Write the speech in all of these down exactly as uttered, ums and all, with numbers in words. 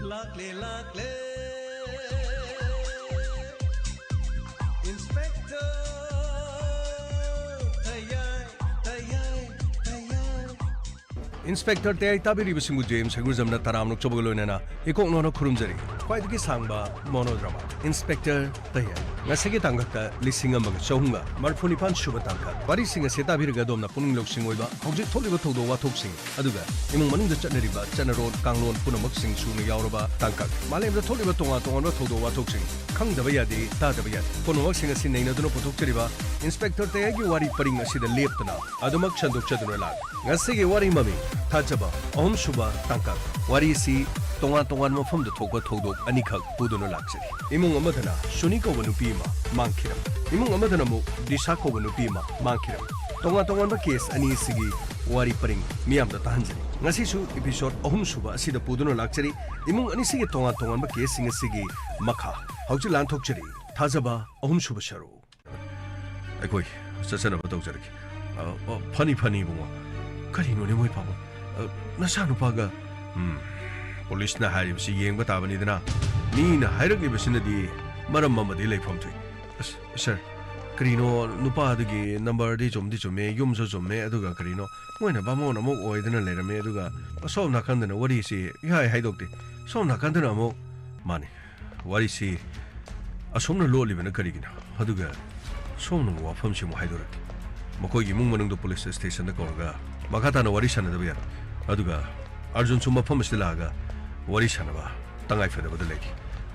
ꯂꯥꯛꯂꯦ, ꯂꯥꯛꯂꯦ, Inspector ꯇꯌꯥꯏ, ꯇꯌꯥꯏ, ꯇꯌꯥꯏ꯫ Inspector ꯇꯌꯥꯏ ꯇꯥꯕꯤꯔꯤꯕꯁꯤꯡꯕꯨ James ꯍꯩꯒ꯭ꯔꯨꯖꯝꯅ ꯇꯔꯥꯝꯅ ꯑꯣꯛꯆꯕꯒ ꯂꯣꯏꯅꯅ ꯏꯀꯣꯛ ꯅꯣꯟꯅ ꯈꯨꯔꯨꯝꯖꯔꯤ꯫ ꯈ꯭ꯋꯥꯏꯗꯒꯤ ꯁꯥꯡꯕ monodrama Inspector ꯇꯌꯥꯏ꯫ ꯉꯁꯤꯒꯤ ꯇꯥꯡꯀꯛꯇ ꯂꯤꯁꯤꯡ ꯑꯃꯒ ꯆꯍꯨꯝꯒ ꯃꯔꯤꯐꯨ ꯅꯤꯄꯥꯟ ꯁꯨꯕ ꯇꯥꯡꯀꯛ꯫ ꯋꯥꯔꯤꯁꯤꯡ ꯑꯁꯤ ꯇꯥꯕꯤꯔꯒ ꯑꯗꯣꯝꯅ ꯄꯨꯛꯅꯤꯡ ꯂꯧꯁꯤꯡ ꯑꯣꯏꯕ ꯍꯧꯖꯤꯛ ꯊꯣꯛꯂꯤꯕ ꯊꯧꯗꯣꯛ ꯋꯥꯊꯣꯛꯁꯤꯡ, ꯑꯗꯨꯒ ꯏꯃꯨꯡ ꯃꯅꯨꯡꯗ ꯆꯠꯅꯔꯤꯕ ꯆꯠꯅꯔꯣꯟ ꯀꯥꯡꯂꯣꯟ ꯄꯨꯝꯅꯃꯛꯁꯤꯡ ꯁꯨꯅ ꯌꯥꯎꯔꯕ ꯇꯥꯡꯀꯛ꯫ ꯃꯥꯂꯦꯝꯗ ꯊꯣꯛꯂꯤꯕ ꯇꯣꯉꯥꯟ ꯇꯣꯉꯥꯟꯕ ꯊꯧꯗꯣꯛ ꯋꯥꯊꯣꯛꯁꯤꯡ, ꯈꯪꯗꯕ ꯌꯥꯗꯦ, ꯇꯥꯗꯕ ꯌꯥꯗꯦ ꯄꯨꯝꯅꯃꯛꯁꯤꯡ ꯑꯁꯤ ꯅꯩꯅꯗꯨꯅ ꯄꯨꯊꯣꯛꯆꯔꯤꯕ Inspector ꯇꯌꯥꯏꯒꯤ ꯋꯥꯔꯤ ꯄꯔꯤꯡ ꯑꯁꯤꯗ ꯂꯦꯞꯇꯅ ꯑꯗꯨꯃꯛ ꯁꯟꯗꯣꯛꯆꯗꯨꯅ ꯂꯥꯛꯂꯤ꯫ ꯉꯁꯤꯒꯤ ꯋꯥꯔꯤ ꯃꯃꯤꯡ ꯊꯥꯖꯕ, ꯑꯍꯨꯝꯁꯨꯕ ꯇꯥꯡꯀꯛ꯫ ꯋꯥꯔꯤꯁꯤ ꯇꯣꯉꯥꯟ ꯇꯣꯉꯥꯟꯕ ꯃꯐꯝꯗ ꯊꯣꯛꯄ ꯊꯧꯗꯣꯛ ꯑꯅꯤꯈꯛ ꯄꯨꯗꯨꯅ ꯂꯥꯛꯆꯔꯤ꯫ ꯏꯃꯨꯡ ꯑꯃꯗꯅ ꯁꯨꯅꯤ ꯀꯧꯕ ꯅꯨꯄꯤ ꯑꯃ ꯃꯥꯡꯈꯤꯔꯝꯃꯤ꯫ ꯏꯃꯨꯡ ꯑꯃꯗꯅ ꯑꯃꯨꯛ ꯗꯤꯁꯥ ꯀꯧꯕ ꯅꯨꯄꯤ ꯑꯃ ꯃꯥꯡꯈꯤꯔꯝꯃꯤ꯫ ꯇꯣꯉꯥꯟ ꯇꯣꯉꯥꯟꯕ ꯀꯦꯁ ꯑꯅꯤ ꯑꯁꯤꯒꯤ ꯋꯥꯔꯤ ꯄꯔꯤꯡ ꯃꯤꯌꯥꯝꯗ ꯇꯥꯍꯟꯖꯔꯤ꯫ ꯉꯁꯤꯁꯨ episode ꯑꯍꯨꯝꯁꯨꯕ ꯑꯁꯤꯗ ꯄꯨꯗꯨꯅ ꯂꯥꯛꯆꯔꯤ꯫ ꯏꯃꯨꯡ ꯑꯅꯤꯁꯤꯒꯤ ꯇꯣꯉꯥꯟ ꯇꯣꯉꯥꯟꯕ ꯀꯦꯁꯁꯤꯡ ꯑꯁꯤꯒꯤ ꯃꯈꯥ ꯍꯧꯖꯤꯛ ꯂꯥꯟꯊꯣꯛꯆꯔꯤ꯫ ꯊꯥꯖꯕ, ꯑꯍꯨꯝꯁꯨꯕ ꯁꯔꯨꯛ꯫ ꯑꯩꯈꯣꯏ ꯆꯠꯆꯅꯕ ꯇꯧꯖꯔꯒꯦ꯫ ꯑ, ꯑ, ꯐꯅꯤ, ꯐꯅꯤ, ꯏꯕꯨꯡꯉꯣ꯫ ꯀꯔꯤꯅꯣꯅꯦ ꯃꯣꯏ ꯐꯥꯎꯕ? ꯑ, ꯅꯆꯥꯅꯨꯄꯥꯒ, ꯎꯝ, ꯄꯨꯂꯤꯁꯅ ꯍꯥꯏꯔꯤꯕꯁꯤ ꯌꯦꯡꯕ ꯇꯥꯕꯅꯤꯗꯅ꯫ ꯃꯤꯅ ꯍꯥꯏꯔꯛꯂꯤꯕꯁꯤꯅꯗꯤ ꯃꯔꯝ ꯑꯃꯗꯤ ꯂꯩꯐꯝ ꯊꯣꯛꯏ꯫ ꯑꯁ, ꯁꯥꯔ, ꯀꯔꯤꯅꯣ, ꯅꯨꯄꯥꯗꯨꯒꯤ ꯅꯝꯕꯔꯗꯤ ꯆꯨꯝꯗꯤ ꯆꯨꯝꯃꯦ, ꯌꯨꯝꯁꯨ ꯆꯨꯝꯃꯦ, ꯑꯗꯨꯒ ꯀꯔꯤꯅꯣ, ꯃꯣꯏꯅ ꯕꯥꯃꯣꯟ ꯑꯃꯨꯛ ꯑꯣꯏꯗꯅ ꯂꯩꯔꯝꯃꯦ, ꯑꯗꯨꯒ ꯑꯁꯣꯝ ꯅꯥꯀꯟꯗꯅ ꯋꯥꯔꯤꯁꯤ ꯏꯍꯥꯏ ꯍꯥꯏꯗꯣꯛꯇꯦ꯫ ꯁꯣꯝ ꯅꯥꯀꯟꯗꯅ ꯑꯃꯨꯛ, ꯃꯥꯅꯤ, ꯋꯥꯔꯤꯁꯤ ꯑꯁꯣꯝꯅ ꯂꯣꯠꯂꯤꯕꯅ ꯀꯔꯤꯒꯤꯅꯣ? ꯑꯗꯨꯒ ꯁꯣꯝꯅ ꯋꯥꯐꯝꯁꯤ ꯑꯃꯨꯛ ꯍꯥꯏꯗꯣꯔꯛꯀꯦ꯫ ꯃꯈꯣꯏꯒꯤ ꯏꯃꯨꯡ ꯃꯅꯨꯡꯗ ꯄꯨꯂꯤꯁ ꯁ꯭ꯇꯦꯁꯟꯗ ꯀꯧꯔꯒ ꯃꯈꯥ ꯇꯥꯅ ꯋꯥꯔꯤ ꯁꯥꯟꯅꯗꯕ ꯌꯥꯔꯣꯏ꯫ ꯑꯗꯨꯒ ꯑꯔꯖꯨꯟꯁꯨ ꯃꯐꯝ ꯑꯁꯤꯗ ꯂꯥꯛꯑꯒ ꯋꯥꯔꯤ ꯁꯥꯟꯅꯕ ꯇꯉꯥꯏ ꯐꯗꯕꯗ ꯂꯩꯔꯤ꯫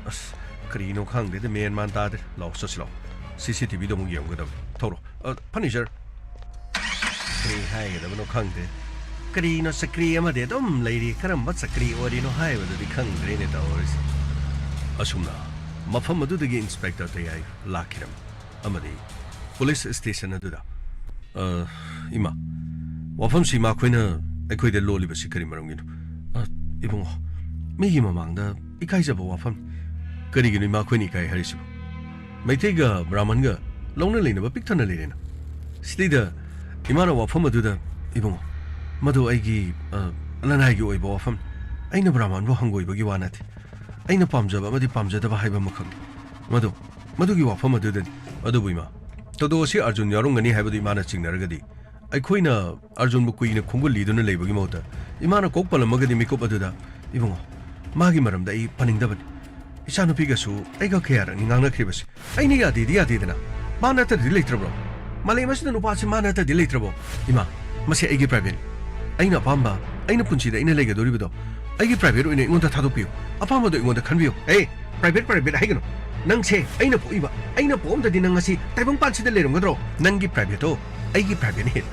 ꯑꯁ, ꯀꯔꯤꯅꯣ ꯈꯪꯗꯦꯗ, ꯃꯦꯟ ꯃꯥꯟ ꯇꯥꯗ꯭ꯔꯦ꯫ ꯂꯥꯛꯑꯣ, ꯆꯠꯁꯤ ꯂꯥꯛꯑꯣ꯫ ꯁꯤ ꯁꯤ ꯇꯤ ꯚꯤꯗ ꯑꯃꯨꯛ ꯌꯦꯡꯒꯗꯕꯅꯤ꯫ ꯊꯧꯔꯣ꯫ ꯑ, ꯐꯅꯤ, ꯁꯥꯔ꯫ ꯀꯔꯤ ꯍꯥꯏꯒꯗꯕꯅꯣ ꯈꯪꯗꯦ꯫ ꯀꯔꯤꯅꯣ ꯆꯀ꯭ꯔꯤ ꯑꯃꯗꯤ ꯑꯗꯨꯝ ꯂꯩꯔꯤ꯫ ꯀꯔꯝꯕ ꯆꯀ꯭ꯔꯤ ꯑꯣꯏꯔꯤꯅꯣ ꯍꯥꯏꯕꯗꯨꯗꯤ ꯈꯪꯗ꯭ꯔꯦꯅꯦ ꯇꯧꯔꯤꯁꯦ꯫ ꯑꯁꯨꯝꯅ ꯃꯐꯝ ꯑꯗꯨꯗꯒꯤ ꯏꯟꯁꯄꯦꯛꯇꯔ ꯇꯌꯥꯏ ꯂꯥꯛꯈꯤꯔꯝꯃꯤ ꯑꯃꯗꯤ ꯄꯨꯂꯤꯁ ꯁ꯭ꯇꯦꯁꯟ ꯑꯗꯨꯗ, "ꯑ, ꯏꯃꯥ, ꯋꯥꯐꯝꯁꯤ ꯏꯃꯥꯈꯣꯏꯅ ꯑꯩꯈꯣꯏꯗ ꯂꯣꯜꯂꯤꯕꯁꯤ ꯀꯔꯤ ꯃꯔꯝꯒꯤꯅꯣ?" "ꯑ, ꯏꯕꯨꯡꯉꯣ, ꯃꯤꯒꯤ ꯃꯃꯥꯡꯗ ꯏꯀꯥꯏꯖꯕ ꯋꯥꯐꯝꯅꯤ꯫ ꯀꯔꯤꯒꯤꯅꯣ ꯏꯃꯥꯈꯣꯏꯅ ꯏꯀꯥꯏ ꯍꯥꯏꯔꯤꯁꯤꯕꯣ? ꯃꯩꯇꯩꯒ ꯕ꯭ꯔꯥꯍꯃꯟꯒ ꯂꯧꯅ ꯂꯩꯅꯕ ꯄꯤꯛ ꯊꯟꯅ ꯂꯩꯔꯦꯅ꯫ ꯁꯤꯗꯩꯗ ꯏꯃꯥꯅ ꯋꯥꯐꯝ ꯑꯗꯨꯗ, ꯏꯕꯨꯡꯉꯣ, ꯃꯗꯨ ꯑꯩꯒꯤ, ꯑ, ꯂꯅꯥꯏꯒꯤ ꯑꯣꯏꯕ ꯋꯥꯐꯝꯅꯤ꯫ ꯑꯩꯅ ꯕ꯭ꯔꯥꯍꯃꯟꯕꯨ ꯍꯪꯒꯣꯏꯕꯒꯤ ꯋꯥ ꯅꯠꯇꯦ꯫ ꯑꯩꯅ ꯄꯥꯝꯖꯕ ꯑꯃꯗꯤ ꯄꯥꯝꯖꯗꯕ ꯍꯥꯏꯕ ꯑꯃꯈꯛꯅꯤ꯫ ꯃꯗꯨ, ꯃꯗꯨꯒꯤ ꯋꯥꯐꯝ ꯑꯗꯨꯗꯅꯤ꯫ ꯑꯗꯨꯕꯨ ꯏꯃꯥ, ꯊꯧꯗꯣꯛ ꯑꯁꯤ ꯑꯔꯖꯨꯟ ꯌꯥꯎꯔꯝꯒꯅꯤ ꯍꯥꯏꯕꯗꯨ ꯏꯃꯥꯅ ꯆꯤꯡꯅꯔꯒꯗꯤ, ꯑꯩꯈꯣꯏꯅ ꯑꯔꯖꯨꯟꯕꯨ ꯀꯨꯏꯅ ꯈꯣꯡꯒꯨꯜ ꯂꯤꯗꯨꯅ ꯂꯩꯕꯒꯤ ꯃꯍꯨꯠꯇ ꯏꯃꯥꯅ ꯀꯣꯛ ꯄꯜꯂꯝꯃꯒꯗꯤ ꯃꯤꯀꯨꯞ ꯑꯗꯨꯗ, "ꯏꯕꯨꯡꯉꯣ, ꯃꯥꯒꯤ ꯃꯔꯝꯗ ꯑꯩ ꯄꯟꯅꯤꯡꯗꯕꯅꯤ꯫ ꯏꯆꯥꯅꯨꯄꯤꯒꯁꯨ ꯑꯩꯒ ꯀꯌꯥꯔꯛꯅꯤ ꯉꯥꯡꯅꯈ꯭ꯔꯤꯕꯁꯦ꯫ ꯑꯩꯅ ꯌꯥꯗꯦꯗꯤ ꯌꯥꯗꯦꯗꯅ꯫ ꯃꯥ ꯅꯠꯇ꯭ꯔꯗꯤ ꯂꯩꯇ꯭ꯔꯕ꯭ꯔꯣ? ꯃꯥꯂꯦꯝ ꯑꯁꯤꯗ ꯅꯨꯄꯥꯁꯤ ꯃꯥ ꯅꯠꯇ꯭ꯔꯗꯤ ꯂꯩꯇ꯭ꯔꯕꯣ? ꯏꯃꯥ, ꯃꯁꯤ ꯑꯩꯒꯤ ꯄ꯭ꯔꯥꯏꯚꯦꯠꯅꯤ꯫ ꯑꯩꯅ ꯑꯄꯥꯝꯕ, ꯑꯩꯅ ꯄꯨꯟꯁꯤꯗ ꯑꯩꯅ ꯂꯩꯒꯗꯧꯔꯤꯕꯗꯣ, ꯑꯩꯒꯤ ꯄ꯭ꯔꯥꯏꯚꯦꯠ ꯑꯣꯏꯅ ꯑꯩꯉꯣꯟꯗ ꯊꯥꯗꯣꯛꯄꯤꯌꯨ꯫ ꯑꯄꯥꯝꯕꯗꯣ ꯑꯩꯉꯣꯟꯗ ꯈꯟꯕꯤꯌꯨ"꯫ ꯑꯦ, ꯄ꯭ꯔꯥꯏꯚꯦꯠ, ꯄ꯭ꯔꯥꯏꯚꯦꯠ ꯍꯥꯏꯒꯅꯨ꯫ ꯅꯪꯁꯦ ꯑꯩꯅ ꯄꯣꯛꯏꯕ, ꯑꯩꯅ ꯄꯣꯛꯑꯝꯗꯗꯤ ꯅꯪ ꯉꯁꯤ ꯇꯥꯏꯕꯪꯄꯥꯟꯁꯤꯗ ꯂꯩꯔꯝꯒꯗ꯭ꯔꯣ? ꯅꯪꯒꯤ ꯄ꯭ꯔꯥꯏꯚꯦꯠꯇꯣ ꯑꯩꯒꯤ ꯄ꯭ꯔꯥꯏꯚꯦꯠꯅ ꯍꯦꯜꯂꯤ꯫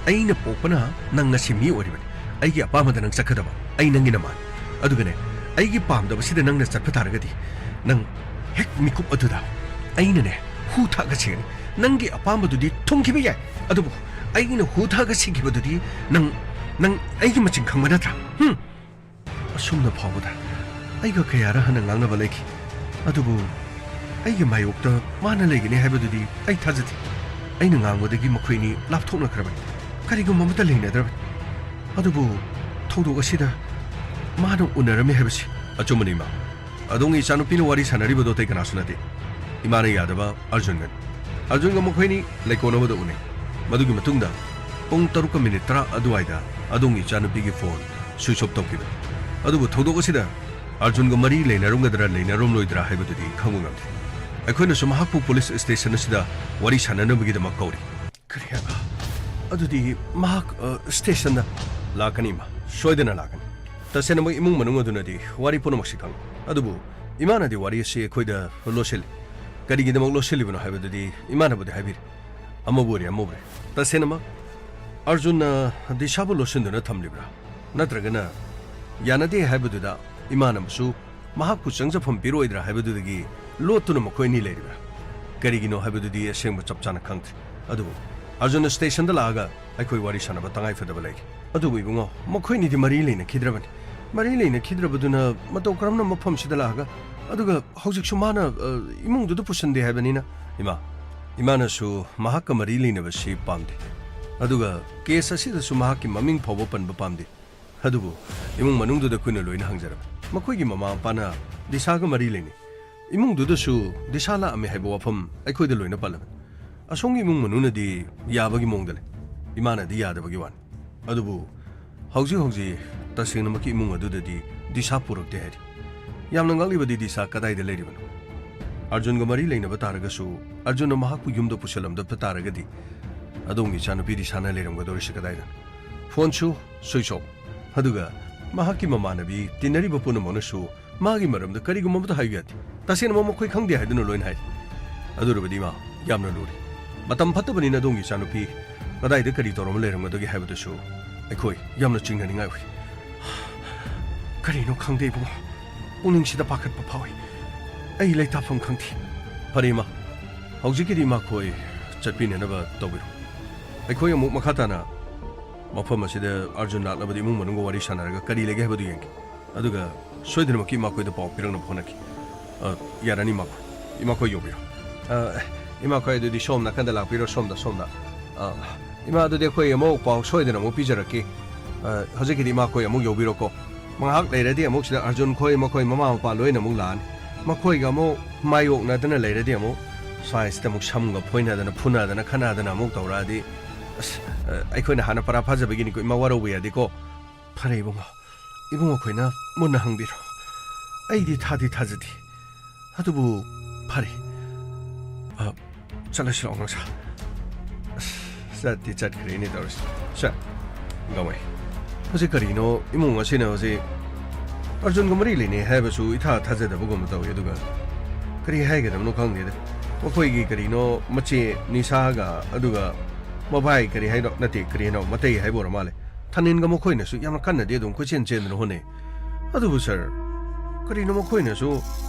ꯑꯩꯅ ꯄꯣꯛꯄꯅ ꯅꯪ ꯉꯁꯤ ꯃꯤ ꯑꯣꯏꯔꯤꯕꯅꯤ꯫ ꯑꯩꯒꯤ ꯑꯄꯥꯝꯕꯗ ꯅꯪ ꯆꯠꯀꯗꯕ꯫ ꯑꯩ ꯅꯪꯒꯤ ꯅꯃꯥꯅꯤ꯫ ꯑꯗꯨꯒꯅꯦ, ꯑꯩꯒꯤ ꯄꯥꯝꯗꯕꯁꯤꯗ ꯅꯪꯅ ꯆꯠꯄ ꯇꯥꯔꯒꯗꯤ, ꯅꯪ ꯍꯦꯛ ꯃꯤꯀꯨꯞ ꯑꯗꯨꯗ ꯑꯩꯅꯅꯦ, ꯍꯨ ꯊꯛꯑꯒ ꯁꯤꯒꯅꯤ꯫ ꯅꯪꯒꯤ ꯑꯄꯥꯝꯕꯗꯨꯗꯤ ꯊꯨꯡꯈꯤꯕ ꯌꯥꯏ, ꯑꯗꯨꯕꯨ ꯑꯩꯅ ꯍꯨ ꯊꯛꯑꯒ ꯁꯤꯈꯤꯕꯗꯨꯗꯤ ꯅꯪ, ꯅꯪ ꯑꯩꯒꯤ ꯃꯆꯤꯟ ꯈꯪꯕ ꯅꯠꯇ꯭ꯔꯥ? ꯍꯨꯝ! ꯑꯁꯨꯝꯅ ꯐꯥꯎꯕꯗ ꯑꯩꯒ ꯀꯌꯥꯔ ꯍꯟꯅ ꯉꯥꯡꯅꯕ ꯂꯩꯈꯤ, ꯑꯗꯨꯕꯨ ꯑꯩꯒꯤ ꯃꯥꯌꯣꯛꯇ ꯃꯥꯅ ꯂꯩꯒꯅꯤ ꯍꯥꯏꯕꯗꯨꯗꯤ ꯑꯩ ꯊꯥꯖꯗꯦ꯫ ꯑꯩꯅ ꯉꯥꯡꯕꯗꯒꯤ ꯃꯈꯣꯏꯅꯤ ꯂꯥꯞꯊꯣꯛꯅꯈ꯭ꯔꯕꯅꯤ, ꯀꯔꯤꯒꯨꯝꯕ ꯑꯃꯠꯇ ꯂꯩꯅꯗ꯭ꯔꯕꯅꯤ꯫ ꯑꯗꯨꯕꯨ ꯊꯧꯗꯣꯛ ꯑꯁꯤꯗ ꯃꯥꯅ ꯎꯅꯔꯝꯃꯤ ꯍꯥꯏꯕꯁꯤ꯫ ꯑꯆꯨꯝꯕꯅꯤ, ꯏꯃꯥ꯫ ꯑꯗꯣꯝꯒꯤ ꯏꯆꯥꯅꯨꯄꯤꯅ ꯋꯥꯔꯤ ꯁꯥꯟꯅꯔꯤꯕꯗꯣ ꯑꯇꯩ ꯀꯅꯥꯁꯨ ꯅꯠꯇꯦ, ꯏꯃꯥꯅ ꯌꯥꯗꯕ ꯑꯔꯖꯨꯟꯒꯅꯤ꯫ ꯑꯔꯖꯨꯟꯒ ꯃꯈꯣꯏꯅꯤ ꯂꯩꯀꯣꯜ ꯑꯃꯗ ꯎꯅꯩ꯫ ꯃꯗꯨꯒꯤ ꯃꯇꯨꯡꯗ ꯄꯨꯡ ꯇꯔꯨꯛꯀ ꯃꯤꯅꯤꯠ ꯇꯔꯥ ꯑꯗꯨꯋꯥꯏꯗ ꯑꯗꯣꯝꯒꯤ ꯏꯆꯥꯅꯨꯄꯤꯒꯤ ꯐꯣꯟ ꯁ꯭ꯋꯤꯆ ꯑꯣꯐ ꯇꯧꯈꯤꯕꯅꯤ꯫ ꯑꯗꯨꯕꯨ ꯊꯧꯗꯣꯛ ꯑꯁꯤꯗ ꯑꯔꯖꯨꯟꯒ ꯃꯔꯤ ꯂꯩꯅꯔꯝꯒꯗ꯭ꯔꯥ ꯂꯩꯅꯔꯝꯂꯣꯏꯗ꯭ꯔꯥ ꯍꯥꯏꯕꯗꯨꯗꯤ ꯈꯪꯕ ꯉꯝꯗꯦ꯫ ꯑꯩꯈꯣꯏꯅꯁꯨ ꯃꯍꯥꯛꯄꯨ ꯄꯨꯂꯤꯁ ꯁ꯭ꯇꯦꯁꯟ ꯑꯁꯤꯗ ꯋꯥꯔꯤ ꯁꯥꯟꯅꯅꯕꯒꯤꯗꯃꯛ ꯀꯧꯔꯤ꯫ ꯀꯔꯤ ꯍꯥꯏꯕ? ꯑꯗꯨꯗꯤ ꯃꯍꯥꯛ, ꯑ, ꯁ꯭ꯇꯦꯁꯟꯗ ꯂꯥꯛꯀꯅꯤ, ꯏꯃꯥ꯫ ꯁꯣꯏꯗꯅ ꯂꯥꯛꯀꯅꯤ꯫ ꯇꯁꯦꯡꯅꯃꯛ ꯏꯃꯨꯡ ꯃꯅꯨꯡ ꯑꯗꯨꯅꯗꯤ ꯋꯥꯔꯤ ꯄꯨꯝꯅꯃꯛꯁꯤ ꯈꯪꯏ꯫ ꯑꯗꯨꯕꯨ ꯏꯃꯥꯅꯗꯤ ꯋꯥꯔꯤ ꯑꯁꯤ ꯑꯩꯈꯣꯏꯗ ꯂꯣꯠꯁꯤꯜꯂꯤ꯫ ꯀꯔꯤꯒꯤꯗꯃꯛ ꯂꯣꯠꯁꯤꯜꯂꯤꯕꯅꯣ ꯍꯥꯏꯕꯗꯨꯗꯤ ꯏꯃꯥꯅꯕꯨꯗꯤ ꯍꯥꯏꯕꯤꯔꯤ꯫ ꯑꯃꯕꯨ ꯑꯣꯏꯔꯦ, ꯑꯃꯕꯨ ꯑꯣꯏꯔꯦ꯫ ꯇꯁꯦꯡꯅꯃꯛ ꯑꯔꯖꯨꯟꯅ ꯗꯤꯁꯥꯕꯨ ꯂꯣꯠꯁꯤꯟꯗꯨꯅ ꯊꯝꯂꯤꯕ꯭ꯔꯥ? ꯅꯠꯇ꯭ꯔꯒꯅ ꯌꯥꯅꯗꯦ ꯍꯥꯏꯕꯗꯨꯗ ꯏꯃꯥꯅꯕꯁꯨ ꯃꯍꯥꯛꯄꯨ ꯆꯪꯖꯐꯝ ꯄꯤꯔꯣꯏꯗ꯭ꯔꯥ ꯍꯥꯏꯕꯗꯨꯗꯒꯤ ꯂꯣꯠꯇꯨꯅ ꯃꯈꯣꯏ ꯑꯅꯤ ꯂꯩꯔꯤꯕ꯭ꯔꯥ? ꯀꯔꯤꯒꯤꯅꯣ ꯍꯥꯏꯕꯗꯨꯗꯤ ꯑꯁꯦꯡꯕ ꯆꯞ ꯆꯥꯅ ꯈꯪꯗ꯭ꯔꯤ꯫ ꯑꯗꯨꯕꯨ ꯑꯔꯖꯨꯟꯅ ꯁ꯭ꯇꯦꯁꯟꯗ ꯂꯥꯛꯑꯒ ꯑꯩꯈꯣꯏ ꯋꯥꯔꯤ ꯁꯥꯟꯅꯕ ꯇꯉꯥꯏ ꯐꯗꯕ ꯂꯩꯔꯤ꯫ ꯑꯗꯨꯕꯨ ꯏꯕꯨꯡꯉꯣ, ꯃꯈꯣꯏꯅꯤꯗꯤ ꯃꯔꯤ ꯂꯩꯅꯈꯤꯗ꯭ꯔꯕꯅꯤ꯫ ꯃꯔꯤ ꯂꯩꯅꯈꯤꯗ꯭ꯔꯕꯗꯨꯅ ꯃꯇꯧ ꯀꯔꯝꯅ ꯃꯐꯝꯁꯤꯗ ꯂꯥꯛꯑꯒ, ꯑꯗꯨꯒ ꯍꯧꯖꯤꯛꯁꯨ ꯃꯥꯅ, ꯑ, ꯏꯃꯨꯡꯗꯨꯗ ꯄꯨꯁꯤꯟꯗꯦ ꯍꯥꯏꯕꯅꯤꯅ? ꯏꯃꯥ, ꯏꯃꯥꯅꯁꯨ ꯃꯍꯥꯛꯀ ꯃꯔꯤ ꯂꯩꯅꯕꯁꯤ ꯄꯥꯝꯗꯦ꯫ ꯑꯗꯨꯒ ꯀꯦꯁ ꯑꯁꯤꯗꯁꯨ ꯃꯍꯥꯛꯀꯤ ꯃꯃꯤꯡ ꯐꯥꯎꯕ ꯄꯟꯕ ꯄꯥꯝꯗꯦ꯫ ꯑꯗꯨꯕꯨ ꯏꯃꯨꯡ ꯃꯅꯨꯡꯗꯨꯗ ꯑꯩꯈꯣꯏꯅ ꯂꯣꯏꯅ ꯍꯪꯖꯔꯝꯃꯤ꯫ ꯃꯈꯣꯏꯒꯤ ꯃꯃꯥ ꯃꯄꯥꯅ ꯗꯤꯁꯥꯒ ꯃꯔꯤ ꯂꯩꯅꯩ꯫ ꯏꯃꯨꯡꯗꯨꯗꯁꯨ ꯗꯤꯁꯥ ꯂꯥꯛꯑꯝꯃꯤ ꯍꯥꯏꯕ ꯋꯥꯐꯝ ꯑꯩꯈꯣꯏꯗ ꯂꯣꯏꯅ ꯄꯜꯂꯝꯃꯤ꯫ ꯑꯁꯣꯝꯒꯤ ꯏꯃꯨꯡ ꯃꯅꯨꯡꯅꯗꯤ ꯌꯥꯕꯒꯤ ꯃꯑꯣꯡꯗ ꯂꯩ, ꯏꯃꯥꯅꯗꯤ ꯌꯥꯗꯕꯒꯤ ꯋꯥꯅꯤ꯫ ꯑꯗꯨꯕꯨ ꯍꯧꯖꯤꯛ ꯍꯧꯖꯤꯛ ꯇꯁꯦꯡꯅꯃꯛꯀꯤ ꯏꯃꯨꯡ ꯑꯗꯨꯗꯗꯤ ꯗꯤꯁꯥ ꯄꯨꯔꯛꯇꯦ ꯍꯥꯏꯔꯤ꯫ ꯌꯥꯝꯅ ꯉꯛꯂꯤꯕꯗꯤ ꯗꯤꯁꯥ ꯀꯗꯥꯏꯗ ꯂꯩꯔꯤꯕꯅꯣ? ꯑꯔꯖꯨꯟꯒ ꯃꯔꯤ ꯂꯩꯅꯕ ꯇꯥꯔꯒꯁꯨ, ꯑꯔꯖꯨꯟꯅ ꯃꯍꯥꯛꯄꯨ ꯌꯨꯝꯗ ꯄꯨꯁꯤꯜꯂꯝꯗꯕ ꯇꯥꯔꯒꯗꯤ, ꯑꯗꯣꯝꯒꯤ ꯏꯆꯥꯅꯨꯄꯤ ꯗꯤꯁꯥꯅ ꯂꯩꯔꯝꯒꯗꯧꯔꯤꯁꯤ ꯀꯗꯥꯏꯗꯅꯣ? ꯐꯣꯟꯁꯨ switch off꯫ ꯑꯗꯨꯒ ꯃꯍꯥꯛꯀꯤ ꯃꯃꯥꯟꯅꯕꯤ ꯇꯤꯟꯅꯔꯤꯕ ꯄꯨꯝꯅꯃꯛꯅꯁꯨ ꯃꯥꯒꯤ ꯃꯔꯝꯗ ꯀꯔꯤꯒꯨꯝꯕ ꯑꯃꯠꯇ ꯍꯥꯏꯌꯨ ꯌꯥꯗꯦ꯫ ꯇꯁꯦꯡꯅꯃꯛ ꯃꯈꯣꯏ ꯈꯪꯗꯦ ꯍꯥꯏꯗꯨꯅ ꯂꯣꯏꯅ ꯍꯥꯏꯔꯤ꯫ ꯑꯗꯨꯔꯕꯗꯤ ꯏꯃꯥ, ꯌꯥꯝꯅ ꯂꯨꯔꯤ꯫ ꯃꯇꯝ ꯐꯠꯇꯕꯅꯤꯅ ꯑꯗꯣꯝꯒꯤ ꯏꯆꯥꯅꯨꯄꯤ ꯀꯗꯥꯏꯗ ꯀꯔꯤ ꯇꯧꯔꯝꯃ ꯂꯩꯔꯝꯒꯗꯒꯦ ꯍꯥꯏꯕꯗꯨꯁꯨ ꯑꯩꯈꯣꯏ ꯌꯥꯝꯅ ꯆꯤꯡꯅꯅꯤꯡꯉꯥꯏ ꯑꯣꯏ꯫ ꯀꯔꯤꯅꯣ ꯈꯪꯗꯦ ꯏꯕꯨꯡꯉꯣ, ꯄꯨꯛꯅꯤꯡꯁꯤꯗ ꯄꯥꯈꯠꯄ ꯐꯥꯎꯏ꯫ ꯑꯩ ꯂꯩꯇꯥꯐꯝ ꯈꯪꯗꯦ꯫ ꯐꯔꯦ ꯏꯃꯥ, ꯍꯧꯖꯤꯛꯀꯤꯗꯤ ꯏꯃꯥꯈꯣꯏ ꯆꯠꯄꯤꯅꯅꯕ ꯇꯧꯕꯤꯔꯣ꯫ ꯑꯩꯈꯣꯏ ꯑꯃꯨꯛ ꯃꯈꯥ ꯇꯥꯅ ꯃꯐꯝ ꯑꯁꯤꯗ ꯑꯔꯖꯨꯟ ꯂꯥꯛꯂꯕꯗꯤ ꯏꯃꯨꯡ ꯃꯅꯨꯡꯒ ꯋꯥꯔꯤ ꯁꯥꯟꯅꯔꯒ ꯀꯔꯤ ꯂꯩꯒꯦ ꯍꯥꯏꯕꯗꯨ ꯌꯦꯡꯒꯦ꯫ ꯑꯗꯨꯒ ꯁꯣꯏꯗꯅꯃꯛꯀꯤ ꯏꯃꯥꯈꯣꯏꯗ ꯄꯥꯎ ꯄꯤꯔꯛꯅꯕ ꯍꯣꯠꯅꯈꯤ꯫ ꯑ, ꯌꯥꯔꯅꯤ ꯏꯃꯥꯈꯣꯏ꯫ ꯏꯃꯥꯈꯣꯏ ꯌꯧꯕꯤꯔꯣ꯫ ꯑ, ꯏꯃꯥꯈꯣꯏ ꯑꯗꯨꯗꯤ ꯁꯣꯝ ꯅꯥꯀꯟꯗ ꯂꯥꯛꯄꯤꯔꯣ, ꯁꯣꯝꯗ, ꯁꯣꯝꯗ꯫ ꯑ, ꯏꯃꯥ, ꯑꯗꯨꯗꯤ ꯑꯩꯈꯣꯏ ꯑꯃꯨꯛ ꯄꯥꯎ ꯁꯣꯏꯗꯅ ꯑꯃꯨꯛ ꯄꯤꯖꯔꯛꯀꯦ꯫ ꯑ, ꯍꯧꯖꯤꯛꯀꯤꯗꯤ ꯏꯃꯥꯈꯣꯏ ꯑꯃꯨꯛ ꯌꯧꯕꯤꯔꯣꯀꯣ꯫ ꯉꯥꯏꯍꯥꯛ ꯂꯩꯔꯗꯤ ꯑꯃꯨꯛ ꯁꯤꯗ ꯑꯔꯖꯨꯟ ꯈꯣꯏ, ꯃꯈꯣꯏ ꯃꯃꯥ ꯃꯄꯥ ꯂꯣꯏꯅ ꯑꯃꯨꯛ ꯂꯥꯛꯑꯅꯤ꯫ ꯃꯈꯣꯏꯒ ꯑꯃꯨꯛ ꯃꯥꯌꯣꯛꯅꯗꯅ ꯂꯩꯔꯗꯤ ꯑꯃꯨꯛ ꯁ꯭ꯋꯥꯏꯁꯤꯗ ꯑꯃꯨꯛ ꯁꯝꯒ ꯐꯣꯏꯅꯗꯅ, ꯐꯨꯅꯗꯅ, ꯈꯠꯅꯗꯅ ꯑꯃꯨꯛ ꯇꯧꯔꯛꯑꯗꯤ, ꯑꯁ, ꯑ, ꯑꯩꯈꯣꯏꯅ ꯍꯥꯟꯅ ꯄꯔꯥ ꯐꯥꯖꯕꯒꯤꯅꯤꯀꯣ, ꯏꯃꯥ ꯋꯥꯔꯧꯕ ꯌꯥꯗꯦꯀꯣ꯫ ꯐꯔꯦ ꯏꯕꯨꯡꯉꯣ, ꯏꯕꯨꯡꯉꯣ ꯈꯣꯏꯅ ꯃꯨꯟꯅ ꯍꯪꯕꯤꯔꯣ꯫ ꯑꯩꯗꯤ ꯊꯥꯗꯤ ꯊꯥꯖꯗꯦ꯫ ꯑꯗꯨꯕꯨ ꯐꯔꯦ꯫ ꯑ, ꯆꯠꯂꯁꯤ ꯂꯥꯛꯑꯣ, ꯅꯪꯁꯥ꯫ ꯑꯁ, ꯆꯠꯇꯤ ꯆꯠꯈ꯭ꯔꯦꯅꯦ ꯇꯧꯔꯤꯁꯦ꯫ ꯁꯦ, ꯒꯃꯩ꯫ ꯍꯧꯖꯤꯛ ꯀꯔꯤꯅꯣ ꯏꯃꯨꯡ ꯑꯁꯤꯅ ꯍꯧꯖꯤꯛ ꯑꯔꯖꯨꯟꯒ ꯃꯔꯤ ꯂꯩꯅꯩ ꯍꯥꯏꯕꯁꯨ ꯏꯊꯥ ꯊꯥꯖꯗꯕꯒꯨꯝꯕ ꯇꯧꯏ, ꯑꯗꯨꯒ ꯀꯔꯤ ꯍꯥꯏꯒꯗꯕꯅꯣ ꯈꯪꯗꯦꯗ꯫ ꯃꯈꯣꯏꯒꯤ ꯀꯔꯤꯅꯣ ꯃꯆꯦ ꯅꯤꯁꯥꯒ, ꯑꯗꯨꯒ ꯃꯕꯥꯏ ꯀꯔꯤ ꯍꯥꯏꯅꯣ, ꯅꯠꯇꯦ, ꯀꯔꯤ ꯍꯥꯏꯅꯣ, ꯃꯇꯩ ꯍꯥꯏꯕ ꯑꯣꯏꯔ ꯃꯥꯜꯂꯦ꯫ ꯊꯥꯅꯤꯟꯒ ꯃꯈꯣꯏꯅꯁꯨ ꯌꯥꯝꯅ ꯀꯟꯅꯗꯤ ꯑꯗꯨꯝ ꯀꯣꯏꯆꯦꯟ ꯆꯦꯟꯗꯨꯅ ꯍꯣꯠꯅꯩ꯫ ꯑꯗꯨꯕꯨ ꯁꯥꯔ, ꯀꯔꯤꯅꯣ ꯃꯈꯣꯏꯅꯁꯨ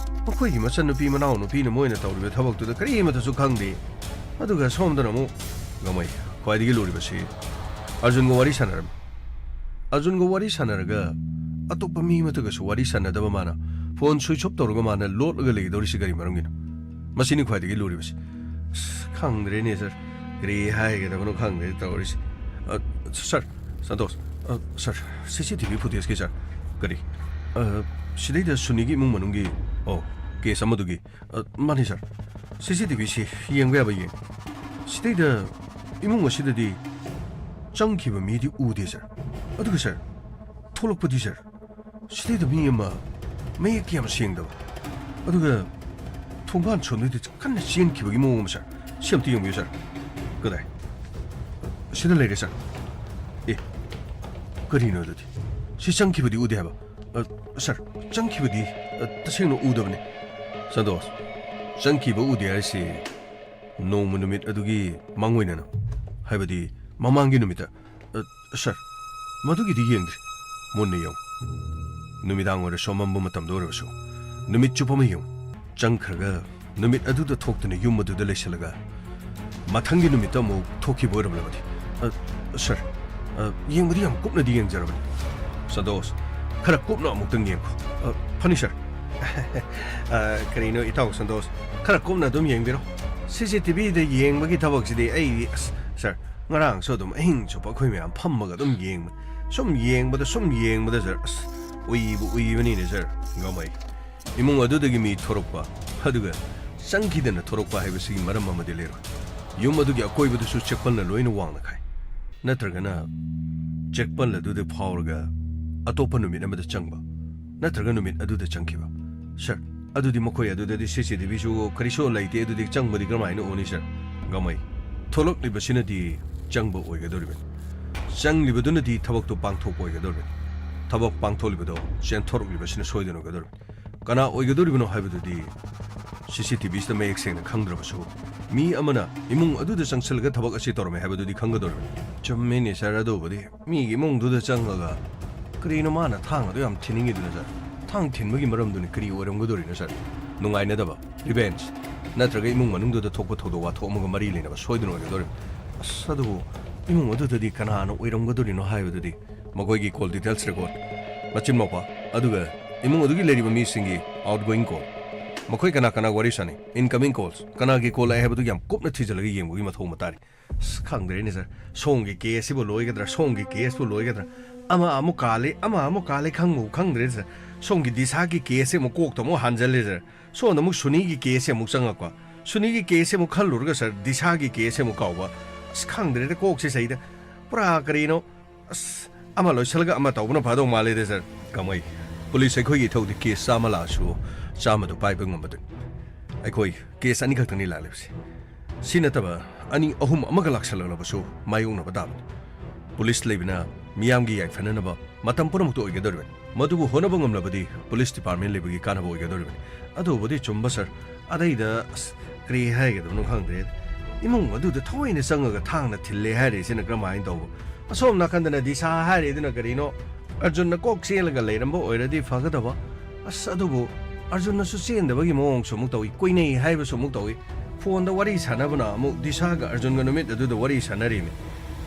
ꯃꯈꯣꯏꯒꯤ ꯃꯆꯟꯅꯨꯄꯤ ꯃꯅꯥꯎꯅꯨꯄꯤꯅ ꯃꯣꯏꯅ ꯇꯧꯔꯤꯕ ꯊꯕꯛꯇꯨꯗ ꯀꯔꯤꯃꯠꯇꯁꯨ ꯈꯪꯗꯦ꯫ ꯑꯗꯨꯒ ꯁꯣꯝꯗꯅ ꯑꯃꯨꯛ ꯒꯃꯩ, ꯈ꯭ꯋꯥꯏꯗꯒꯤ ꯂꯨꯔꯤꯕꯁꯤ ꯑꯔꯖꯨꯟꯒ ꯋꯥꯔꯤ ꯁꯥꯟꯅꯔꯝꯃꯤ꯫ ꯑꯔꯖꯨꯟꯒ ꯋꯥꯔꯤ ꯁꯥꯟꯅꯔꯒ ꯑꯇꯣꯞꯄ ꯃꯤ ꯑꯃꯠꯇꯒꯁꯨ ꯋꯥꯔꯤ ꯁꯥꯟꯅꯗꯕ ꯃꯥꯅ, ꯐꯣꯟ switch off ꯇꯧꯔꯒ ꯃꯥꯅ ꯂꯣꯠꯂꯒ ꯂꯩꯒꯗꯧꯔꯤꯁꯤ ꯀꯔꯤ ꯃꯔꯝꯒꯤꯅꯣ? ꯃꯁꯤꯅꯤ ꯈ꯭ꯋꯥꯏꯗꯒꯤ ꯂꯨꯔꯤꯕꯁꯤ꯫ ꯑꯁ, ꯈꯪꯗ꯭ꯔꯦꯅꯦ ꯁꯥꯔ, ꯀꯔꯤ ꯍꯥꯏꯒꯗꯕꯅꯣ ꯈꯪꯗ꯭ꯔꯦ ꯇꯧꯔꯤꯁꯦ꯫ ꯑ, ꯁꯥꯔ ꯁꯟꯇꯣꯁ, ꯑ, ꯁꯥꯔ, ꯁꯤ ꯁꯤ ꯇꯤ ꯚꯤ ꯐꯨꯇꯦꯖꯀꯤ, ꯁꯥꯔ꯫ ꯀꯔꯤ? ꯑ, ꯁꯤꯗꯩꯗ ꯁꯨꯅꯤꯒꯤ ꯏꯃꯨꯡ ꯃꯅꯨꯡꯒꯤ, ꯑꯣ, ꯀꯦꯁ ꯑꯃꯗꯨꯒꯤ꯫ ꯑ, ꯃꯥꯅꯤ, ꯁꯥꯔ꯫ ꯁꯤ ꯁꯤ ꯇꯤ ꯚꯤꯁꯤ ꯌꯦꯡꯕ ꯌꯥꯕ ꯌꯦꯡ꯫ ꯁꯤꯗꯩꯗ ꯏꯃꯨꯡ ꯑꯁꯤꯗꯗꯤ ꯆꯪꯈꯤꯕ ꯃꯤꯗꯤ ꯎꯗꯦ, ꯁꯥꯔ꯫ ꯑꯗꯨꯒ, ꯁꯥꯔ, ꯊꯣꯛꯂꯛꯄꯗꯤ, ꯁꯥꯔ, ꯁꯤꯗꯩꯗ ꯃꯤ ꯑꯃ ꯃꯌꯦꯛ ꯌꯥꯝ ꯁꯦꯡꯗꯕ, ꯑꯗꯨꯒ ꯊꯣꯡꯒꯥꯟ ꯁꯣꯝꯗꯩꯗ ꯀꯟꯅ ꯆꯦꯟꯈꯤꯕꯒꯤ ꯃꯑꯣꯡ ꯑꯃ, ꯁꯥꯔ꯫ ꯁꯤ ꯑꯝꯇ ꯌꯦꯡꯕꯤꯌꯨ, ꯁꯥꯔ꯫ ꯀꯗꯥꯏ? ꯁꯤꯗ ꯂꯩꯔꯦ, ꯁꯥꯔ꯫ ꯑꯦ, ꯀꯔꯤꯅꯣ ꯑꯗꯨꯗꯤ? ꯁꯤ ꯆꯪꯈꯤꯕꯗꯤ ꯎꯗꯦ ꯍꯥꯏꯕ꯫ ꯑ, ꯁꯥꯔ, ꯆꯪꯈꯤꯕꯗꯤ, ꯑ, ꯇꯁꯦꯡꯅ ꯎꯗꯕꯅꯤ꯫ ꯁꯟꯇꯣꯁ, ꯆꯪꯈꯤꯕ ꯎꯗꯦ ꯍꯥꯏꯁꯤ ꯅꯣꯡꯃ ꯅꯨꯃꯤꯠ ꯑꯗꯨꯒꯤ ꯃꯥꯡꯑꯣꯏꯅꯅ, ꯍꯥꯏꯕꯗꯤ ꯃꯃꯥꯡꯒꯤ ꯅꯨꯃꯤꯠꯇ꯫ ꯑ, ꯁꯥꯔ, ꯃꯗꯨꯒꯤꯗꯤ ꯌꯦꯡꯗ꯭ꯔꯤ꯫ ꯃꯨꯟꯅ ꯌꯦꯡꯉꯨ꯫ ꯅꯨꯃꯤꯗꯥꯡ ꯑꯣꯏꯔꯁꯨ, ꯑꯃꯝꯕ ꯃꯇꯝꯗ ꯑꯣꯏꯔꯕꯁꯨ, ꯅꯨꯃꯤꯠ ꯆꯨꯞꯄ ꯑꯃ ꯌꯦꯡꯉꯨ꯫ ꯆꯪꯈ꯭ꯔꯒ ꯅꯨꯃꯤꯠ ꯑꯗꯨꯗ ꯊꯣꯛꯇꯨꯅ ꯌꯨꯝ ꯑꯗꯨꯗ ꯂꯩꯁꯤꯜꯂꯒ ꯃꯊꯪꯒꯤ ꯅꯨꯃꯤꯠꯇ ꯑꯃꯨꯛ ꯊꯣꯛꯈꯤꯕ ꯑꯣꯏꯔꯝꯂꯕꯗꯤ? ꯑ, ꯁꯥꯔ, ꯑ, ꯌꯦꯡꯕꯗꯤ ꯌꯥꯝ ꯀꯨꯞꯅꯗꯤ ꯌꯦꯡꯖꯔꯕꯅꯤ꯫ ꯁꯟꯇꯣꯁ, ꯈꯔ ꯀꯨꯞꯅ ꯑꯃꯨꯛꯇꯪ ꯌꯦꯡꯈꯣ꯫ ꯑ, ꯐꯅꯤ, ꯁꯥꯔ꯫ ꯑ, ꯀꯔꯤꯅꯣ, ꯏꯇꯥꯎ ꯁꯟꯇꯣꯁ? ꯈꯔ ꯀꯨꯞꯅ ꯑꯗꯨꯝ ꯌꯦꯡꯕꯤꯔꯣ꯫ ꯁꯤ ꯁꯤ ꯇꯤ ꯚꯤꯗ ꯌꯦꯡꯕꯒꯤ ꯊꯕꯛꯁꯤꯗꯤ ꯑꯩ, ꯑꯁ, ꯁꯥꯔ, ꯉꯔꯥꯡꯁꯨ ꯑꯗꯨꯝ ꯑꯍꯤꯡ ꯆꯨꯞꯄ ꯑꯩꯈꯣꯏ ꯃꯌꯥꯝ ꯐꯝꯃꯒ ꯑꯗꯨꯝ ꯌꯦꯡꯕꯅꯤ꯫ ꯁꯨꯝ ꯌꯦꯡꯕꯗ, ꯁꯨꯝ ꯌꯦꯡꯕꯗ, ꯁꯥꯔ, ꯑꯁ, ꯎꯏꯕꯨ ꯎꯏꯕꯅꯤꯅꯦ, ꯁꯥꯔ꯫ ꯒꯃꯩ꯫ ꯏꯃꯨꯡ ꯑꯗꯨꯗꯒꯤ ꯃꯤ ꯊꯣꯔꯛꯄ, ꯑꯗꯨꯒ ꯆꯪꯈꯤꯗꯅ ꯊꯣꯔꯛꯄ ꯍꯥꯏꯕꯁꯤꯒꯤ ꯃꯔꯝ ꯑꯃꯗꯤ ꯂꯩꯔꯣꯏ꯫ ꯌꯨꯝ ꯑꯗꯨꯒꯤ ꯑꯀꯣꯏꯕꯗꯨꯁꯨ ꯆꯦꯛꯄꯜꯅ ꯂꯣꯏꯅ ꯋꯥꯡꯅ ꯈꯥꯏ꯫ ꯅꯠꯇ꯭ꯔꯒꯅ ꯆꯦꯛꯄꯜ ꯑꯗꯨꯗ ꯐꯥꯎꯔꯒ ꯑꯇꯣꯞꯄ ꯅꯨꯃꯤꯠ ꯑꯃꯗ ꯆꯪꯕ, ꯅꯠꯇ꯭ꯔꯒ ꯅꯨꯃꯤꯠ ꯑꯗꯨꯗ ꯆꯪꯈꯤꯕ꯫ ꯁꯥꯔ, ꯑꯗꯨꯗꯤ ꯃꯈꯣꯏ ꯑꯗꯨꯗꯗꯤ ꯁꯤ ꯁꯤ ꯇꯤ ꯚꯤꯁꯨ ꯀꯔꯤꯁꯨ ꯂꯩꯇꯦ, ꯑꯗꯨꯗꯤ ꯆꯪꯕꯗꯤ ꯀꯔꯝꯍꯥꯏꯅ ꯎꯅꯤ, ꯁꯥꯔ? ꯒꯃꯩ꯫ ꯊꯣꯛꯂꯛꯂꯤꯕꯁꯤꯅꯗꯤ ꯆꯪꯕ ꯑꯣꯏꯒꯗꯧꯔꯤꯕꯅꯤ꯫ ꯆꯪꯂꯤꯕꯗꯨꯅꯗꯤ ꯊꯕꯛꯇꯨ ꯄꯥꯡꯊꯣꯛꯄ ꯑꯣꯏꯒꯗꯧꯔꯤꯕꯅꯤ꯫ ꯊꯕꯛ ꯄꯥꯡꯊꯣꯛꯂꯤꯕꯗꯣ ꯆꯦꯟꯊꯣꯔꯛꯂꯤꯕꯁꯤꯅ ꯁꯣꯏꯗꯅ ꯑꯣꯏꯒꯗꯧꯔꯤꯕꯅꯤ꯫ ꯀꯅꯥ ꯑꯣꯏꯒꯗꯧꯔꯤꯕꯅꯣ ꯍꯥꯏꯕꯗꯨꯗꯤ ꯁꯤ ꯁꯤ ꯇꯤ ꯚꯤꯁꯤꯗ ꯃꯌꯦꯛ ꯁꯦꯡꯅ ꯈꯪꯗ꯭ꯔꯕꯁꯨ, ꯃꯤ ꯑꯃꯅ ꯏꯃꯨꯡ ꯑꯗꯨꯗ ꯆꯪꯁꯤꯜꯂꯒ ꯊꯕꯛ ꯑꯁꯤ ꯇꯧꯔꯝꯃꯦ ꯍꯥꯏꯕꯗꯨꯗꯤ ꯈꯪꯒꯗꯧꯔꯤꯕꯅꯤ꯫ ꯆꯨꯝꯃꯤꯅꯦ, ꯁꯥꯔ, ꯑꯗꯨꯕꯨꯗꯤ꯫ ꯃꯤꯒꯤ ꯏꯃꯨꯡꯗꯨꯗ ꯆꯪꯉꯒ ꯀꯔꯤꯅꯣ ꯃꯥꯅ ꯊꯥꯡ ꯑꯗꯨ ꯌꯥꯝ ꯊꯤꯅꯤꯡꯉꯤꯗꯨꯅ, ꯁꯥꯔ? ꯊꯥꯡ ꯊꯤꯟꯕꯒꯤ ꯃꯔꯝꯗꯨꯅ ꯀꯔꯤ ꯑꯣꯏꯔꯝꯒꯗꯧꯔꯤꯅꯣ, ꯁꯥꯔ? ꯅꯨꯡꯉꯥꯏꯅꯗꯕ, ꯔꯤꯚꯦꯟꯖ, ꯅꯠꯇ꯭ꯔꯒ ꯏꯃꯨꯡ ꯃꯅꯨꯡꯗꯨꯗ ꯊꯣꯛꯄ ꯊꯧꯗꯣꯛ ꯋꯥꯊꯣꯛ ꯑꯃꯒ ꯃꯔꯤ ꯂꯩꯅꯕ ꯁꯣꯏꯗꯅ ꯑꯣꯏꯒꯗꯧꯔꯤꯕꯅꯤ꯫ ꯑꯁ, ꯑꯗꯨꯕꯨ ꯏꯃꯨꯡ ꯑꯗꯨꯗꯗꯤ ꯀꯅꯥꯅ ꯑꯣꯏꯔꯝꯒꯗꯧꯔꯤꯅꯣ ꯍꯥꯏꯕꯗꯨꯗꯤ ꯃꯈꯣꯏꯒꯤ ꯀꯣꯜ ꯗꯤꯇꯦꯜꯁ ꯔꯦꯀꯣꯔꯗ, ꯃꯆꯤꯟ ꯃꯧꯄꯥ, ꯑꯗꯨꯒ ꯏꯃꯨꯡ ꯑꯗꯨꯒꯤ ꯂꯩꯔꯤꯕ ꯃꯤꯁꯤꯡꯒꯤ ꯑꯥꯎꯠꯒꯣꯌꯤꯡ ꯀꯣꯜ, ꯃꯈꯣꯏ ꯀꯅꯥ ꯀꯅꯥ ꯋꯥꯔꯤ ꯁꯥꯟꯅꯩ? Incoming calls꯫ ꯀꯅꯥꯒꯤ call ꯂꯥꯛꯑꯦ ꯍꯥꯏꯕꯗꯨ ꯌꯥꯝ ꯀꯨꯞꯅ ꯊꯤꯖꯤꯜꯂꯒ ꯌꯦꯡꯕꯒꯤ ꯃꯊꯧ ꯑꯃ ꯇꯥꯔꯤ꯫ ꯑꯁ, ꯈꯪꯗ꯭ꯔꯦꯅꯦ ꯁꯥꯔ, ꯁꯣꯝꯒꯤ case ꯁꯤꯕꯨ ꯂꯣꯏꯒꯗ꯭ꯔꯥ, ꯁꯣꯝꯒꯤ case ꯄꯨ ꯂꯣꯏꯒꯗ꯭ꯔꯥ? ꯑꯃ ꯑꯃꯨꯛ ꯀꯥꯜꯂꯤ, ꯑꯃ ꯑꯃꯨꯛ ꯀꯥꯜꯂꯤ, ꯈꯪꯕꯨ ꯈꯪꯗ꯭ꯔꯦ ꯁꯥꯔ꯫ ꯁꯣꯝꯒꯤ ꯗꯤꯁꯥꯒꯤ case ꯁꯤ ꯑꯃꯨꯛ ꯀꯣꯛꯇ ꯑꯃꯨꯛ ꯍꯥꯟꯖꯜꯂꯦ ꯁꯥꯔ꯫ ꯁꯣꯝꯗ ꯑꯃꯨꯛ ꯁꯨꯅꯤꯒꯤ case ꯁꯤ ꯑꯃꯨꯛ ꯆꯪꯉꯛꯄ, ꯁꯨꯅꯤꯒꯤ case ꯁꯤ ꯑꯃꯨꯛ ꯈꯜꯂꯨꯔꯒ ꯁꯥꯔ, ꯗꯤꯁꯥꯒꯤ case ꯁꯤ ꯑꯃꯨꯛ ꯀꯥꯎꯕ꯫ ꯑꯁ, ꯈꯪꯗ꯭ꯔꯦꯗ, ꯀꯣꯛꯁꯤ ꯁꯩꯗ ꯄꯨꯔꯥ ꯀꯔꯤꯅꯣ꯫ ꯑꯁ, ꯑꯃ ꯂꯣꯏꯁꯤꯜꯂꯒ ꯑꯃ ꯇꯧꯕꯅ ꯐꯗꯧ ꯃꯥꯜꯂꯦꯗ ꯁꯥꯔ꯫ ꯀꯃꯥꯏ? ꯄꯨꯂꯤꯁ ꯑꯩꯈꯣꯏꯒꯤ ꯏꯊꯧꯗꯤ case ꯆꯥꯝꯃ ꯂꯥꯛꯑꯁꯨ ꯆꯥꯝꯃꯗꯨ ꯄꯥꯏꯕ ꯉꯝꯕꯗꯨꯅꯤ꯫ ꯑꯩꯈꯣꯏ case ꯑꯅꯤꯈꯛꯇꯅꯤ ꯂꯥꯛꯂꯤꯕꯁꯤ꯫ ꯁꯤ ꯅꯠꯇꯕ ꯑꯅꯤ ꯑꯍꯨꯝ ꯑꯃꯒ ꯂꯥꯛꯁꯜꯂꯛꯂꯕꯁꯨ ꯃꯥꯌꯣꯛꯅꯕ ꯇꯥꯕꯅꯤ꯫ ꯄꯨꯂꯤꯁ ꯂꯩꯕꯅ ꯃꯤꯌꯥꯝꯒꯤ ꯌꯥꯏꯐꯅꯅꯕ ꯃꯇꯝ ꯄꯨꯝꯅꯃꯛꯇ ꯑꯣꯏꯒꯗꯧꯔꯤꯕꯅꯤ꯫ ꯃꯗꯨꯕꯨ ꯍꯣꯠꯅꯕ ꯉꯝꯂꯕꯗꯤ police department ꯂꯩꯕꯒꯤ ꯀꯥꯟꯅꯕ ꯑꯣꯏꯒꯗꯧꯔꯤꯕꯅꯤ꯫ ꯑꯗꯨꯕꯨꯗꯤ ꯆꯨꯝꯕ ꯁꯥꯔ꯫ ꯑꯗꯩꯗ, ꯑꯁ, ꯀꯔꯤ ꯍꯥꯏꯒꯗꯕꯅꯣ ꯈꯪꯗ꯭ꯔꯦ꯫ ꯏꯃꯨꯡ ꯑꯗꯨꯗ ꯊꯑꯣꯏꯅ ꯆꯪꯉꯒ ꯊꯥꯡꯅ ꯊꯤꯜꯂꯦ ꯍꯥꯏꯔꯤꯁꯤꯅ ꯀꯔꯝꯍꯥꯏꯅ ꯇꯧꯕ? ꯑꯁꯣꯝ ꯅꯥꯀꯟꯗꯅ ꯗꯤꯁꯥ ꯍꯥꯏꯔꯤꯗꯨꯅ ꯀꯔꯤꯅꯣ? ꯑꯔꯖꯨꯟꯅ ꯀꯣꯛ ꯆꯦꯜꯂꯒ ꯂꯩꯔꯝꯕ ꯑꯣꯏꯔꯗꯤ ꯐꯒꯗꯕ꯫ ꯑꯁ, ꯑꯗꯨꯕꯨ ꯑꯔꯖꯨꯟꯅꯁꯨ ꯆꯦꯟꯗꯕꯒꯤ ꯃꯑꯣꯡꯁꯨ ꯑꯃꯨꯛ ꯇꯧꯏ, ꯀꯣꯏꯅꯩ ꯍꯥꯏꯕꯁꯨ ꯑꯃꯨꯛ ꯇꯧꯏ꯫ ꯐꯣꯟꯗ ꯋꯥꯔꯤ ꯁꯥꯟꯅꯕꯅ ꯑꯃꯨꯛ ꯗꯤꯁꯥꯒ ꯑꯔꯖꯨꯟꯒ ꯅꯨꯃꯤꯠ ꯑꯗꯨꯗ ꯋꯥꯔꯤ ꯁꯥꯟꯅꯔꯤꯃꯤ꯫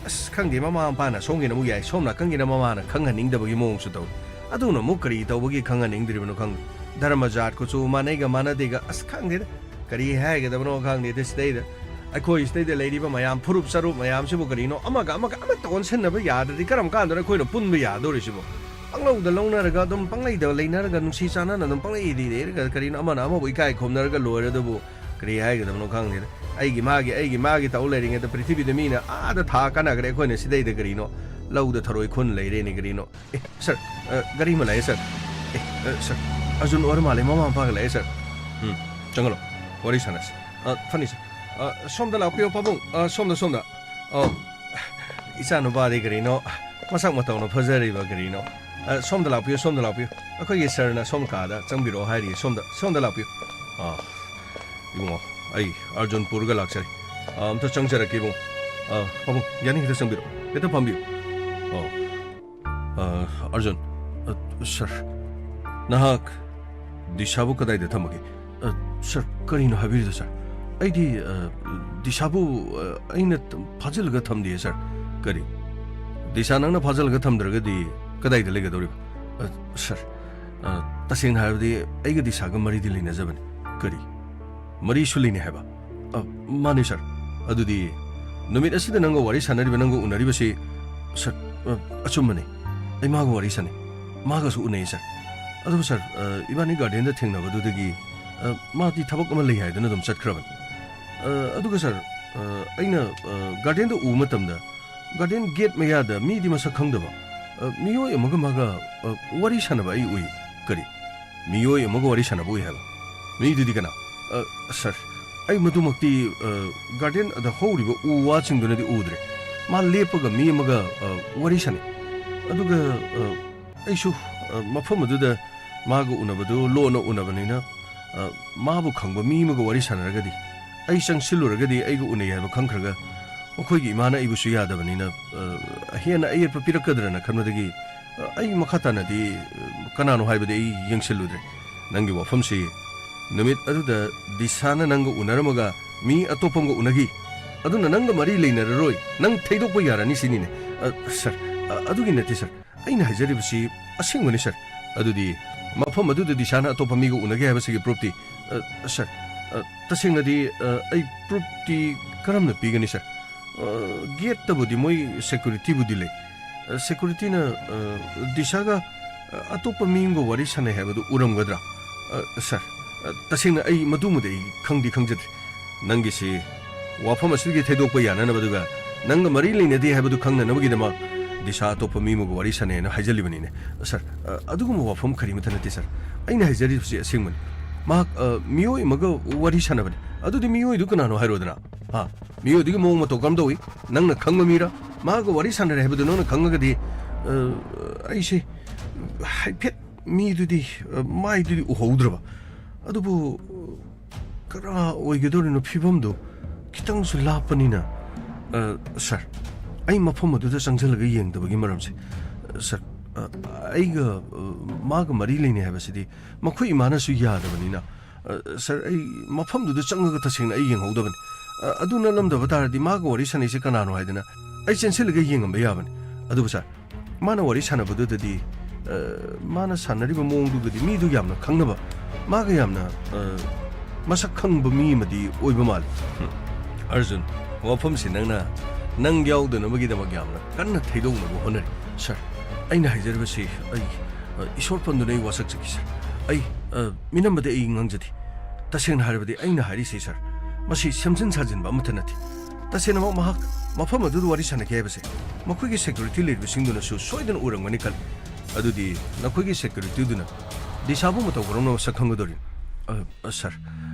ꯑꯁ, ꯈꯪꯗꯦ, ꯃꯃꯥ ꯃꯄꯥꯅ ꯁꯣꯝꯒꯤꯅ ꯑꯃꯨꯛ ꯌꯥꯏ, ꯁꯣꯝ ꯅꯥꯀꯟꯒꯤꯅ ꯃꯃꯥꯅ ꯈꯪꯍꯟꯅꯤꯡꯗꯕꯒꯤ ꯃꯑꯣꯡꯁꯨ ꯇꯧꯏ꯫ ꯑꯗꯨꯅ ꯑꯃꯨꯛ ꯀꯔꯤ ꯇꯧꯕꯒꯤ ꯈꯪꯍꯟꯅꯤꯡꯗ꯭ꯔꯤꯕꯅꯣ ꯈꯪꯗꯦ꯫ ꯙꯔꯃ ꯖꯥꯠ ꯀꯨꯆꯨ ꯃꯥꯟꯅꯩꯒ ꯃꯥꯟꯅꯗꯦꯒ, ꯑꯁ, ꯈꯪꯗꯦꯗ꯫ ꯀꯔꯤ ꯍꯥꯏꯒꯗꯕꯅꯣ ꯈꯪꯗꯦꯗ ꯁꯤꯗꯩꯗ꯫ ꯑꯩꯈꯣꯏ ꯁꯤꯗꯩꯗ ꯂꯩꯔꯤꯕ ꯃꯌꯥꯝ, ꯐꯨꯔꯨꯞ ꯆꯔꯨꯞ ꯃꯌꯥꯝꯁꯤꯕꯨ ꯀꯔꯤꯅꯣ, ꯑꯃꯒ ꯑꯃꯒ ꯑꯃꯠꯇ ꯑꯣꯟꯁꯤꯟꯅꯕ ꯌꯥꯗ꯭ꯔꯗꯤ ꯀꯔꯝ ꯀꯥꯟꯗꯅꯣ ꯑꯩꯈꯣꯏꯅ ꯄꯨꯟꯕ ꯌꯥꯗꯧꯔꯤꯁꯤꯕꯣ? ꯄꯪꯂꯧꯗ ꯂꯧꯅꯔꯒ, ꯑꯗꯨꯝ ꯄꯪꯂꯩꯗ ꯂꯩꯅꯔꯒ, ꯅꯨꯡꯁꯤ ꯆꯥꯟꯅꯅ ꯑꯗꯨꯝ ꯄꯪꯂꯩꯗꯤ ꯂꯩꯔꯒ, ꯀꯔꯤꯅꯣ, ꯑꯃꯅ ꯑꯃꯕꯨ ꯏꯀꯥꯏ ꯈꯨꯝꯅꯔꯒ ꯂꯣꯏꯔꯦ꯫ ꯑꯗꯨꯕꯨ ꯀꯔꯤ ꯍꯥꯏꯒꯗꯕꯅꯣ ꯈꯪꯗꯦꯗ꯫ ꯑꯩꯒꯤ ꯃꯥꯒꯤ, ꯑꯩꯒꯤ ꯃꯥꯒꯤ ꯇꯧ ꯂꯩꯔꯤꯉꯩꯗ ꯄ꯭ꯔꯤꯊꯤꯕꯤꯗ ꯃꯤꯅ ꯑꯥꯗ ꯊꯥ ꯀꯥꯟꯅꯈ꯭ꯔꯦ, ꯑꯩꯈꯣꯏꯅ ꯁꯤꯗꯩꯗ ꯀꯔꯤꯅꯣ, ꯂꯧꯗ ꯊꯔꯣꯏ ꯈꯨꯟ ꯂꯩꯔꯦꯅꯦ ꯀꯔꯤꯅꯣ꯫ ꯑꯦ, ꯁꯥꯔ, ꯑ, ꯒꯥꯔꯤ ꯑꯃ ꯂꯥꯛꯑꯦ, ꯁꯥꯔ꯫ ꯑꯦ, ꯑ, ꯁꯥꯔ, ꯑꯔꯖꯨꯟ ꯑꯣꯏꯔ ꯃꯥꯜꯂꯦ, ꯃꯃꯥ ꯃꯄꯥꯒ ꯂꯥꯛꯑꯦ, ꯁꯥꯔ꯫ ꯎꯝ, ꯆꯪꯍꯜꯂꯣ, ꯋꯥꯔꯤ ꯁꯥꯟꯅꯁꯤ꯫ ꯑ, ꯐꯅꯤ, ꯁꯥꯔ꯫ ꯑ, ꯁꯣꯝꯗ ꯂꯥꯛꯄꯤꯌꯣ, ꯄꯥꯕꯨꯡ꯫ ꯑ, ꯁꯣꯝꯗ, ꯁꯣꯝꯗ꯫ ꯑ, ꯏꯆꯥ ꯅꯨꯄꯥꯗꯤ ꯀꯔꯤꯅꯣ, ꯃꯁꯛ ꯃꯇꯧꯅ ꯐꯖꯔꯤꯕ ꯀꯔꯤꯅꯣ꯫ ꯑ, ꯁꯣꯝꯗ ꯂꯥꯛꯄꯤꯌꯨ, ꯁꯣꯝꯗ ꯂꯥꯛꯄꯤꯌꯨ꯫ ꯑꯩꯈꯣꯏꯒꯤ ꯁꯥꯔꯅ ꯁꯣꯝ ꯀꯥꯗ ꯆꯪꯕꯤꯔꯛꯑꯣ ꯍꯥꯏꯔꯤ꯫ ꯁꯣꯝꯗ, ꯁꯣꯝꯗ ꯂꯥꯛꯄꯤꯌꯨ꯫ ꯑ, ꯏꯕꯨꯡꯉꯣ, ꯑꯩ ꯑꯔꯖꯨꯟ ꯄꯨꯔꯒ ꯂꯥꯛꯆꯔꯤ꯫ ꯑ, ꯑꯝꯇ ꯆꯪꯖꯔꯛꯀꯦ, ꯏꯕꯨꯡꯉꯣ꯫ ꯑ, ꯄꯥꯕꯨꯡ, ꯌꯥꯅꯤ, ꯍꯦꯛꯇ ꯆꯪꯕꯤꯔꯛꯑꯣ꯫ ꯍꯦꯛꯇ ꯐꯝꯕꯤꯌꯨ꯫ ꯑ, ꯑ, ꯑꯔꯖꯨꯟ, ꯑ, ꯁꯥꯔ, ꯅꯍꯥꯛ ꯗꯤꯁꯥꯕꯨ ꯀꯗꯥꯏꯗ ꯊꯝꯃꯒꯦ? ꯑ, ꯁꯥꯔ, ꯀꯔꯤꯅꯣ ꯍꯥꯏꯕꯤꯔꯤꯗꯣ, ꯁꯥꯔ? ꯑꯩꯗꯤ, ꯑ, ꯗꯤꯁꯥꯕꯨ, ꯑ, ꯑꯩꯅ ꯐꯥꯖꯤꯜꯂꯒ ꯊꯝꯗꯤꯌꯦ, ꯁꯥꯔ꯫ ꯀꯔꯤ? ꯗꯤꯁꯥ ꯅꯪꯅ ꯐꯥꯖꯤꯜꯂꯒ ꯊꯝꯗ꯭ꯔꯒꯗꯤ ꯀꯗꯥꯏꯗ ꯂꯩꯒꯗꯧꯔꯤꯕ? ꯑ, ꯁꯥꯔ, ꯑ, ꯇꯁꯦꯡꯅ ꯍꯥꯏꯔꯕꯗꯤ ꯑꯩꯒ ꯗꯤꯁꯥꯒ ꯃꯔꯤꯗꯤ ꯂꯩꯅꯖꯕꯅꯤ꯫ ꯀꯔꯤ? ꯃꯔꯤꯁꯨ ꯂꯩꯅꯩ ꯍꯥꯏꯕ? ꯑ, ꯃꯥꯅꯦ, ꯁꯥꯔ꯫ ꯑꯗꯨꯗꯤ ꯅꯨꯃꯤꯠ ꯑꯁꯤꯗ ꯅꯪꯒ ꯋꯥꯔꯤ ꯁꯥꯟꯅꯔꯤꯕ, ꯅꯪꯒ ꯎꯅꯔꯤꯕꯁꯤ, ꯁꯥꯔ, ꯑ, ꯑꯆꯨꯝꯕꯅꯤ꯫ ꯑꯩ ꯃꯥꯒ ꯋꯥꯔꯤ ꯁꯥꯟꯅꯩ꯫ ꯃꯥꯒꯁꯨ ꯎꯅꯩ, ꯁꯥꯔ꯫ ꯑꯗꯨꯕꯨ, ꯁꯥꯔ, ꯑ, ꯏꯕꯥꯅꯤ ꯒꯥꯔꯗꯦꯟꯗ ꯊꯦꯡꯅꯕꯗꯨꯗꯒꯤ, ꯑ, ꯃꯥꯗꯤ ꯊꯕꯛ ꯑꯃ ꯂꯩ ꯍꯥꯏꯗꯨꯅ ꯑꯗꯨꯝ ꯆꯠꯈ꯭ꯔꯕꯅꯤ꯫ ꯑ, ꯑꯗꯨꯒ, ꯁꯥꯔ, ꯑ, ꯑꯩꯅ, ꯑ, ꯒꯥꯔꯗꯦꯟꯗ ꯎꯕ ꯃꯇꯝꯗ, ꯒꯥꯔꯗꯦꯟ ꯒꯦꯠ ꯃꯌꯥꯗ ꯃꯤꯗꯤ ꯃꯁꯛ ꯈꯪꯗꯕ, ꯑ, ꯃꯤꯑꯣꯏ ꯑꯃꯒ ꯃꯥꯒ, ꯑ, ꯋꯥꯔꯤ ꯁꯥꯟꯅꯕ ꯑꯩ ꯎꯏ꯫ ꯀꯔꯤ? ꯃꯤꯑꯣꯏ ꯑꯃꯒ ꯋꯥꯔꯤ ꯁꯥꯟꯅꯕ ꯎꯏ ꯍꯥꯏꯕ? ꯃꯤꯗꯨꯗꯤ ꯀꯅꯥ? ꯑ, ꯁꯥꯔ, ꯑꯩ ꯃꯗꯨꯃꯛꯇꯤ, ꯑ, ꯒꯥꯔꯗꯦꯟ ꯑꯗ ꯍꯧꯔꯤꯕ ꯎ ꯋꯥꯁꯤꯡꯗꯨꯅꯗꯤ ꯎꯗ꯭ꯔꯦ꯫ ꯃꯥ ꯂꯦꯞꯄꯒ ꯃꯤ ꯑꯃꯒ, ꯑ, ꯋꯥꯔꯤ ꯁꯥꯟꯅꯩ꯫ ꯑꯗꯨꯒ, ꯑ, ꯑꯩꯁꯨ, ꯑ, ꯃꯐꯝ ꯑꯗꯨꯗ ꯃꯥꯒ ꯎꯅꯕꯗꯨ ꯂꯣꯟꯅ ꯎꯅꯕꯅꯤꯅ, ꯑ, ꯃꯥꯕꯨ ꯈꯪꯕ ꯃꯤ ꯑꯃꯒ ꯋꯥꯔꯤ ꯁꯥꯟꯅꯔꯒꯗꯤ, ꯑꯩ ꯆꯪꯁꯤꯜꯂꯨꯔꯒꯗꯤ ꯑꯩꯒ ꯎꯅꯩ ꯍꯥꯏꯕ ꯈꯪꯈ꯭ꯔꯒ, ꯃꯈꯣꯏꯒꯤ ꯏꯃꯥꯅ ꯑꯩꯕꯨꯁꯨ ꯌꯥꯗꯕꯅꯤꯅ, ꯑ, ꯍꯦꯟꯅ ꯑꯌꯦꯠꯄ ꯄꯤꯔꯛꯀꯗ꯭ꯔꯅ ꯈꯟꯕꯗꯒꯤ, ꯑ, ꯑꯩ ꯃꯈꯥ ꯇꯥꯅꯗꯤ, ꯑ, ꯀꯅꯥꯅꯣ ꯍꯥꯏꯕꯗꯤ ꯑꯩ ꯌꯦꯡꯁꯤꯜꯂꯨꯗ꯭ꯔꯦ꯫ ꯅꯪꯒꯤ ꯋꯥꯐꯝꯁꯤ ꯅꯨꯃꯤꯠ ꯑꯗꯨꯗ ꯗꯤꯁꯥꯅ ꯅꯪꯒ ꯎꯅꯔꯝꯃꯒ ꯃꯤ ꯑꯇꯣꯞꯄ ꯑꯃꯒ ꯎꯅꯈꯤ꯫ ꯑꯗꯨꯅ ꯅꯪꯒ ꯃꯔꯤ ꯂꯩꯅꯔꯔꯣꯏ꯫ ꯅꯪ ꯊꯩꯗꯣꯛꯄ ꯌꯥꯔꯅꯤ ꯁꯤꯅꯤꯅꯦ꯫ ꯑ, ꯁꯥꯔ, ꯑ, ꯑꯗꯨꯒꯤ ꯅꯠꯇꯦ, ꯁꯥꯔ꯫ ꯑꯩꯅ ꯍꯥꯏꯖꯔꯤꯕꯁꯤ ꯑꯁꯦꯡꯕꯅꯤ, ꯁꯥꯔ꯫ ꯑꯗꯨꯗꯤ ꯃꯐꯝ ꯑꯗꯨꯗ ꯗꯤꯁꯥꯅ ꯑꯇꯣꯞꯄ ꯃꯤꯒ ꯎꯅꯈꯤ ꯍꯥꯏꯕꯁꯤꯒꯤ ꯄ꯭ꯔꯨꯐꯇꯤ? ꯑ, ꯁꯥꯔ, ꯑ, ꯇꯁꯦꯡꯅꯗꯤ, ꯑ, ꯑꯩ ꯄ꯭ꯔꯨꯐꯇꯤ ꯀꯔꯝꯅ ꯄꯤꯒꯅꯤ, ꯁꯥꯔ? ꯑ, ꯒꯦꯠꯇꯕꯨꯗꯤ ꯃꯣꯏ ꯁꯦꯀ꯭ꯌꯨꯔꯤꯇꯤꯕꯨꯗꯤ ꯂꯩ꯫ ꯑ, ꯁꯦꯀ꯭ꯌꯨꯔꯤꯇꯤꯅ, ꯑ, ꯗꯤꯁꯥꯒ, ꯑ, ꯑꯇꯣꯞꯄ ꯃꯤ ꯑꯃꯒ ꯋꯥꯔꯤ ꯁꯥꯟꯅꯩ ꯍꯥꯏꯕꯗꯨ ꯎꯔꯝꯒꯗ꯭ꯔꯥ? ꯑ, ꯁꯥꯔ, ꯑ, ꯇꯁꯦꯡꯅ ꯑꯩ ꯃꯗꯨꯃꯗꯤ ꯑꯩ ꯈꯪꯗꯤ ꯈꯪꯖꯗ꯭ꯔꯦ꯫ ꯅꯪꯒꯤꯁꯤ ꯋꯥꯐꯝ ꯑꯁꯤꯒꯤ ꯊꯩꯗꯣꯛꯄ ꯌꯥꯅꯅꯕ, ꯑꯗꯨꯒ ꯅꯪꯒ ꯃꯔꯤ ꯂꯩꯅꯗꯦ ꯍꯥꯏꯕꯗꯨ ꯈꯪꯅꯅꯕꯒꯤꯗꯃꯛ ꯗꯤꯁꯥ ꯑꯇꯣꯞꯄ ꯃꯤ ꯑꯃꯒ ꯋꯥꯔꯤ ꯁꯥꯟꯅꯩꯅ ꯍꯥꯏꯖꯜꯂꯤꯕꯅꯤꯅꯦ꯫ ꯁꯥꯔ, ꯑ, ꯑꯗꯨꯒꯨꯝꯕ ꯋꯥꯐꯝ ꯀꯔꯤꯃꯠꯇ ꯅꯠꯇꯦ, ꯁꯥꯔ꯫ ꯑꯩꯅ ꯍꯥꯏꯖꯔꯤꯕꯁꯤ ꯑꯁꯦꯡꯕꯅꯤ꯫ ꯃꯍꯥꯛ, ꯑ, ꯃꯤꯑꯣꯏ ꯑꯃꯒ ꯋꯥꯔꯤ ꯁꯥꯟꯅꯕꯅꯤ꯫ ꯑꯗꯨꯗꯤ ꯃꯤꯑꯣꯏꯗꯨ ꯀꯅꯥꯅꯣ ꯍꯥꯏꯔꯣꯗꯅ? ꯍꯥ? ꯃꯤꯑꯣꯏꯗꯨꯒꯤ ꯃꯑꯣꯡ ꯃꯇꯧ ꯀꯔꯝ ꯇꯧꯏ? ꯅꯪꯅ ꯈꯪꯕ ꯃꯤꯔꯥ? ꯃꯍꯥꯛꯀ ꯋꯥꯔꯤ ꯁꯥꯟꯅꯔꯦ ꯍꯥꯏꯕꯗꯨ ꯅꯪꯅ ꯈꯪꯉꯒꯗꯤ, ꯑ, ꯑꯩꯁꯦ ꯍꯥꯏꯐꯦꯠ ꯃꯤꯗꯨꯗꯤ, ꯑ, ꯃꯥꯏꯗꯨꯗꯤ ꯎꯍꯧꯗ꯭ꯔꯕ꯫ ꯑꯗꯨꯕꯨ, ꯀꯔꯥ ꯑꯣꯏꯒꯗꯧꯔꯤꯅꯣ ꯐꯤꯕꯝꯗꯨ? ꯈꯤꯇꯪꯁꯨ ꯂꯥꯞꯄꯅꯤꯅ꯫ ꯑ, ꯁꯥꯔ, ꯑꯩ ꯃꯐꯝ ꯑꯗꯨꯗ ꯆꯪꯁꯤꯜꯂꯒ ꯌꯦꯡꯗꯕꯒꯤ ꯃꯔꯝꯁꯦ, ꯑ, ꯁꯥꯔ, ꯑ, ꯑꯩꯒ, ꯑ, ꯃꯥꯒ ꯃꯔꯤ ꯂꯩꯅꯩ ꯍꯥꯏꯕꯁꯤꯗꯤ ꯃꯈꯣꯏ ꯏꯃꯥꯅꯁꯨ ꯌꯥꯗꯕꯅꯤꯅ, ꯑ, ꯁꯥꯔ, ꯑꯩ ꯃꯐꯝꯗꯨꯗ ꯆꯪꯉꯒ ꯇꯁꯦꯡꯅ ꯑꯩ ꯌꯦꯡꯍꯧꯗꯕꯅꯤ꯫ ꯑ, ꯑꯗꯨ ꯅꯠꯂꯝꯗꯕ ꯇꯥꯔꯗꯤ ꯃꯥꯒ ꯋꯥꯔꯤ ꯁꯥꯟꯅꯩꯁꯦ ꯀꯅꯥꯅꯣ ꯍꯥꯏꯗꯅ ꯑꯩ ꯆꯦꯟꯁꯤꯜꯂꯒ ꯌꯦꯡꯉꯝꯕ ꯌꯥꯕꯅꯤ꯫ ꯑꯗꯨꯕꯨ ꯁꯥꯔ, ꯃꯥꯅ ꯋꯥꯔꯤ ꯁꯥꯟꯅꯕꯗꯨꯗꯗꯤ, ꯑ, ꯃꯥꯅ ꯁꯥꯟꯅꯔꯤꯕ ꯃꯑꯣꯡꯗꯨꯒꯗꯤ ꯃꯤꯗꯨ ꯌꯥꯝꯅ ꯈꯪꯅꯕ, ꯃꯥꯒ ꯌꯥꯝꯅ, ꯑ, ꯃꯁꯛ ꯈꯪꯕ ꯃꯤ ꯑꯃꯗꯤ ꯑꯣꯏꯕ ꯃꯥꯜꯂꯤ꯫ ꯑꯔꯖꯨꯟ, ꯋꯥꯐꯝꯁꯤ ꯅꯪꯅ ꯅꯪ ꯌꯥꯎꯗꯅꯕꯒꯤꯗꯃꯛ ꯌꯥꯝꯅ ꯀꯟꯅ ꯊꯩꯗꯣꯛꯅꯕ ꯍꯣꯠꯅꯔꯤ꯫ ꯁꯥꯔ, ꯑꯩꯅ ꯍꯥꯏꯖꯔꯤꯕꯁꯤ ꯑꯩ, ꯑ, ꯏꯁꯣꯔ ꯄꯟꯗꯨꯅ ꯑꯩ ꯋꯥꯁꯛꯆꯈꯤ, ꯁꯥꯔ꯫ ꯑꯩ, ꯑ, ꯃꯤꯅꯝꯕꯗꯤ ꯑꯩ ꯉꯥꯡꯖꯗꯦ꯫ ꯇꯁꯦꯡꯅ ꯍꯥꯏꯔꯕꯗꯤ ꯑꯩꯅ ꯍꯥꯏꯔꯤꯁꯤ, ꯁꯥꯔ, ꯃꯁꯤ ꯁꯦꯝꯖꯤꯟ ꯁꯥꯖꯤꯟꯕ ꯑꯃꯠꯇ ꯅꯠꯇꯦ꯫ ꯇꯁꯦꯡꯅꯃꯛ ꯃꯍꯥꯛ ꯃꯐꯝ ꯑꯗꯨꯗ ꯋꯥꯔꯤ ꯁꯥꯟꯅꯈꯤ ꯍꯥꯏꯕꯁꯦ ꯃꯈꯣꯏꯒꯤ ꯁꯦꯀ꯭ꯌꯨꯔꯤꯇꯤ ꯂꯩꯔꯤꯕꯁꯤꯡꯗꯨꯅꯁꯨ ꯁꯣꯏꯗꯅ ꯎꯔꯝꯒꯅꯤ ꯈꯜꯂꯤ꯫ ꯑꯗꯨꯗꯤ ꯅꯈꯣꯏꯒꯤ ꯁꯦꯀ꯭ꯌꯨꯔꯤꯇꯤꯗꯨꯅ ꯗꯤꯁꯥꯕꯨ ꯃꯇꯧ ꯀꯔꯝꯅ ꯃꯁꯛ ꯈꯪꯒꯗꯧꯔꯤꯅꯣ? ꯑ, ꯑ, ꯁꯥꯔ,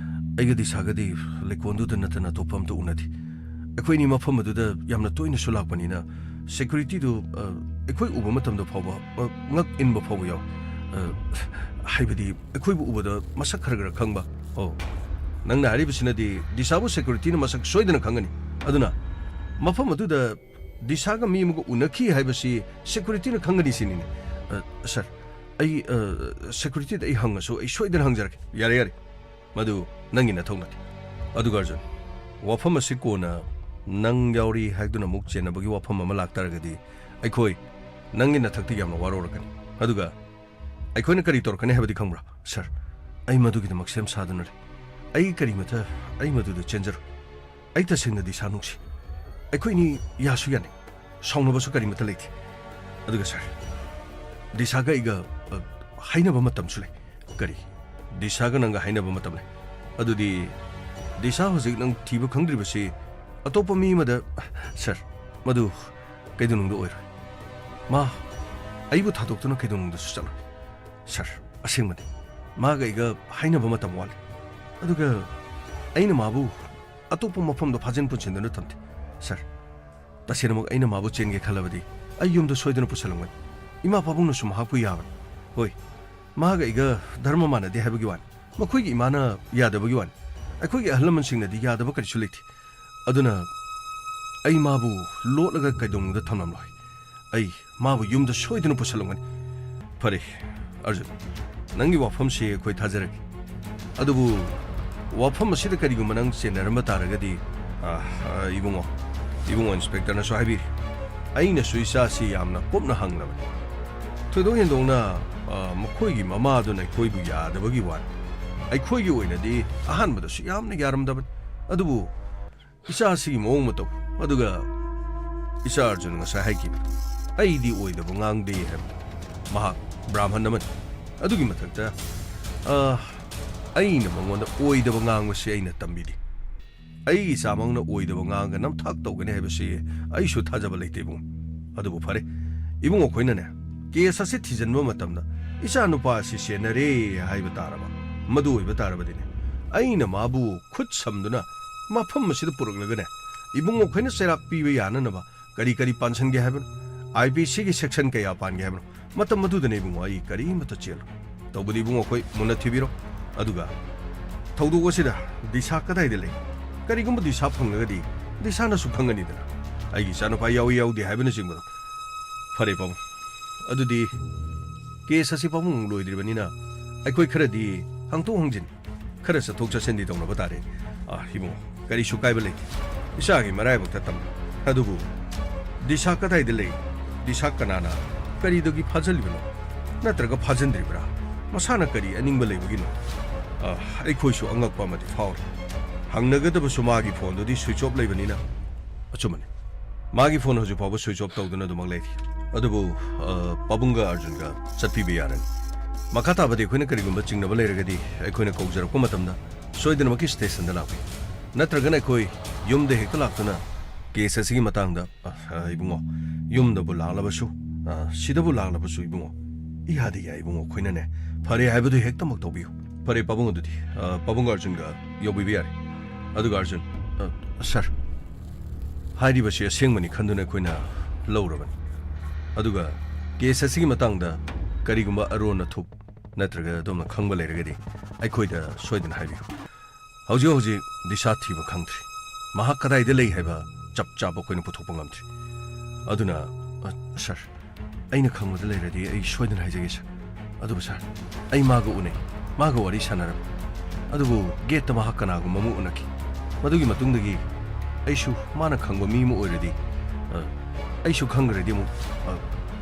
ꯑꯩꯒ ꯗꯤꯁꯥꯒꯗꯤ ꯂꯩꯀꯣꯜꯗꯨꯗ ꯅꯠꯇꯅ ꯑꯇꯣꯞꯄ ꯑꯝꯇ ꯎꯅꯗꯦ꯫ ꯑꯩꯈꯣꯏꯅꯤ ꯃꯐꯝ ꯑꯗꯨꯗ ꯌꯥꯝꯅ ꯇꯣꯏꯅꯁꯨ ꯂꯥꯛꯄꯅꯤꯅ ꯁꯦꯀ꯭ꯌꯨꯔꯤꯇꯤꯗꯨ, ꯑ, ꯑꯩꯈꯣꯏ ꯎꯕ ꯃꯇꯝꯗ ꯐꯥꯎꯕ, ꯑ, ꯉꯛ ꯏꯟꯕ ꯐꯥꯎꯕ ꯌꯥꯎꯏ꯫ ꯑ, ꯍꯥꯏꯕꯗꯤ ꯑꯩꯈꯣꯏꯕꯨ ꯎꯕꯗ ꯃꯁꯛ ꯈꯔ ꯈꯔ ꯈꯪꯕ꯫ ꯑꯣ, ꯅꯪꯅ ꯍꯥꯏꯔꯤꯕꯁꯤꯅꯗꯤ ꯗꯤꯁꯥꯕꯨ ꯁꯦꯀ꯭ꯌꯨꯔꯤꯇꯤꯅ ꯃꯁꯛ ꯁꯣꯏꯗꯅ ꯈꯪꯒꯅꯤ꯫ ꯑꯗꯨꯅ ꯃꯐꯝ ꯑꯗꯨꯗ ꯗꯤꯁꯥꯒ ꯃꯤ ꯑꯃꯒ ꯎꯅꯈꯤ ꯍꯥꯏꯕꯁꯤ ꯁꯦꯀ꯭ꯌꯨꯔꯤꯇꯤꯅ ꯈꯪꯒꯅꯤ ꯁꯤꯅꯤꯅꯦ꯫ ꯑ, ꯁꯥꯔ, ꯑꯩ, ꯑ, ꯁꯦꯀ꯭ꯌꯨꯔꯤꯇꯤꯗ ꯑꯩ ꯍꯪꯉꯁꯨ ꯑꯩ ꯁꯣꯏꯗꯅ ꯍꯪꯖꯔꯛꯀꯦ꯫ ꯌꯥꯔꯦ, ꯌꯥꯔꯦ꯫ ꯃꯗꯨ ꯅꯪꯒꯤ ꯅꯊꯧ ꯅꯠꯇꯦ꯫ ꯑꯗꯨꯒ ꯑꯔꯖꯨꯟ, ꯋꯥꯐꯝ ꯑꯁꯤ ꯀꯣꯟꯅ ꯅꯪ ꯌꯥꯎꯔꯤ ꯍꯥꯏꯗꯨꯅ ꯑꯃꯨꯛ ꯆꯦꯟꯅꯕꯒꯤ ꯋꯥꯐꯝ ꯑꯃ ꯂꯥꯛꯇꯥꯔꯒꯗꯤ ꯑꯩꯈꯣꯏ ꯅꯪꯒꯤ ꯅꯊꯛꯇ ꯌꯥꯝꯅ ꯋꯥꯔꯧꯔꯛꯀꯅꯤ꯫ ꯑꯗꯨꯒ ꯑꯩꯈꯣꯏꯅ ꯀꯔꯤ ꯇꯧꯔꯛꯀꯅꯤ ꯍꯥꯏꯕꯗꯤ ꯈꯪꯕ꯭ꯔꯥ? ꯁꯥꯔ, ꯑꯩ ꯃꯗꯨꯒꯤꯗꯃꯛ ꯁꯦꯝ ꯁꯥꯗꯨꯅ ꯂꯩ꯫ ꯑꯩꯒꯤ ꯀꯔꯤꯃꯇ ꯑꯩ ꯃꯗꯨꯗ ꯆꯦꯟꯖꯔꯣꯏ꯫ ꯑꯩ ꯇꯁꯦꯡꯅ ꯗꯤꯁꯥ ꯅꯨꯡꯁꯤ꯫ ꯑꯩꯈꯣꯏꯅꯤ ꯌꯥꯁꯨ ꯌꯥꯅꯩ꯫ ꯁꯥꯎꯅꯕꯁꯨ ꯀꯔꯤꯃꯇ ꯂꯩꯇꯦ꯫ ꯑꯗꯨꯒ ꯁꯥꯔ, ꯗꯤꯁꯥꯒ ꯑꯩꯒ, ꯑ, ꯍꯥꯏꯅꯕ ꯃꯇꯝꯁꯨ ꯂꯩ꯫ ꯀꯔꯤ? ꯗꯤꯁꯥꯒ ꯅꯪꯒ ꯍꯥꯏꯅꯕ ꯃꯇꯝ ꯂꯩ? ꯑꯗꯨꯗꯤ ꯗꯤꯁꯥ ꯍꯧꯖꯤꯛ ꯅꯪ ꯊꯤꯕ ꯈꯪꯗ꯭ꯔꯤꯕꯁꯤ ꯑꯇꯣꯞꯄ ꯃꯤ ꯑꯃꯗ, ꯁꯥꯔ, ꯃꯗꯨ ꯀꯩꯗꯧꯅꯨꯡꯗ ꯑꯣꯏꯔꯣꯏ꯫ ꯃꯥ ꯑꯩꯕꯨ ꯊꯥꯗꯣꯛꯇꯨꯅ ꯀꯩꯗꯧꯅꯨꯡꯗꯁꯨ ꯆꯠꯂꯣꯏ꯫ ꯁꯥꯔ, ꯑꯁꯦꯡꯕꯅꯤ꯫ ꯃꯥꯒ ꯑꯩꯒ ꯍꯥꯏꯅꯕ ꯃꯇꯝ ꯋꯥꯠꯂꯤ꯫ ꯑꯗꯨꯒ ꯑꯩꯅ ꯃꯥꯕꯨ ꯑꯇꯣꯞꯄ ꯃꯐꯝꯗ ꯐꯥꯖꯤꯟ ꯄꯨꯟꯁꯤꯟꯗꯨꯅ ꯊꯝꯗꯦ꯫ ꯁꯥꯔ, ꯇꯁꯦꯡꯅꯃꯛ ꯑꯩꯅ ꯃꯥꯕꯨ ꯆꯦꯟꯒꯦ ꯈꯜꯂꯕꯗꯤ ꯑꯩ ꯌꯨꯝꯗ ꯁꯣꯏꯗꯅ ꯄꯨꯁꯜꯂꯝꯒꯅꯤ꯫ ꯏꯃꯥ ꯄꯥꯕꯨꯡꯅꯁꯨ ꯃꯍꯥꯛꯄꯨ ꯌꯥꯕꯅꯤ꯫ ꯍꯣꯏ, ꯃꯍꯥꯛꯀ ꯑꯩꯒ ꯙꯔꯃ ꯃꯥꯟꯅꯗꯦ ꯍꯥꯏꯕꯒꯤ ꯋꯥꯅꯤ꯫ ꯃꯈꯣꯏꯒꯤ ꯏꯃꯥꯅ ꯌꯥꯗꯕꯒꯤ ꯋꯥꯅꯤ꯫ ꯑꯩꯈꯣꯏꯒꯤ ꯑꯍꯜ ꯂꯃꯟꯁꯤꯡꯅꯗꯤ ꯌꯥꯗꯕ ꯀꯔꯤꯁꯨ ꯂꯩꯇꯦ꯫ ꯑꯗꯨꯅ ꯑꯩ ꯃꯥꯕꯨ ꯂꯣꯠꯂꯒ ꯀꯩꯗꯧꯅꯨꯡꯗ ꯊꯝꯂꯝꯂꯣꯏ꯫ ꯑꯩ ꯃꯥꯕꯨ ꯌꯨꯝꯗ ꯁꯣꯏꯗꯅ ꯄꯨꯁꯜꯂꯝꯒꯅꯤ꯫ ꯐꯔꯦ, ꯑꯔꯖꯨꯟ, ꯅꯪꯒꯤ ꯋꯥꯐꯝꯁꯤ ꯑꯩꯈꯣꯏ ꯊꯥꯖꯔꯒꯦ꯫ ꯑꯗꯨꯕꯨ ꯋꯥꯐꯝ ꯑꯁꯤꯗ ꯀꯔꯤꯒꯨꯝꯕ ꯅꯪ ꯆꯦꯟꯅꯔꯝꯕ ꯇꯥꯔꯒꯗꯤ, ꯑ, ꯑ, ꯏꯕꯨꯡꯉꯣ, ꯏꯕꯨꯡꯉꯣ ꯏꯟꯁꯄꯦꯛꯇꯔꯅꯁꯨ ꯍꯥꯏꯕꯤꯔꯤ꯫ ꯑꯩꯅꯁꯨ ꯏꯆꯥꯁꯤ ꯌꯥꯝꯅ ꯀꯨꯞꯅ ꯍꯪꯂꯕꯅꯤ꯫ ꯊꯣꯏꯗꯣꯛ ꯍꯦꯟꯗꯣꯛꯅ, ꯑ, ꯃꯈꯣꯏꯒꯤ ꯃꯃꯥꯗꯨꯅ ꯑꯩꯈꯣꯏꯕꯨ ꯌꯥꯗꯕꯒꯤ ꯋꯥꯅꯤ꯫ ꯑꯩꯈꯣꯏꯒꯤ ꯑꯣꯏꯅꯗꯤ ꯑꯍꯥꯟꯕꯗꯁꯨ ꯌꯥꯝꯅ ꯌꯥꯔꯝꯗꯕꯅꯤ꯫ ꯑꯗꯨꯕꯨ ꯏꯆꯥꯁꯤꯒꯤ ꯃꯑꯣꯡ ꯃꯇꯧ, ꯑꯗꯨꯒ ꯏꯆꯥ ꯑꯔꯖꯨꯟ ꯉꯁꯥꯏ ꯍꯥꯏꯈꯤꯕ, "ꯑꯩꯗꯤ ꯑꯣꯏꯗꯕ ꯉꯥꯡꯗꯦ" ꯍꯥꯏꯕ, ꯃꯍꯥꯛ ꯕ꯭ꯔꯥꯍꯃꯟ ꯑꯃꯅꯤ꯫ ꯑꯗꯨꯒꯤ ꯃꯊꯛꯇ, ꯑ, ꯑꯩꯅ ꯃꯉꯣꯟꯗ ꯑꯣꯏꯗꯕ ꯉꯥꯡꯕꯁꯤ ꯑꯩꯅ ꯇꯝꯕꯤꯗꯦ꯫ ꯑꯩꯒꯤ ꯏꯆꯥꯃꯛꯅ ꯑꯣꯏꯗꯕ ꯉꯥꯡꯒ ꯅꯝꯊꯥꯛ ꯇꯧꯒꯅꯤ ꯍꯥꯏꯕꯁꯤ ꯑꯩꯁꯨ ꯊꯥꯖꯕ ꯂꯩꯇꯦ, ꯏꯕꯨꯡꯉꯣ꯫ ꯑꯗꯨꯕꯨ ꯐꯔꯦ, ꯏꯕꯨꯡꯉꯣ, ꯑꯩꯈꯣꯏꯅꯅꯦ, ꯀꯦꯁ ꯑꯁꯤ ꯊꯤꯖꯤꯟꯕ ꯃꯇꯝꯗ ꯏꯆꯥ ꯅꯨꯄꯥ ꯑꯁꯤ ꯆꯦꯟꯅꯔꯦ ꯍꯥꯏꯕ ꯇꯥꯔꯕ, ꯃꯗꯨ ꯑꯣꯏꯕ ꯇꯥꯔꯕꯗꯤꯅꯦ, ꯑꯩꯅ ꯃꯥꯕꯨ ꯈꯨꯠ ꯁꯝꯗꯨꯅ ꯃꯐꯝ ꯑꯁꯤꯗ ꯄꯨꯔꯛꯂꯒꯅꯦ, ꯏꯕꯨꯡꯉꯣ ꯑꯩꯈꯣꯏꯅ ꯆꯩꯔꯥꯛ ꯄꯤꯕ ꯌꯥꯅꯅꯕ ꯀꯔꯤ ꯀꯔꯤ ꯄꯥꯟꯁꯟꯒꯦ ꯍꯥꯏꯕꯅꯣ? ꯑꯥꯏ ꯄꯤ ꯁꯤꯒꯤ ꯁꯦꯛꯁꯟ ꯀꯌꯥ ꯄꯥꯟꯒꯦ ꯍꯥꯏꯕꯅꯣ? ꯃꯇꯝ ꯑꯗꯨꯗꯅꯦ ꯏꯕꯨꯡꯉꯣ, ꯑꯩ ꯀꯔꯤꯃꯠꯇ ꯆꯦꯜꯂꯣꯏ꯫ ꯇꯧꯕꯗꯤ ꯏꯕꯨꯡꯉꯣ, ꯑꯩꯈꯣꯏ ꯃꯨꯟꯅ ꯊꯤꯕꯤꯔꯣ꯫ ꯑꯗꯨꯒ ꯊꯧꯗꯣꯛ ꯑꯁꯤꯗ ꯗꯤꯁꯥ ꯀꯗꯥꯏꯗ ꯂꯩ? ꯀꯔꯤꯒꯨꯝꯕ ꯗꯤꯁꯥ ꯐꯪꯂꯒꯗꯤ ꯗꯤꯁꯥꯅꯁꯨ ꯈꯪꯒꯅꯤꯗꯅ, ꯑꯩꯒꯤ ꯏꯆꯥꯅꯨꯄꯥ ꯌꯥꯎꯏ ꯌꯥꯎꯗꯦ ꯍꯥꯏꯕꯅꯆꯤꯡꯕꯗꯣ꯫ ꯐꯔꯦ ꯄꯥꯕꯨꯡ, ꯑꯗꯨꯗꯤ ꯀꯦꯁ ꯑꯁꯤ ꯄꯥꯕꯨꯡ ꯂꯣꯏꯗ꯭ꯔꯤꯕꯅꯤꯅ ꯑꯩꯈꯣꯏ ꯈꯔꯗꯤ ꯍꯪꯗꯣꯛ ꯍꯪꯖꯤꯟ, ꯈꯔ ꯆꯠꯊꯣꯛ ꯆꯠꯁꯤꯟꯗꯤ ꯇꯧꯅꯕ ꯇꯥꯔꯦ꯫ ꯑꯥ, ꯏꯕꯨꯡꯉꯣ, ꯀꯔꯤꯁꯨ ꯀꯥꯏꯕ ꯂꯩꯇꯦ, ꯏꯆꯥꯒꯤ ꯃꯔꯥꯏꯕꯛꯇ ꯇꯝꯂꯦ꯫ ꯑꯗꯨꯕꯨ ꯗꯤꯁꯥ ꯀꯗꯥꯏꯗ ꯂꯩ? ꯗꯤꯁꯥ ꯀꯅꯥꯅ ꯀꯔꯤꯗꯒꯤ ꯐꯥꯖꯤꯜꯂꯤꯕꯅꯣ? ꯅꯠꯇ꯭ꯔꯒ ꯐꯥꯖꯤꯟꯗ꯭ꯔꯤꯕ꯭ꯔꯥ? ꯃꯁꯥꯅ ꯀꯔꯤ ꯑꯅꯤꯡꯕ ꯂꯩꯕꯒꯤꯅꯣ? ꯑꯥ, ꯑꯩꯈꯣꯏꯁꯨ ꯑꯉꯛꯄ ꯑꯃꯗꯤ ꯐꯥꯎꯔꯦ꯫ ꯍꯪꯅꯒꯗꯕꯁꯨ ꯃꯥꯒꯤ ꯐꯣꯟꯗꯨꯗꯤ ꯁ꯭ꯋꯤꯆ ꯑꯣꯐ ꯂꯩꯕꯅꯤꯅ꯫ ꯑꯆꯨꯝꯕꯅꯤ, ꯃꯥꯒꯤ ꯐꯣꯟ ꯍꯧꯖꯤꯛ ꯐꯥꯎꯕ ꯁ꯭ꯋꯤꯆ ꯑꯣꯐ ꯇꯧꯗꯨꯅ ꯑꯗꯨꯃꯛ ꯂꯩꯔꯤ꯫ ꯑꯗꯨꯕꯨ, ꯑ, ꯄꯥꯕꯨꯡꯒ ꯑꯔꯖꯨꯟꯒ ꯆꯠꯄꯤꯕ ꯌꯥꯔꯅꯤ꯫ ꯃꯈꯥ ꯇꯥꯕꯗꯤ ꯑꯩꯈꯣꯏꯅ ꯀꯔꯤꯒꯨꯝꯕ ꯆꯤꯡꯅꯕ ꯂꯩꯔꯒꯗꯤ ꯑꯩꯈꯣꯏꯅ ꯀꯧꯖꯔꯛꯄ ꯃꯇꯝꯗ ꯁꯣꯏꯗꯅꯃꯛꯀꯤ ꯁ꯭ꯇꯦꯁꯟꯗ ꯂꯥꯛꯄꯤꯌꯨ꯫ ꯅꯠꯇ꯭ꯔꯒꯅ ꯑꯩꯈꯣꯏ ꯌꯨꯝꯗ ꯍꯦꯛꯇ ꯂꯥꯛꯇꯨꯅ ꯀꯦꯁ ꯑꯁꯤꯒꯤ ꯃꯇꯥꯡꯗ, ꯑ, ꯑ, ꯏꯕꯨꯡꯉꯣ, ꯌꯨꯝꯗꯕꯨ ꯂꯥꯛꯂꯕꯁꯨ, ꯑ, ꯁꯤꯗꯕꯨ ꯂꯥꯛꯂꯕꯁꯨ ꯏꯕꯨꯡꯉꯣ, ꯏꯌꯥꯗ ꯌꯥꯏ ꯏꯕꯨꯡꯉꯣ, ꯑꯩꯈꯣꯏꯅꯅꯦ ꯐꯔꯦ ꯍꯥꯏꯕꯗꯨ ꯍꯦꯛꯇꯃꯛ ꯇꯧꯕꯤꯌꯨ꯫ ꯐꯔꯦ ꯄꯥꯕꯨꯡ, ꯑꯗꯨꯗꯤ, ꯑ, ꯄꯥꯕꯨꯡꯒ ꯑꯔꯖꯨꯟꯒ ꯌꯧꯕꯤꯕ ꯌꯥꯔꯦ꯫ ꯑꯗꯨꯒ ꯑꯔꯖꯨꯟ, "ꯑ, ꯁꯥꯔ, ꯍꯥꯏꯔꯤꯕꯁꯤ ꯑꯁꯦꯡꯕꯅꯤ ꯈꯟꯗꯨꯅ ꯑꯩꯈꯣꯏꯅ ꯂꯧꯔꯕꯅꯤ꯫ ꯑꯗꯨꯒ ꯀꯦꯁ ꯑꯁꯤꯒꯤ ꯃꯇꯥꯡꯗ ꯀꯔꯤꯒꯨꯝꯕ ꯑꯔꯣꯟ ꯑꯊꯨꯞ ꯅꯠꯇ꯭ꯔꯒ ꯑꯗꯣꯝꯅ ꯈꯪꯕ ꯂꯩꯔꯒꯗꯤ ꯑꯩꯈꯣꯏꯗ ꯁꯣꯏꯗꯅ ꯍꯥꯏꯕꯤꯌꯨ꯫ ꯍꯧꯖꯤꯛ ꯍꯧꯖꯤꯛ ꯗꯤꯁꯥ ꯊꯤꯕ ꯈꯪꯗ꯭ꯔꯤ꯫ ꯃꯍꯥꯛ ꯀꯗꯥꯏꯗ ꯂꯩ ꯍꯥꯏꯕ ꯆꯞ ꯆꯥꯕ ꯑꯩꯈꯣꯏꯅ ꯄꯨꯊꯣꯛꯄ ꯉꯝꯗ꯭ꯔꯤ꯫ ꯑꯗꯨꯅ, ꯑ, ꯁꯥꯔ, ꯑꯩꯅ ꯈꯪꯕꯗ ꯂꯩꯔꯗꯤ ꯑꯩ ꯁꯣꯏꯗꯅ ꯍꯥꯏꯖꯒꯦ, ꯁꯥꯔ꯫ ꯑꯗꯨꯕꯨ, ꯁꯥꯔ, ꯑꯩ ꯃꯥꯒ ꯎꯅꯩ, ꯃꯥꯒ ꯋꯥꯔꯤ ꯁꯥꯟꯅꯔꯕ꯫ ꯑꯗꯨꯕꯨ ꯒꯦꯠꯇ ꯃꯍꯥꯛ ꯀꯅꯥꯒꯨꯝꯕ ꯑꯃ ꯎꯅꯈꯤ꯫ ꯃꯗꯨꯒꯤ ꯃꯇꯨꯡꯗꯒꯤ ꯑꯩꯁꯨ ꯃꯥꯅ ꯈꯪꯕ ꯃꯤ ꯑꯃ ꯑꯣꯏꯔꯗꯤ, ꯑ, ꯑꯩꯁꯨ ꯈꯪꯈ꯭ꯔꯗꯤ ꯑꯃꯨꯛ, ꯑ,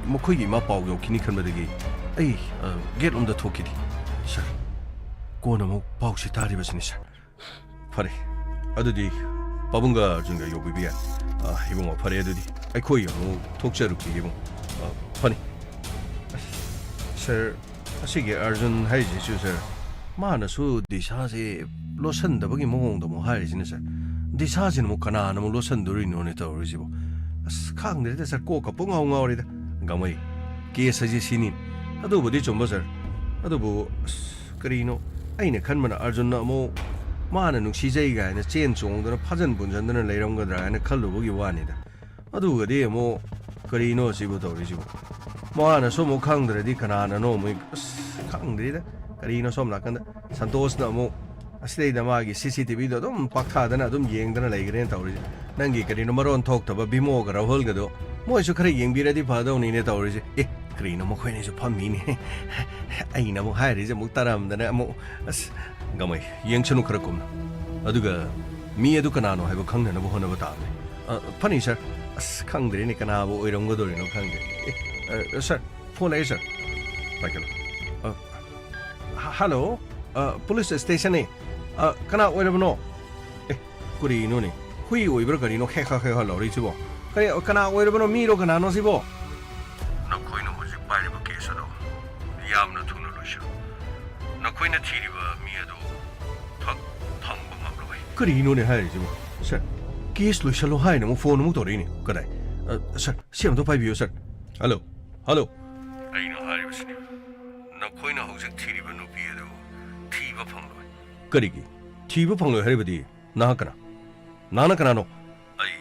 ꯃꯈꯣꯏꯒꯤ ꯏꯃꯥ ꯄꯥꯎ ꯌꯧꯈꯤꯅꯤ ꯈꯟꯕꯗꯒꯤ ꯑꯩ, ꯑ, ꯒꯦꯠ ꯂꯣꯝꯗ ꯊꯣꯛꯈꯤꯗꯦ, ꯁꯥꯔ"꯫ ꯀꯣꯟꯅ ꯑꯃꯨꯛ ꯄꯥꯎꯁꯤ ꯇꯥꯔꯤꯕꯁꯤꯅꯤ, ꯁꯥꯔ꯫ ꯐꯔꯦ, ꯑꯗꯨꯗꯤ ꯄꯥꯕꯨꯡꯒ ꯑꯔꯖꯨꯟꯒ ꯌꯧꯕꯤꯕ ꯌꯥꯏ꯫ ꯑ, ꯏꯕꯨꯡꯉꯣ, ꯐꯔꯦ, ꯑꯗꯨꯗꯤ ꯑꯩꯈꯣꯏ ꯑꯃꯨꯛ ꯊꯣꯛꯆꯔꯨꯈꯤꯒꯦ, ꯏꯕꯨꯡ꯫ ꯑ, ꯐꯅꯤ꯫ ꯑꯁ, ꯁꯥꯔ, ꯑꯁꯤꯒꯤ ꯑꯔꯖꯨꯟ ꯍꯥꯏꯔꯤꯁꯤꯁꯨ, ꯁꯥꯔ, ꯃꯥꯅꯁꯨ ꯗꯤꯁꯥꯁꯦ ꯂꯣꯠꯁꯟꯗꯕꯒꯤ ꯃꯑꯣꯡꯗ ꯑꯃꯨꯛ ꯍꯥꯏꯔꯤꯁꯤꯅ, ꯁꯥꯔ, ꯗꯤꯁꯥꯁꯤꯅ ꯑꯃꯨꯛ ꯀꯅꯥꯅ ꯑꯃꯨꯛ ꯂꯣꯠꯁꯟꯗꯣꯔꯤꯅꯣꯅꯦ ꯇꯧꯔꯤꯁꯤꯕꯣ? ꯑꯁ, ꯈꯪꯗ꯭ꯔꯦꯗ, ꯁꯥꯔ, ꯀꯣꯛꯀ ꯄꯨꯡꯉꯥꯎ ꯉꯥꯎꯔꯦꯗ꯫ ꯒꯃꯩ, ꯀꯦꯁ ꯍꯥꯏꯁꯦ ꯁꯤꯅꯤ꯫ ꯑꯗꯨꯕꯨꯗꯤ ꯆꯨꯝꯕ, ꯁꯥꯔ꯫ ꯑꯗꯨꯕꯨ, ꯑꯁ, ꯀꯔꯤꯅꯣ? ꯑꯩꯅ ꯈꯟꯕꯅ ꯑꯔꯖꯨꯟꯅ ꯑꯃꯨꯛ ꯃꯥꯅ ꯅꯨꯡꯁꯤꯖꯩ ꯀꯥꯏꯅ ꯆꯦꯟ ꯆꯣꯡꯗꯅ ꯐꯥꯖꯟ ꯄꯨꯟꯖꯟꯗꯅ ꯂꯩꯔꯝꯒꯗ꯭ꯔꯥ ꯍꯥꯏꯅ ꯈꯜꯂꯨꯕꯒꯤ ꯋꯥꯅꯤꯗ꯫ ꯑꯗꯨꯒꯗꯤ ꯑꯃꯨꯛ ꯀꯔꯤꯅꯣ ꯁꯤꯕꯨ ꯇꯧꯔꯤꯁꯤꯕꯨ? ꯃꯥꯅꯁꯨ ꯑꯃꯨꯛ ꯈꯪꯗ꯭ꯔꯗꯤ ꯀꯅꯥꯅꯅꯣ ꯑꯃꯨꯛ? ꯑꯁ, ꯈꯪꯗ꯭ꯔꯤꯗ꯫ ꯀꯔꯤꯅꯣ ꯁꯣꯝ ꯅꯥꯀꯟꯗ ꯁꯟꯇꯣꯁꯅ ꯑꯃꯨꯛ ꯑꯁꯤꯗꯩꯗ ꯃꯥꯒꯤ ꯁꯤ ꯁꯤ ꯇꯤ ꯚꯤꯗꯣ ꯑꯗꯨꯝ ꯄꯥꯛꯊꯗꯅ ꯑꯗꯨꯝ ꯌꯦꯡꯗꯅ ꯂꯩꯈ꯭ꯔꯦꯅ ꯇꯧꯔꯤꯁꯦ꯫ ꯅꯪꯒꯤ ꯀꯔꯤꯅꯣ ꯃꯔꯣꯟ ꯊꯣꯛꯇꯕ ꯕꯤꯃꯣꯒ ꯔꯥꯍꯨꯜꯒꯗꯣ ꯃꯣꯏꯁꯨ ꯈꯔ ꯌꯦꯡꯕꯤꯔꯗꯤ ꯐꯗꯧꯅꯤꯅꯦ ꯇꯧꯔꯤꯁꯦ꯫ ꯑꯦ, ꯀꯔꯤꯅꯣ ꯃꯈꯣꯏꯅꯤꯁꯨ ꯐꯝꯃꯤꯅꯦ꯫ ꯑꯩꯅ ꯑꯃꯨꯛ ꯍꯥꯏꯔꯤꯁꯦ ꯑꯃꯨꯛ ꯇꯥꯔꯝꯗꯅ ꯑꯃꯨꯛ, ꯑꯁ, ꯒꯃꯩ, ꯌꯦꯡꯁꯅꯨ ꯈꯔ ꯀꯨꯝꯅ꯫ ꯑꯗꯨꯒ ꯃꯤ ꯑꯗꯨ ꯀꯅꯥꯅꯣ ꯍꯥꯏꯕ ꯈꯪꯅꯅꯕ ꯍꯣꯠꯅꯕ ꯇꯥꯕꯅꯤ꯫ ꯑ, ꯐꯅꯤ, ꯁꯥꯔ꯫ ꯑꯁ, ꯈꯪꯗ꯭ꯔꯦꯅꯦ, ꯀꯅꯥꯕꯨ ꯑꯣꯏꯔꯝꯒꯗꯧꯔꯤꯅꯣ ꯈꯪꯗꯦ꯫ ꯑꯦ, ꯑ, ꯁꯥꯔ, ꯐꯣꯟ ꯂꯥꯛꯑꯦ, ꯁꯥꯔ꯫ ꯄꯥꯏꯈꯠꯂꯣ꯫ ꯑ, ꯍ-, ꯍꯜꯂꯣ꯫ ꯑ, ꯄꯨꯂꯤꯁ ꯁ꯭ꯇꯦꯁꯟꯅꯦ꯫ ꯑ, ꯀꯅꯥ ꯑꯣꯏꯔꯕꯅꯣ? ꯑꯦ, ꯀꯔꯤꯅꯣꯅꯦ? ꯍꯨꯏ ꯑꯣꯏꯕ꯭ꯔꯥ ꯀꯔꯤꯅꯣ ꯈꯦ ꯈꯥ ꯈꯦ ꯈꯥ ꯂꯥꯎꯔꯤꯁꯤꯕꯣ? ꯀꯔꯤ, ꯀꯅꯥ ꯑꯣꯏꯔꯕꯅꯣ? ꯃꯤꯔꯣ ꯀꯅꯥꯅꯣ ꯁꯤꯕꯣ? ꯅꯈꯣꯏꯅ ꯍꯧꯖꯤꯛ ꯄꯥꯏꯔꯤꯕ ꯀꯦꯁ ꯑꯗꯣ ꯌꯥꯝꯅ ꯊꯨꯅ ꯂꯣꯏꯁꯤꯜꯂꯨ꯫ ꯅꯈꯣꯏꯅ ꯊꯤꯔꯤꯕ ꯃꯤ ꯑꯗꯨ ꯐꯛ ꯐꯪꯕ ꯉꯝꯂꯣꯏ꯫ ꯀꯔꯤꯅꯣꯅꯦ ꯍꯥꯏꯔꯤꯁꯤꯕꯣ? ꯁꯥꯔ, ꯀꯦꯁ ꯂꯣꯏꯁꯜꯂꯣ ꯍꯥꯏꯅ ꯑꯃꯨꯛ ꯐꯣꯟ ꯑꯃꯨꯛ ꯇꯧꯔꯛꯏꯅꯦ꯫ ꯀꯗꯥꯏ? ꯑ, ꯁꯥꯔ, ꯁꯤ ꯑꯝꯇ ꯄꯥꯏꯕꯤꯌꯨ, ꯁꯥꯔ꯫ Hello, hello. ꯑꯩꯅ ꯍꯥꯏꯔꯤꯕꯁꯤꯅꯤ, ꯅꯈꯣꯏꯅ ꯍꯧꯖꯤꯛ ꯊꯤꯔꯤꯕ ꯅꯨꯄꯤ ꯑꯗꯨ ꯊꯤꯕ ꯐꯪꯂꯣꯏ꯫ ꯀꯔꯤꯒꯤ? ꯊꯤꯕ ꯐꯪꯂꯣꯏ ꯍꯥꯏꯔꯤꯕꯗꯤ ꯅꯍꯥꯛ ꯀꯅꯥ? ꯅꯍꯥꯛꯅ ꯀꯅꯥꯅꯣ? ꯑꯩ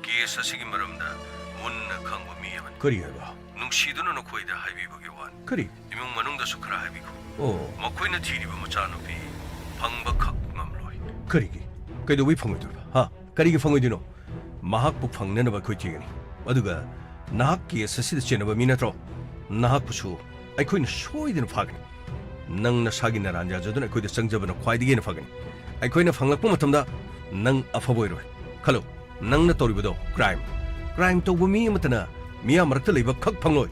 ꯀꯦꯁ ꯑꯁꯤꯒꯤ ꯃꯔꯝꯗ ꯃꯨꯟꯅ ꯈꯪꯕ ꯃꯤ ꯑꯃꯅꯤ꯫ ꯀꯔꯤ ꯍꯥꯏꯕ? ꯅꯨꯡꯁꯤꯗꯨꯅ ꯅꯈꯣꯏꯗ ꯍꯥꯏꯕꯤꯕꯒꯤ ꯋꯥꯅꯤ꯫ ꯀꯔꯤ? ꯏꯃꯨꯡ ꯃꯅꯨꯡꯗꯁꯨ ꯈꯔ ꯍꯥꯏꯕꯤꯈꯣ꯫ ꯑꯣ꯫ ꯃꯈꯣꯏꯅ ꯊꯤꯔꯤꯕ ꯃꯆꯥꯅꯨꯄꯤ ꯐꯪꯕ ꯈꯛ ꯉꯝꯂꯣꯏ꯫ ꯀꯔꯤꯒꯤ? ꯀꯩꯗꯧꯕꯩ ꯐꯪꯉꯣꯏꯗꯣꯏꯕ? ꯍꯥ? ꯀꯔꯤꯒꯤ ꯐꯪꯉꯣꯏꯗꯣꯏꯅꯣ? ꯃꯍꯥꯛꯄꯨ ꯐꯪꯅꯅꯕ ꯑꯩꯈꯣꯏ ꯊꯤꯒꯅꯤ꯫ ꯑꯗꯨꯒ ꯅꯍꯥꯛ ꯀꯦꯁ ꯑꯁꯤꯗ ꯆꯦꯟꯅꯕ ꯃꯤ ꯅꯠꯇ꯭ꯔꯣ? ꯅꯍꯥꯛꯄꯨꯁꯨ ꯑꯩꯈꯣꯏꯅ ꯁꯣꯏꯗꯅ ꯐꯥꯒꯅꯤ꯫ ꯅꯪ ꯅꯁꯥꯒꯤ ꯅꯔꯥꯟ ꯌꯥꯖꯗꯨꯅ ꯑꯩꯈꯣꯏꯗ ꯆꯪꯖꯕꯅ ꯈ꯭ꯋꯥꯏꯗꯒꯤ ꯍꯦꯟꯅ ꯐꯒꯅꯤ꯫ ꯑꯩꯈꯣꯏꯅ ꯐꯪꯂꯛꯄ ꯃꯇꯝꯗ ꯅꯪ ꯑꯐꯕ ꯑꯣꯏꯔꯣꯏ꯫ ꯈꯜꯂꯨ, ꯅꯪꯅ ꯇꯧꯔꯤꯕꯗꯣ ꯀ꯭ꯔꯥꯏꯝ꯫ ꯀ꯭ꯔꯥꯏꯝ ꯇꯧꯕ ꯃꯤ ꯑꯃꯠꯇꯅ ꯃꯤꯌꯥꯝ ꯃꯔꯛꯇ ꯂꯩꯕ ꯈꯛ ꯐꯪꯂꯣꯏ꯫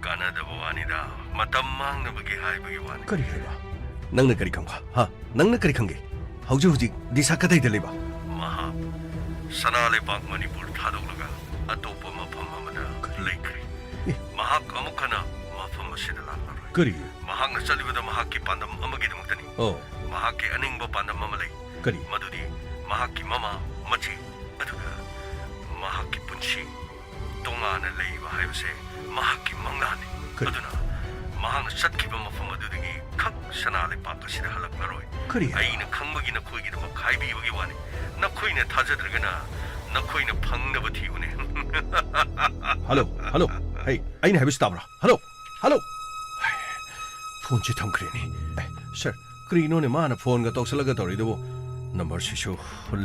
ꯀꯥꯟꯅꯗꯕ ꯋꯥꯅꯤꯗ꯫ ꯃꯇꯝ ꯃꯥꯡꯅꯕꯒꯤ ꯍꯥꯏꯕꯒꯤ ꯋꯥꯅꯤ꯫ ꯀꯔꯤ ꯍꯥꯏꯕ? ꯅꯪꯅ ꯀꯔꯤ ꯈꯪꯕ? ꯍꯥ? ꯅꯪꯅ ꯀꯔꯤ ꯈꯪꯒꯦ? ꯍꯧꯖꯤꯛ ꯍꯧꯖꯤꯛ ꯗꯤꯁꯥ ꯀꯗꯥꯏꯗ ꯂꯩꯕ? ꯃꯍꯥꯛ ꯁꯅꯥ ꯂꯩꯕꯥꯛ ꯃꯅꯤꯄꯨꯔ ꯊꯥꯗꯣꯛꯂꯒ ꯑꯇꯣꯞꯄ ꯃꯐꯝ ꯑꯃꯗ ꯂꯩꯈ꯭ꯔꯦ꯫ ꯑꯦ꯫ ꯃꯍꯥꯛ ꯑꯃꯨꯛ ꯍꯟꯅ ꯃꯐꯝ ꯑꯁꯤꯗ ꯂꯥꯛꯂꯔꯣꯏ꯫ ꯀꯔꯤ? ꯃꯍꯥꯛꯅ ꯆꯠꯂꯤꯕꯗꯣ ꯃꯍꯥꯛꯀꯤ ꯄꯥꯟꯗꯝ ꯑꯃꯒꯤꯗꯃꯛꯇꯅꯤ꯫ ꯑꯣ꯫ ꯃꯍꯥꯛꯀꯤ ꯑꯅꯤꯡꯕ ꯄꯥꯟꯗꯝ ꯑꯃ ꯂꯩ꯫ ꯀꯔꯤ? ꯃꯗꯨꯗꯤ ꯃꯍꯥꯛꯀꯤ ꯃꯃꯥ, ꯃꯆꯦ, ꯑꯗꯨꯒ ꯃꯍꯥꯛꯀꯤ ꯄꯨꯟꯁꯤ ꯇꯣꯉꯥꯟꯅ ꯂꯩꯕ ꯍꯥꯏꯕꯁꯦ ꯃꯍꯥꯛꯀꯤ ꯃꯪꯂꯥꯟꯅꯤ꯫ ꯀꯔꯤ? ꯑꯗꯨꯅ ꯃꯍꯥꯛꯅ ꯆꯠꯈꯤꯕ ꯃꯐꯝ ꯑꯗꯨꯗꯒꯤ ꯈꯛ ꯁꯅꯥ ꯂꯩꯄꯥꯛ ꯑꯁꯤꯗ ꯍꯜꯂꯛꯂꯔꯣꯏ꯫ ꯀꯔꯤ ꯍꯥꯏꯕ? ꯑꯩꯅ ꯈꯪꯕꯒꯤ ꯅꯈꯣꯏꯒꯤꯗꯃꯛ ꯍꯥꯏꯕꯤꯕꯒꯤ ꯋꯥꯅꯤ꯫ ꯅꯈꯣꯏꯅ ꯊꯥꯖꯗ꯭ꯔꯒꯅ ꯅꯈꯣꯏꯅ ꯐꯪꯅꯕ ꯊꯤꯌꯨꯅꯦ꯫ Hello, hello. ꯍꯩ, ꯑꯩꯅ ꯍꯥꯏꯕꯁꯤ ꯇꯥꯕ꯭ꯔꯥ? Hello, hello. ꯍꯩ, ꯐꯣꯟꯁꯤ ꯊꯝꯈ꯭ꯔꯦꯅꯦ꯫ ꯑꯦ, ꯁꯥꯔ, ꯀꯔꯤꯅꯣꯅꯦ ꯃꯥꯅ ꯐꯣꯟꯒ ꯇꯧꯁꯜꯂꯒ ꯇꯧꯔꯤꯗꯨꯕꯨ? ꯅꯝꯕꯔꯁꯤꯁꯨ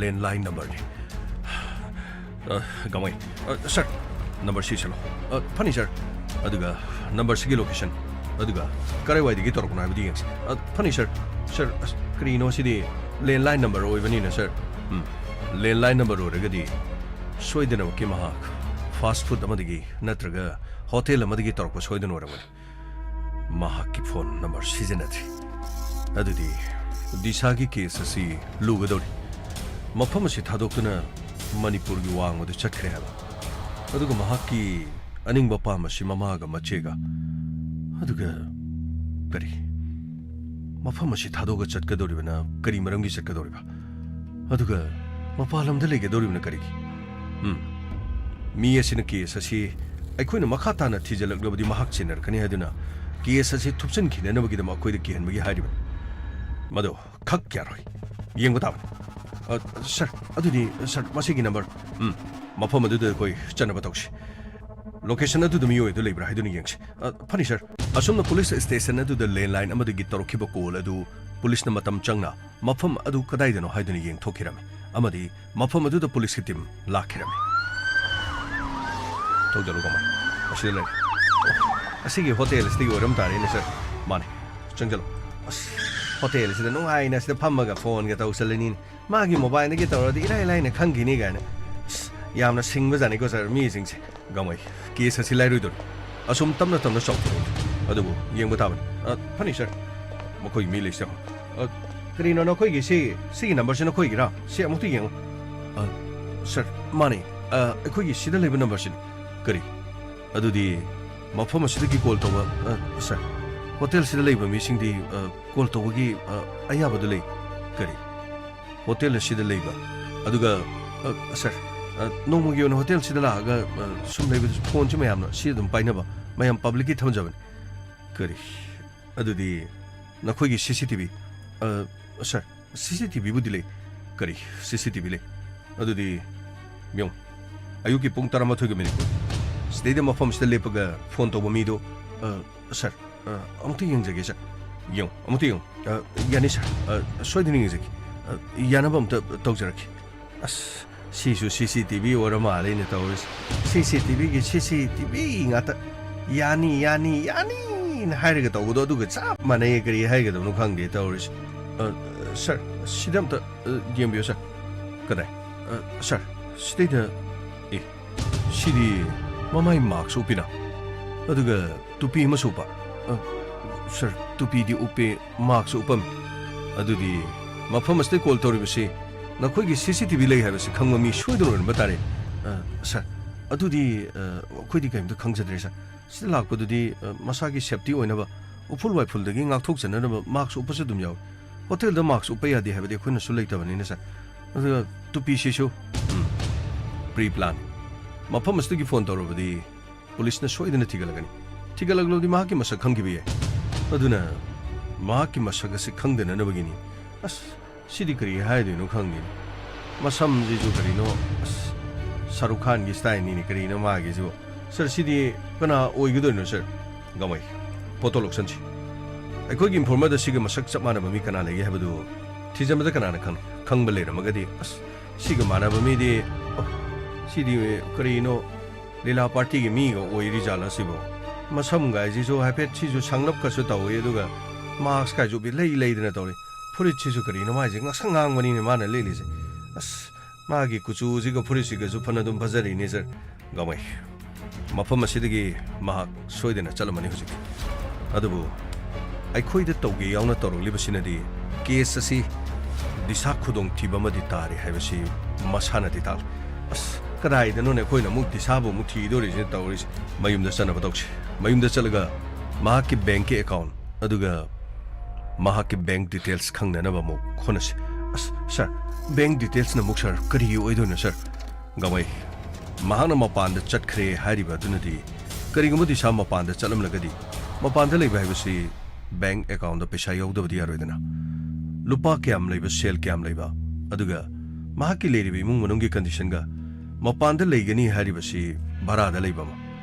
ꯂꯦꯟꯂꯥꯏꯟ ꯅꯝꯕꯔꯅꯤ꯫ ꯑ, ꯒꯃꯩ, ꯑ, ꯁꯥꯔ, ꯅꯝꯕꯔ ꯁꯤꯁꯜꯂꯣ꯫ ꯑ, ꯐꯅꯤ, ꯁꯥꯔ꯫ ꯑꯗꯨꯒ ꯅꯝꯕꯔꯁꯤꯒꯤ ꯂꯣꯀꯦꯁꯟ, ꯑꯗꯨꯒ ꯀꯗꯥꯏꯋꯥꯏꯗꯒꯤ ꯇꯧꯔꯛꯄꯅꯣ ꯍꯥꯏꯕꯗꯨ ꯌꯦꯡꯁꯤ꯫ ꯑ, ꯐꯅꯤ, ꯁꯥꯔ꯫ ꯁꯥꯔ, ꯑꯁ, ꯀꯔꯤꯅꯣ ꯁꯤꯗꯤ? ꯂꯦꯟꯂꯥꯏꯟ ꯅꯝꯕꯔ ꯑꯣꯏꯕꯅꯤꯅ, ꯁꯥꯔ꯫ ꯎꯝ, ꯂꯦꯟꯂꯥꯏꯟ ꯅꯝꯕꯔ ꯑꯣꯏꯔꯒꯗꯤ ꯁꯣꯏꯗꯅꯃꯛꯀꯤ ꯃꯍꯥꯛ ꯐꯥꯁ ꯐꯨꯗ ꯑꯃꯗꯒꯤ ꯅꯠꯇ꯭ꯔꯒ ꯍꯣꯇꯦꯜ ꯑꯃꯗꯒꯤ ꯇꯧꯔꯛꯄ ꯁꯣꯏꯗꯅ ꯑꯣꯏꯔꯝꯒꯅꯤ꯫ ꯃꯍꯥꯛꯀꯤ ꯐꯣꯟ ꯅꯝꯕꯔ ꯁꯤꯖꯤꯟꯅꯗ꯭ꯔꯤ꯫ ꯑꯗꯨꯗꯤ ꯗꯤꯁꯥꯒꯤ ꯀꯦꯁ ꯑꯁꯤ ꯂꯨꯒꯗꯧꯔꯤ꯫ ꯃꯐꯝ ꯑꯁꯤ ꯊꯥꯗꯣꯛꯇꯨꯅ ꯃꯅꯤꯄꯨꯔꯒꯤ ꯋꯥꯡꯃꯗ ꯆꯠꯈ꯭ꯔꯦ ꯍꯥꯏꯕ꯫ ꯑꯗꯨꯒ ꯃꯍꯥꯛꯀꯤ ꯑꯅꯤꯡꯕ ꯄꯥꯝꯕꯁꯤ ꯃꯃꯥꯒ ꯃꯆꯦꯒ꯫ ꯑꯗꯨꯒ ꯀꯔꯤ? ꯃꯐꯝ ꯑꯁꯤ ꯊꯥꯗꯣꯛꯑꯒ ꯆꯠꯀꯗꯧꯔꯤꯕꯅ ꯀꯔꯤ ꯃꯔꯝꯒꯤ ꯆꯠꯀꯗꯧꯔꯤꯕ? ꯑꯗꯨꯒ ꯃꯄꯥꯟ ꯂꯝꯗ ꯂꯩꯒꯗꯧꯔꯤꯕꯅ ꯀꯔꯤꯒꯤ? ꯎꯝ꯫ ꯃꯤ ꯑꯁꯤꯅ ꯀꯦꯁ ꯑꯁꯤ ꯑꯩꯈꯣꯏꯅ ꯃꯈꯥ ꯇꯥꯅ ꯊꯤꯖꯤꯜꯂꯛꯂꯕꯗꯤ ꯃꯍꯥꯛ ꯆꯦꯟꯅꯔꯛꯀꯅꯤ ꯍꯥꯏꯗꯨꯅ ꯀꯦꯁ ꯑꯁꯤ ꯊꯨꯞꯆꯤꯟꯈꯤꯅꯅꯕꯒꯤꯗꯃꯛ ꯑꯩꯈꯣꯏꯗ ꯀꯤꯍꯟꯕꯒꯤ ꯍꯥꯏꯔꯤꯕꯅꯤ꯫ ꯃꯗꯨ ꯈꯛ ꯌꯥꯔꯣꯏ꯫ ꯌꯦꯡꯕ ꯇꯥꯕꯅꯤ꯫ ꯑ, ꯁꯥꯔ, ꯑꯗꯨꯗꯤ, ꯁꯥꯔ, ꯃꯁꯤꯒꯤ ꯅꯝꯕꯔ, ꯎꯝ, ꯃꯐꯝ ꯑꯗꯨꯗ ꯑꯩꯈꯣꯏ ꯆꯠꯅꯕ ꯇꯧꯁꯤ꯫ ꯂꯣꯀꯦꯁꯟ ꯑꯗꯨꯗ ꯃꯤꯑꯣꯏ ꯑꯗꯨ ꯂꯩꯕ꯭ꯔꯥ ꯍꯥꯏꯗꯨꯅ ꯌꯦꯡꯁꯤ꯫ ꯑ, ꯐꯅꯤ, ꯁꯥꯔ꯫ ꯑꯁꯨꯝꯅ ꯄꯨꯂꯤꯁ ꯁ꯭ꯇꯦꯁꯟ ꯑꯗꯨꯗ ꯂꯦꯟꯂꯥꯏꯟ ꯑꯃꯗꯒꯤ ꯇꯧꯔꯛꯈꯤꯕ ꯀꯣꯜ ꯑꯗꯨ ꯄꯨꯂꯤꯁꯅ ꯃꯇꯝ ꯆꯪꯅ ꯃꯐꯝ ꯑꯗꯨ ꯀꯗꯥꯏꯗꯅꯣ ꯍꯥꯏꯗꯨꯅ ꯌꯦꯡꯊꯣꯛꯈꯤꯔꯝꯃꯤ ꯑꯃꯗꯤ ꯃꯐꯝ ꯑꯗꯨꯗ ꯄꯨꯂꯤꯁꯀꯤ ꯇꯤꯝ ꯂꯥꯛꯈꯤꯔꯝꯃꯤ꯫ ꯇꯧꯖꯔꯣ, ꯀꯃꯥꯏ? ꯑꯁꯤꯗ ꯂꯩꯔꯦ꯫ ꯑꯁꯤꯒꯤ ꯍꯣꯇꯦꯜ ꯑꯁꯤꯗꯒꯤ ꯑꯣꯏꯔꯝ ꯇꯥꯔꯦꯅꯦ, ꯁꯥꯔ꯫ ꯃꯥꯅꯦ꯫ ꯆꯪꯁꯤꯜꯂꯣ꯫ ꯑꯁ, ꯍꯣꯇꯦꯜ ꯑꯁꯤꯗ ꯅꯨꯡꯉꯥꯏꯅ ꯑꯁꯤꯗ ꯐꯝꯃꯒ ꯐꯣꯟꯒ ꯇꯧꯁꯜꯂꯅꯤꯅꯦ꯫ ꯃꯥꯒꯤ ꯃꯣꯕꯥꯏꯜꯗꯒꯤ ꯇꯧꯔꯗꯤ ꯏꯔꯥꯏ ꯂꯥꯏꯅ ꯈꯪꯈꯤꯅꯤ ꯀꯥꯏꯅ꯫ ꯑꯁ, ꯌꯥꯝꯅ ꯁꯤꯡꯕꯖꯥꯠꯅꯤꯀꯣ, ꯁꯥꯔ, ꯃꯤꯁꯤꯡꯁꯦ꯫ ꯒꯃꯩ, ꯀꯦꯁ ꯑꯁꯤ ꯂꯥꯏꯔꯣꯏꯗꯧꯔꯤ꯫ ꯑꯁꯨꯝ ꯇꯞꯅ ꯇꯞꯅ ꯆꯥꯎꯊꯣꯔꯛꯏ꯫ ꯑꯗꯨꯕꯨ ꯌꯦꯡꯕ ꯇꯥꯕꯅꯤ꯫ ꯑ, ꯐꯅꯤ, ꯁꯥꯔ꯫ ꯃꯈꯣꯏꯒꯤ ꯃꯤ ꯂꯩꯁꯦ ꯌꯦꯡꯉꯣ꯫ ꯑ, ꯀꯔꯤꯅꯣ, ꯅꯈꯣꯏꯒꯤ ꯁꯤ, ꯁꯤꯒꯤ ꯅꯝꯕꯔꯁꯤ ꯅꯈꯣꯏꯒꯤꯔꯥ? ꯁꯤ ꯑꯃꯨꯛꯇ ꯌꯦꯡꯉꯨ꯫ ꯑ, ꯁꯥꯔ, ꯃꯥꯅꯤ꯫ ꯑ, ꯑꯩꯈꯣꯏꯒꯤ ꯁꯤꯗ ꯂꯩꯕ ꯅꯝꯕꯔꯁꯤꯅꯤ꯫ ꯀꯔꯤ? ꯑꯗꯨꯗꯤ ꯃꯐꯝ ꯑꯁꯤꯗꯒꯤ ꯀꯣꯜ ꯇꯧꯕ, ꯑ, ꯁꯥꯔ, ꯍꯣꯇꯦꯜꯁꯤꯗ ꯂꯩꯕ ꯃꯤꯁꯤꯡꯗꯤ, ꯑ, ꯀꯣꯜ ꯇꯧꯕꯒꯤ, ꯑ, ꯑꯌꯥꯕꯗꯨ ꯂꯩ꯫ ꯀꯔꯤ? ꯍꯣꯇꯦꯜ ꯑꯁꯤꯗ ꯂꯩꯕ꯫ ꯑꯗꯨꯒ, ꯑ, ꯁꯥꯔ, ꯑ, ꯅꯣꯡꯃꯒꯤ ꯑꯣꯏꯅ ꯍꯣꯇꯦꯜꯁꯤꯗ ꯂꯥꯛꯑꯒ, ꯑ, ꯁꯨꯝ ꯂꯩꯕꯗꯁꯨ ꯐꯣꯟꯁꯤ ꯃꯌꯥꯝꯅ ꯁꯤ ꯑꯗꯨꯝ ꯄꯥꯏꯅꯕ, ꯃꯌꯥꯝ ꯄꯕ꯭ꯂꯤꯛꯀꯤ ꯊꯝꯖꯕꯅꯤ꯫ ꯀꯔꯤ? ꯑꯗꯨꯗꯤ ꯅꯈꯣꯏꯒꯤ ꯁꯤ ꯁꯤ ꯇꯤ ꯚꯤ, ꯑ, ꯁꯥꯔ, ꯁꯤ ꯁꯤ ꯇꯤ ꯚꯤꯕꯨꯗꯤ ꯂꯩ꯫ ꯀꯔꯤ? ꯁꯤ ꯁꯤ ꯇꯤ ꯚꯤ ꯂꯩ? ꯑꯗꯨꯗꯤ ꯌꯦꯡꯉꯨ, ꯑꯌꯨꯛꯀꯤ ꯄꯨꯡ ꯇꯔꯥꯃꯥꯊꯣꯏꯒ ꯃꯤꯅꯤꯠ ꯀꯨꯟ꯫ ꯁꯤꯗꯩꯗ ꯃꯐꯝꯁꯤꯗ ꯂꯦꯞꯄꯒ ꯐꯣꯟ ꯇꯧꯕ ꯃꯤꯗꯣ, ꯑ, ꯁꯥꯔ, ꯑ, ꯑꯃꯨꯛꯇ ꯌꯦꯡꯖꯒꯦ, ꯁꯥꯔ꯫ ꯌꯦꯡꯉꯨ, ꯑꯃꯨꯛꯇ ꯌꯦꯡꯉꯨ꯫ ꯑ, ꯌꯥꯅꯤ, ꯁꯥꯔ꯫ ꯑ, ꯁꯣꯏꯗꯅ ꯌꯦꯡꯖꯒꯦ꯫ ꯑ, ꯌꯥꯅꯕ ꯑꯝꯇ ꯇꯧꯖꯔꯛꯀꯦ꯫ ꯑꯁ, ꯁꯤꯁꯨ ꯁꯤ ꯁꯤ ꯇꯤ ꯚꯤ ꯑꯣꯏꯔ ꯃꯥꯜꯂꯦꯅꯦ ꯇꯧꯔꯤꯁꯦ꯫ ꯁꯤ ꯁꯤ ꯇꯤ ꯚꯤꯒꯤ ꯁꯤ ꯁꯤ ꯇꯤ ꯚꯤ ꯉꯥꯛꯇ꯫ "ꯌꯥꯅꯤ, ꯌꯥꯅꯤ, ꯌꯥꯅꯤꯅ" ꯍꯥꯏꯔꯒ ꯇꯧꯕꯗꯣ ꯑꯗꯨꯒ ꯆꯞ ꯃꯥꯟꯅꯩꯌꯦ꯫ ꯀꯔꯤ ꯍꯥꯏꯒꯗꯕꯅꯣ ꯈꯪꯗꯦ ꯇꯧꯔꯤꯁꯦ꯫ ꯑ, ꯁꯥꯔ, ꯁꯤꯗ ꯑꯝꯇ, ꯑ, ꯌꯦꯡꯕꯤꯌꯨ, ꯁꯥꯔ꯫ ꯀꯗꯥꯏ? ꯑ, ꯁꯥꯔ, ꯁꯤꯗꯩꯗ, ꯑꯦ, ꯁꯤꯗꯤ ꯃꯃꯥꯏ ꯃꯥꯛꯁ ꯎꯞꯄꯤꯅ꯫ ꯑꯗꯨꯒ ꯇꯨꯄꯤ ꯑꯃꯁꯨ ꯎꯞꯄ꯫ ꯑ, ꯁꯥꯔ, ꯇꯨꯄꯤꯗꯤ ꯎꯞꯄꯦ, ꯃꯥꯛꯁꯁꯨ ꯎꯞꯄꯝꯃꯤ꯫ ꯑꯗꯨꯗꯤ ꯃꯐꯝ ꯑꯁꯤꯗ ꯀꯣꯜ ꯇꯧꯔꯤꯕꯁꯤ ꯅꯈꯣꯏꯒꯤ ꯁꯤ ꯁꯤ ꯇꯤ ꯚꯤ ꯂꯩ ꯍꯥꯏꯕꯁꯤ ꯈꯪꯕ ꯃꯤ ꯁꯣꯏꯗꯅ ꯑꯣꯏꯔꯝꯕ ꯇꯥꯔꯦ꯫ ꯑ, ꯁꯥꯔ, ꯑꯗꯨꯗꯤ, ꯑ, ꯑꯩꯈꯣꯏꯗꯤ ꯀꯔꯤꯝꯇ ꯈꯪꯖꯗ꯭ꯔꯦ, ꯁꯥꯔ꯫ ꯁꯤꯗ ꯂꯥꯛꯄꯗꯨꯗꯤ, ꯑ, ꯃꯁꯥꯒꯤ ꯁꯦꯞꯇꯤ ꯑꯣꯏꯅꯕ ꯎꯐꯨꯜ ꯋꯥꯏꯐꯨꯜꯗꯒꯤ ꯉꯥꯛꯊꯣꯛꯆꯅꯅꯕ ꯃꯥꯛꯁ ꯎꯞꯄꯁꯨ ꯑꯗꯨꯝ ꯌꯥꯎꯏ꯫ ꯍꯣꯇꯦꯜꯗ ꯃꯥꯛꯁ ꯎꯞꯄ ꯌꯥꯗꯦ ꯍꯥꯏꯕꯗꯤ ꯑꯩꯈꯣꯏꯅꯁꯨ ꯂꯩꯇꯕꯅꯤꯅ, ꯁꯥꯔ꯫ ꯑꯗꯨꯒ ꯇꯨꯄꯤꯁꯤꯁꯨ, ꯎꯝ, ꯄ꯭ꯔꯤ ꯄ꯭ꯂꯥꯟ꯫ ꯃꯐꯝ ꯑꯁꯤꯗꯒꯤ ꯐꯣꯟ ꯇꯧꯔꯕꯗꯤ ꯄꯨꯂꯤꯁꯅ ꯁꯣꯏꯗꯅ ꯊꯤꯒꯠꯂꯛꯀꯅꯤ꯫ ꯊꯤꯒꯠꯂꯛꯂꯕꯗꯤ ꯃꯍꯥꯛꯀꯤ ꯃꯁꯛ ꯈꯪꯈꯤꯕ ꯌꯥꯏ꯫ ꯑꯗꯨꯅ ꯃꯍꯥꯛꯀꯤ ꯃꯁꯛ ꯑꯁꯤ ꯈꯪꯗꯅꯅꯕꯒꯤꯅꯤ꯫ ꯑꯁ, ꯁꯤꯗꯤ ꯀꯔꯤ ꯍꯥꯏꯗꯣꯏꯅꯣ ꯈꯪꯗꯦꯅꯦ꯫ ꯃꯁꯝꯁꯤꯁꯨ ꯀꯔꯤꯅꯣ, ꯑꯁ, ꯁꯥꯔꯨꯛ ꯈꯥꯟꯒꯤ ꯁ꯭ꯇꯥꯏꯜꯅꯤꯅꯦ ꯀꯔꯤꯅꯣ ꯃꯥꯒꯤꯁꯤꯕꯨ꯫ ꯁꯥꯔ, ꯁꯤꯗꯤ ꯀꯅꯥ ꯑꯣꯏꯒꯗꯣꯏꯅꯣ, ꯁꯥꯔ? ꯒꯃꯩ, ꯐꯣꯇꯣ ꯂꯧꯁꯟꯁꯤ꯫ ꯑꯩꯈꯣꯏꯒꯤ ꯏꯟꯐꯣꯔꯃꯔꯗ ꯁꯤꯒ ꯃꯁꯛ ꯆꯞ ꯃꯥꯟꯅꯕ ꯃꯤ ꯀꯅꯥ ꯂꯩꯒꯦ ꯍꯥꯏꯕꯗꯨ ꯊꯤꯖꯤꯟꯕꯗ ꯀꯅꯥꯅ ꯈꯪ-, ꯈꯪꯕ ꯂꯩꯔꯝꯃꯒꯗꯤ, ꯑꯁ, ꯁꯤꯒ ꯃꯥꯟꯅꯕ ꯃꯤꯗꯤ, ꯑꯣ, ꯁꯤꯗꯤ ꯀꯔꯤꯅꯣ, ꯂꯤꯂꯥ ꯄꯥꯔꯇꯤꯒꯤ ꯃꯤꯒ ꯑꯣꯏꯔꯤꯖꯥꯠꯂ ꯁꯤꯕꯣ? ꯃꯁꯝꯒꯥꯏꯁꯤꯁꯨ ꯍꯥꯏꯐꯦꯠ ꯁꯤꯁꯨ ꯁꯪꯂꯞꯀꯁꯨ ꯇꯧꯏ, ꯑꯗꯨꯒ ꯃꯥꯛꯁꯀꯥꯏꯁꯨ ꯏꯂꯩ ꯂꯩꯗꯅ ꯇꯧꯔꯤ꯫ ꯐꯨꯔꯤꯠꯁꯤꯁꯨ ꯀꯔꯤꯅꯣ ꯃꯥꯏꯁꯦ ꯉꯛꯁꯪ ꯉꯥꯡꯕꯅꯤꯅꯦ ꯃꯥꯅ ꯂꯤꯠꯂꯤꯁꯦ꯫ ꯑꯁ, ꯃꯥꯒꯤ ꯀꯨꯆꯨꯁꯤꯒ ꯐꯨꯔꯤꯠꯁꯤꯒꯁꯨ ꯐꯅꯗꯨꯝ ꯐꯖꯔꯤꯅꯦ, ꯁꯥꯔ꯫ ꯒꯃꯩ꯫ ꯃꯐꯝ ꯑꯁꯤꯗꯒꯤ ꯃꯍꯥꯛ ꯁꯣꯏꯗꯅ ꯆꯠꯂꯝꯃꯅꯤ ꯍꯧꯖꯤꯛꯇꯤ꯫ ꯑꯗꯨꯕꯨ ꯑꯩꯈꯣꯏꯗ ꯇꯧꯒꯦ ꯌꯥꯎꯅ ꯇꯧꯔꯛꯂꯤꯕꯁꯤꯅꯗꯤ ꯀꯦꯁ ꯑꯁꯤ ꯗꯤꯁꯥ ꯈꯨꯗꯣꯡꯊꯤꯕ ꯑꯃꯗꯤ ꯇꯥꯔꯦ ꯍꯥꯏꯕꯁꯤ ꯃꯁꯥꯅꯗꯤ ꯇꯥꯛꯂꯤ꯫ ꯑꯁ, ꯀꯗꯥꯏꯗꯅꯣꯅꯦ ꯑꯩꯈꯣꯏꯅ ꯑꯃꯨꯛ ꯗꯤꯁꯥꯕꯨ ꯑꯃꯨꯛ ꯊꯤꯗꯣꯔꯤꯁꯤꯅ ꯇꯧꯔꯤꯁꯦ꯫ ꯃꯌꯨꯝꯗ ꯆꯠꯅꯕ ꯇꯧꯁꯤ꯫ ꯃꯌꯨꯝꯗ ꯆꯠꯂꯒ ꯃꯍꯥꯛꯀꯤ ꯕꯦꯡꯀꯤ ꯑꯦꯀꯥꯎꯟ ꯑꯗꯨꯒ ꯃꯍꯥꯛꯀꯤ ꯕꯦꯡꯛ ꯗꯤꯇꯦꯜꯁ ꯈꯪꯅꯅꯕ ꯑꯃꯨꯛ ꯍꯣꯠꯅꯁꯤ꯫ ꯑꯁ, ꯁꯥꯔ, ꯕꯦꯡꯛ ꯗꯤꯇꯦꯜꯁꯅ ꯑꯃꯨꯛ, ꯁꯥꯔ, ꯀꯔꯤꯒꯤ ꯑꯣꯏꯗꯣꯏꯅꯣ, ꯁꯥꯔ? ꯒꯥꯡꯃꯩ, ꯃꯍꯥꯛꯅ ꯃꯄꯥꯟꯗ ꯆꯠꯈ꯭ꯔꯦ ꯍꯥꯏꯔꯤꯕ ꯑꯗꯨꯅꯗꯤ, ꯀꯔꯤꯒꯨꯝꯕ ꯗꯤꯁꯥ ꯃꯄꯥꯟꯗ ꯆꯠꯂꯝꯂꯒꯗꯤ, ꯃꯄꯥꯟꯗ ꯂꯩꯕ ꯍꯥꯏꯕꯁꯤ ꯕꯦꯡꯛ ꯑꯦꯀꯥꯎꯟꯗ ꯄꯩꯁꯥ ꯌꯥꯎꯗꯕꯗꯤ ꯌꯥꯔꯣꯏꯗꯅ꯫ ꯂꯨꯄꯥ ꯀꯌꯥꯝ ꯂꯩꯕ, ꯁꯦꯜ ꯀꯌꯥꯝ ꯂꯩꯕ, ꯑꯗꯨꯒ ꯃꯍꯥꯛꯀꯤ ꯂꯩꯔꯤꯕ ꯏꯃꯨꯡ ꯃꯅꯨꯡꯒꯤ ꯀꯟꯗꯤꯁꯟꯒ, ꯃꯄꯥꯟꯗ ꯂꯩꯒꯅꯤ ꯍꯥꯏꯔꯤꯕꯁꯤ ꯚꯔꯥꯗ ꯂꯩꯕ ꯑꯃ,